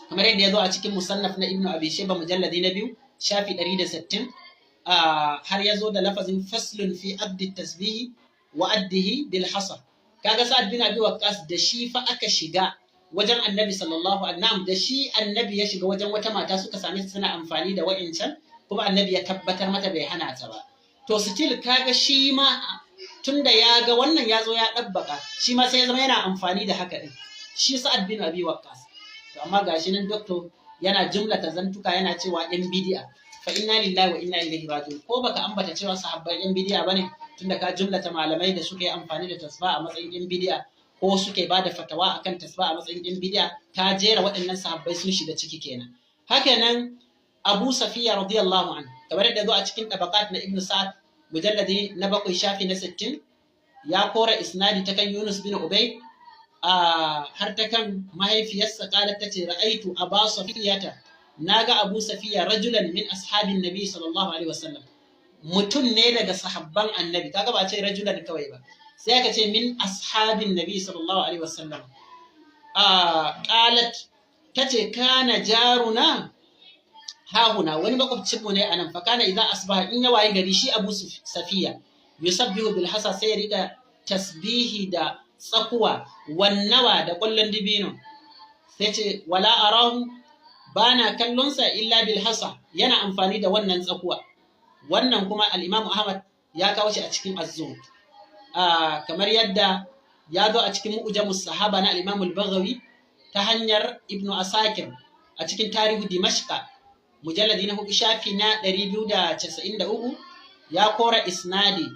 kamar yadda ya zo a cikin Musannaf na Ibnu Abi Shayba mujalladi na 2 shafi 160, har ya zo da lafazin faslun fi addi tasbihi wa addihi bil hasa. Kaga Sa'ad bin Abi Waqqas, da shi fa aka shiga wajen Annabi sallallahu alaihi wasallam, da shi Annabi ya shiga wajen wata mata, suka same su suna amfani da wa'incan, kuma Annabi ya tabbatar mata, bai hana ta ba. To still kaga shi ma tunda ya ga wannan ya zo ya ɗabbaka, shi ma sai ya zama yana amfani da haka din, shi Sa'ad bin Abi Waqqas. To amma gashi nan doctor yana jumlata zantuka, yana cewa yan bid'a, fa inna lillahi wa inna ilaihi raji'un. Ko baka ambata cewa sahabbai yan bid'a bane, tunda ka jumlata malamai da suka yi amfani da tasba a matsayin yan bid'a ko suke bada fatawa akan tasba a matsayin yan bid'a, ka jera waɗannan sahabbai sun shiga ciki kenan. Haka nan Abu Safiya radiyallahu anhu, kamar yadda zo a cikin Tabaqat na Ibn Sa'ad mujalladi na 7 shafi na 60, ya kora isnadi ta kan Yunus bin Ubay har ta kan mahaifiyarsa, qalat, tace ra'aitu Aba Safiyata, naga Abu Safiya, rajulan min ashabin Nabi sallallahu alaihi wasallam, mutum ne daga sahabban Annabi. Kaga ba ce rajulan kawai ba, sai aka ce min ashabin Nabi sallallahu alaihi wasallam. Qalat, tace kana jaruna hahuna, wani makwabcinmu ne anan, fa kana idan asbaha, in ya waye gari shi Abu Safiya, yusabbihu bil hasa, sai ya rika tasbihi da tsakuwa, wannawa, da ƙwallon dibino. Sai ce wala arahu, bana kallonsa, illa bil hasa, yana amfani da wannan tsakuwa. Wannan kuma al-Imam Ahmad ya kawo shi a cikin Az-Zuhd, kamar yadda ya zo a cikin Mu'jamus Sahaba na al-Imam al-Baghawi ta hanyar Ibn Asakir a cikin Tarihu Dimashqa mujalladi na 4 shafi na 293, ya kora isnadi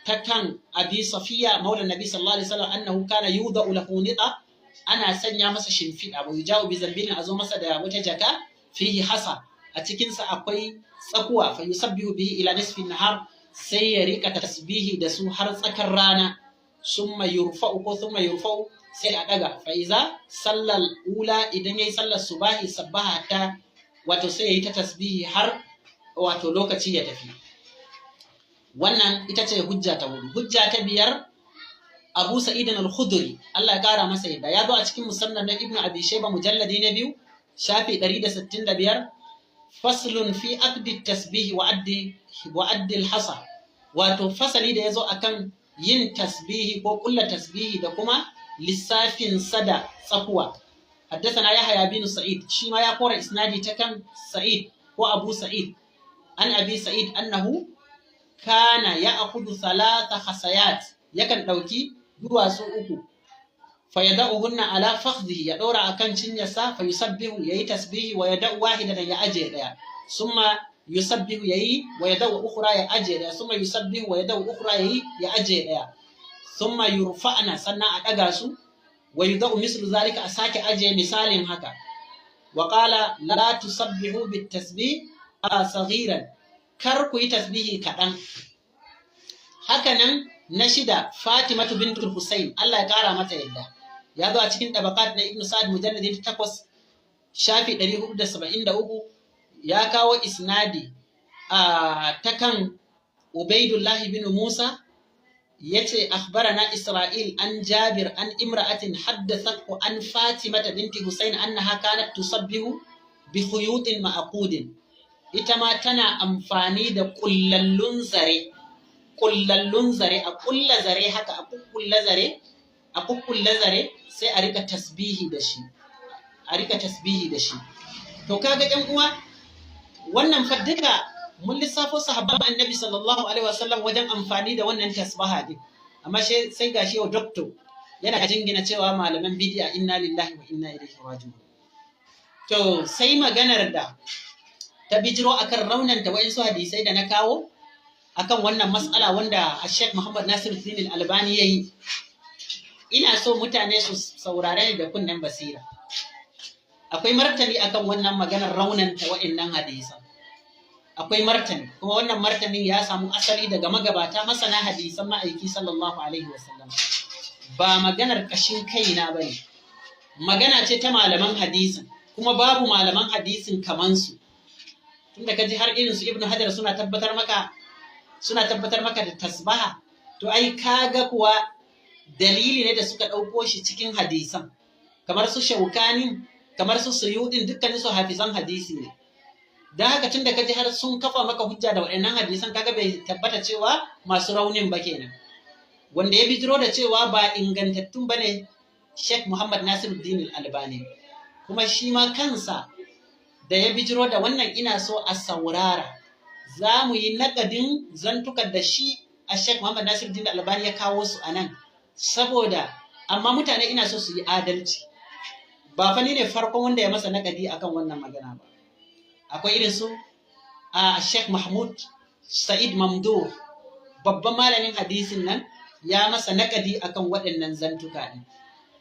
ta kan Abi Safiya maula Nabi sallallahu alaihi wasallam, annahu kana yudau lahu nita, ana sanya masa shimfiɗa, wa yuja'u bi zambilin, a zo masa da wata jaka, fihi hasa, a cikinsa akwai tsakuwa, fa yusabbihu bihi ila nisfi nahar, sai ya rika tasbihi da su har tsakar rana, summa yurfa'u ko summa yurfa'u, sai a daga, fa iza sallal ula, idan yayi sallar subahi, sabbaha ta, wato sai yayi ta tasbihi har wato lokaci ya tafi. Wannan ita ce hujja ta hudu. Hujja ta biyar, Abu Sa'id al-Khudri, Allah ya kara masa yadda, ya zo a cikin Musannaf na Ibn Abi Shayba mujalladi na 2 shafi 165, faslun fi aqdi tasbihi wa addi al-hasa, wato fasali da yazo akan yin tasbihi ko kulla tasbihi da kuma lissafin sada tsakuwa. حدثنا يحيى بن سعيد، شيما يا كورا اسنادي تكن سعيد هو ابو سعيد، عن ابي سعيد انه كان ياخذ ثلاث حصيات. Yakan ɗauki duwatsu uku, fa yada'uhunna ala fakhdhihi, ya ɗora akan cinyarsa, fa yusabbihu, yayi tasbihi, wa yada'u wahidatan, ya aje ɗaya, summa yusabbihu, yayi, wa yada'u ukhra, ya aje ɗaya, summa yusabbihu wa yada'u ukhra, yayi, ya aje ɗaya, summa yurfa'na, sannan a ɗaga su, wa yuda'u mislu zalika, a sake aje misalin haka. Wa qala la tusabbihu bit tasbih saghiran, kar ku yi tasbihi kaɗan. Hakanan na shida, Fatimatu bintul Husayn, Allah ya kara mata yadda, ya zo a cikin Tabaqat na Ibn Sa'ad, mujalladi 8, shafi 473, ya kawo isnadi a ta kan Ubaidullahi bin Musa, yace akhbarana Isra'il an Jabir an imra'atin haddathathu an Fatimata binti Husayn annaha kanat tusabbihu bi khuyutin ma'qudin. Ita ma tana amfani da kullallun zare, kullallun zare, a kulla zare haka, a kukkulla zare, a kukkulla zare, sai a rika tasbihi da shi, a rika tasbihi da shi. To kaga ɗan uwa, wannan fa duka mun lissafo sahabban Annabi sallallahu alaihi wasallam wajen amfani da wannan tasbaha din, amma sai gashi yau doctor yana jingina cewa malaman bid'a, inna lillahi wa inna ilaihi raji'un. To sai maganar da ta bijiro akan raunanta wa'insu hadisai da na kawo akan wannan mas'ala wanda Sheikh Muhammad Nasiruddin Al-Albani yayi. Ina so mutane su saurare ni da kunnen basira. Akwai martani akan wannan maganar raunanta wa'innan hadisan. Akwai martani, kuma wannan martanin ya samu asali daga magabata masana hadisan Ma'aiki sallallahu alaihi wasallam. Ba maganar kashin kaina bane, magana ce ta malaman hadisin, kuma babu malaman hadisin kaman su, tunda kaji har irin su Ibnu Hajar suna tabbatar maka da tasbaha. To ai kaga kuwa dalili ne da suka ɗauko shi cikin hadisan, kamar su Shaukani, kamar su Suyudin, dukkanin su hafizan hadisi ne. Don haka tun da kaji har sun kafa maka hujja da waɗannan hadisan, kaga bai tabbata cewa masu raunin ba kenan. Wanda ya bijiro da cewa ba ingantattun bane, Sheikh Muhammad Nasiruddin Al-Albani, kuma shi ma kansa da ya bijiro da wannan, ina so a saurara, za mu yi naƙadin zantukar da shi a Sheikh Muhammad Nasiruddin Al-Albani ya kawo su a nan. Saboda amma mutane ina so su yi adalci, ba fa ni ne farkon wanda ya masa naƙadi akan wannan magana ba. Akwai irin su a Sheikh Mahmud Sa'id Mamduh, babban malamin hadisin nan, ya masa naƙadi akan waɗannan zantuka ɗin.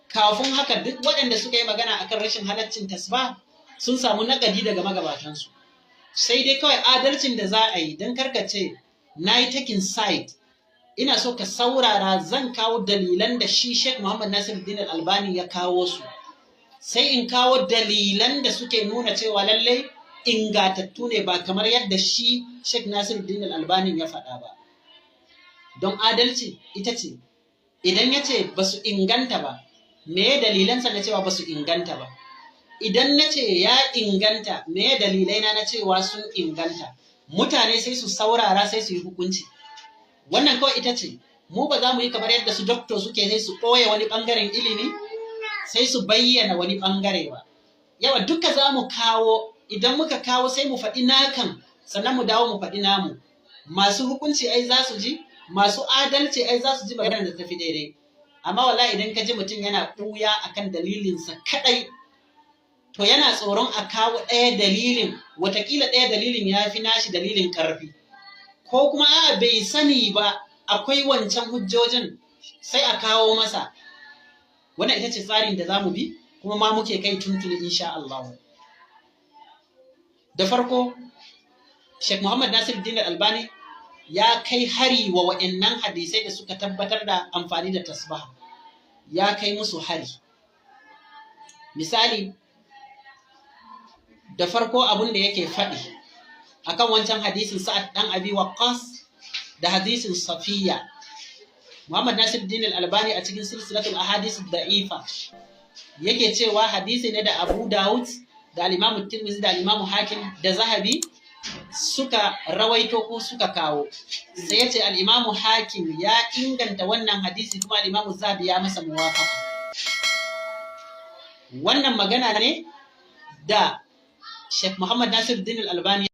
Kafin haka, duk waɗanda suka yi magana akan rashin halaccin tasbah sun samu naƙadi daga magabatansu. Sai dai kawai adalcin da za a yi, don karkace na yi taking side, ina so ka saurara, zan kawo dalilan da shi Sheikh Muhammad Nasiruddin Al-Albani ya kawo su, sai in kawo dalilan da suke nuna cewa lallai ingatattu ne, ba kamar yadda shi Sheikh Nasiruddin Al-Albani ya faɗa ba. Don adalci ita ce, idan ya ce ba su inganta ba, me dalilansa na cewa ba su inganta ba? Idan na ce ya inganta, me dalilai na cewa sun inganta? Mutane sai su saurara, sai su yi hukunci. Wannan kawai ita ce. Mu ba za mu yi kamar yadda su doctor suke, sai su ɓoye wani ɓangaren ilimi, sai su bayyana wani ɓangare ba. Yawa duka za mu kawo. Idan muka kawo, sai mu faɗi nakan, sannan mu dawo mu faɗi namu. Masu hukunci ai za su ji, masu adalci ai za su ji maganar da tafi daidai. Amma wallahi idan ka ji mutum yana ɓuya akan dalilinsa kaɗai, to yana tsoron a kawo ɗaya dalilin, watakila ɗaya dalilin ya fi nashi dalilin ƙarfi, ko kuma a bai sani ba akwai wancan hujjojin, sai a kawo masa. Wannan ita ce tsarin da za mu bi, kuma ma muke kai tuntuni, insha Allah. Da farko, Sheikh Muhammad Nasiruddin Albani ya kai hari wa wa'annan hadisai da suka tabbatar da amfani da tasbaha, ya kai musu hari. Misali, da farko abun da yake faɗi akan wancan hadisin Sa'ad dan Abi Waqqas da hadisin Safiya, Muhammad Nasiruddin Al-Albani a cikin Silsilatul Ahadith Da'ifa yake cewa hadisi ne da Abu Dawud da al-Imam Tirmidhi da al-Imam Hakim da Zahabi suka rawaito ko suka kawo. Sai ya ce al-Imam Hakim ya inganta wannan hadisi, kuma al-Imam Zahabi ya masa muwafaqa. Wannan magana ne da Sheikh Muhammad Nasiruddin Al-Albani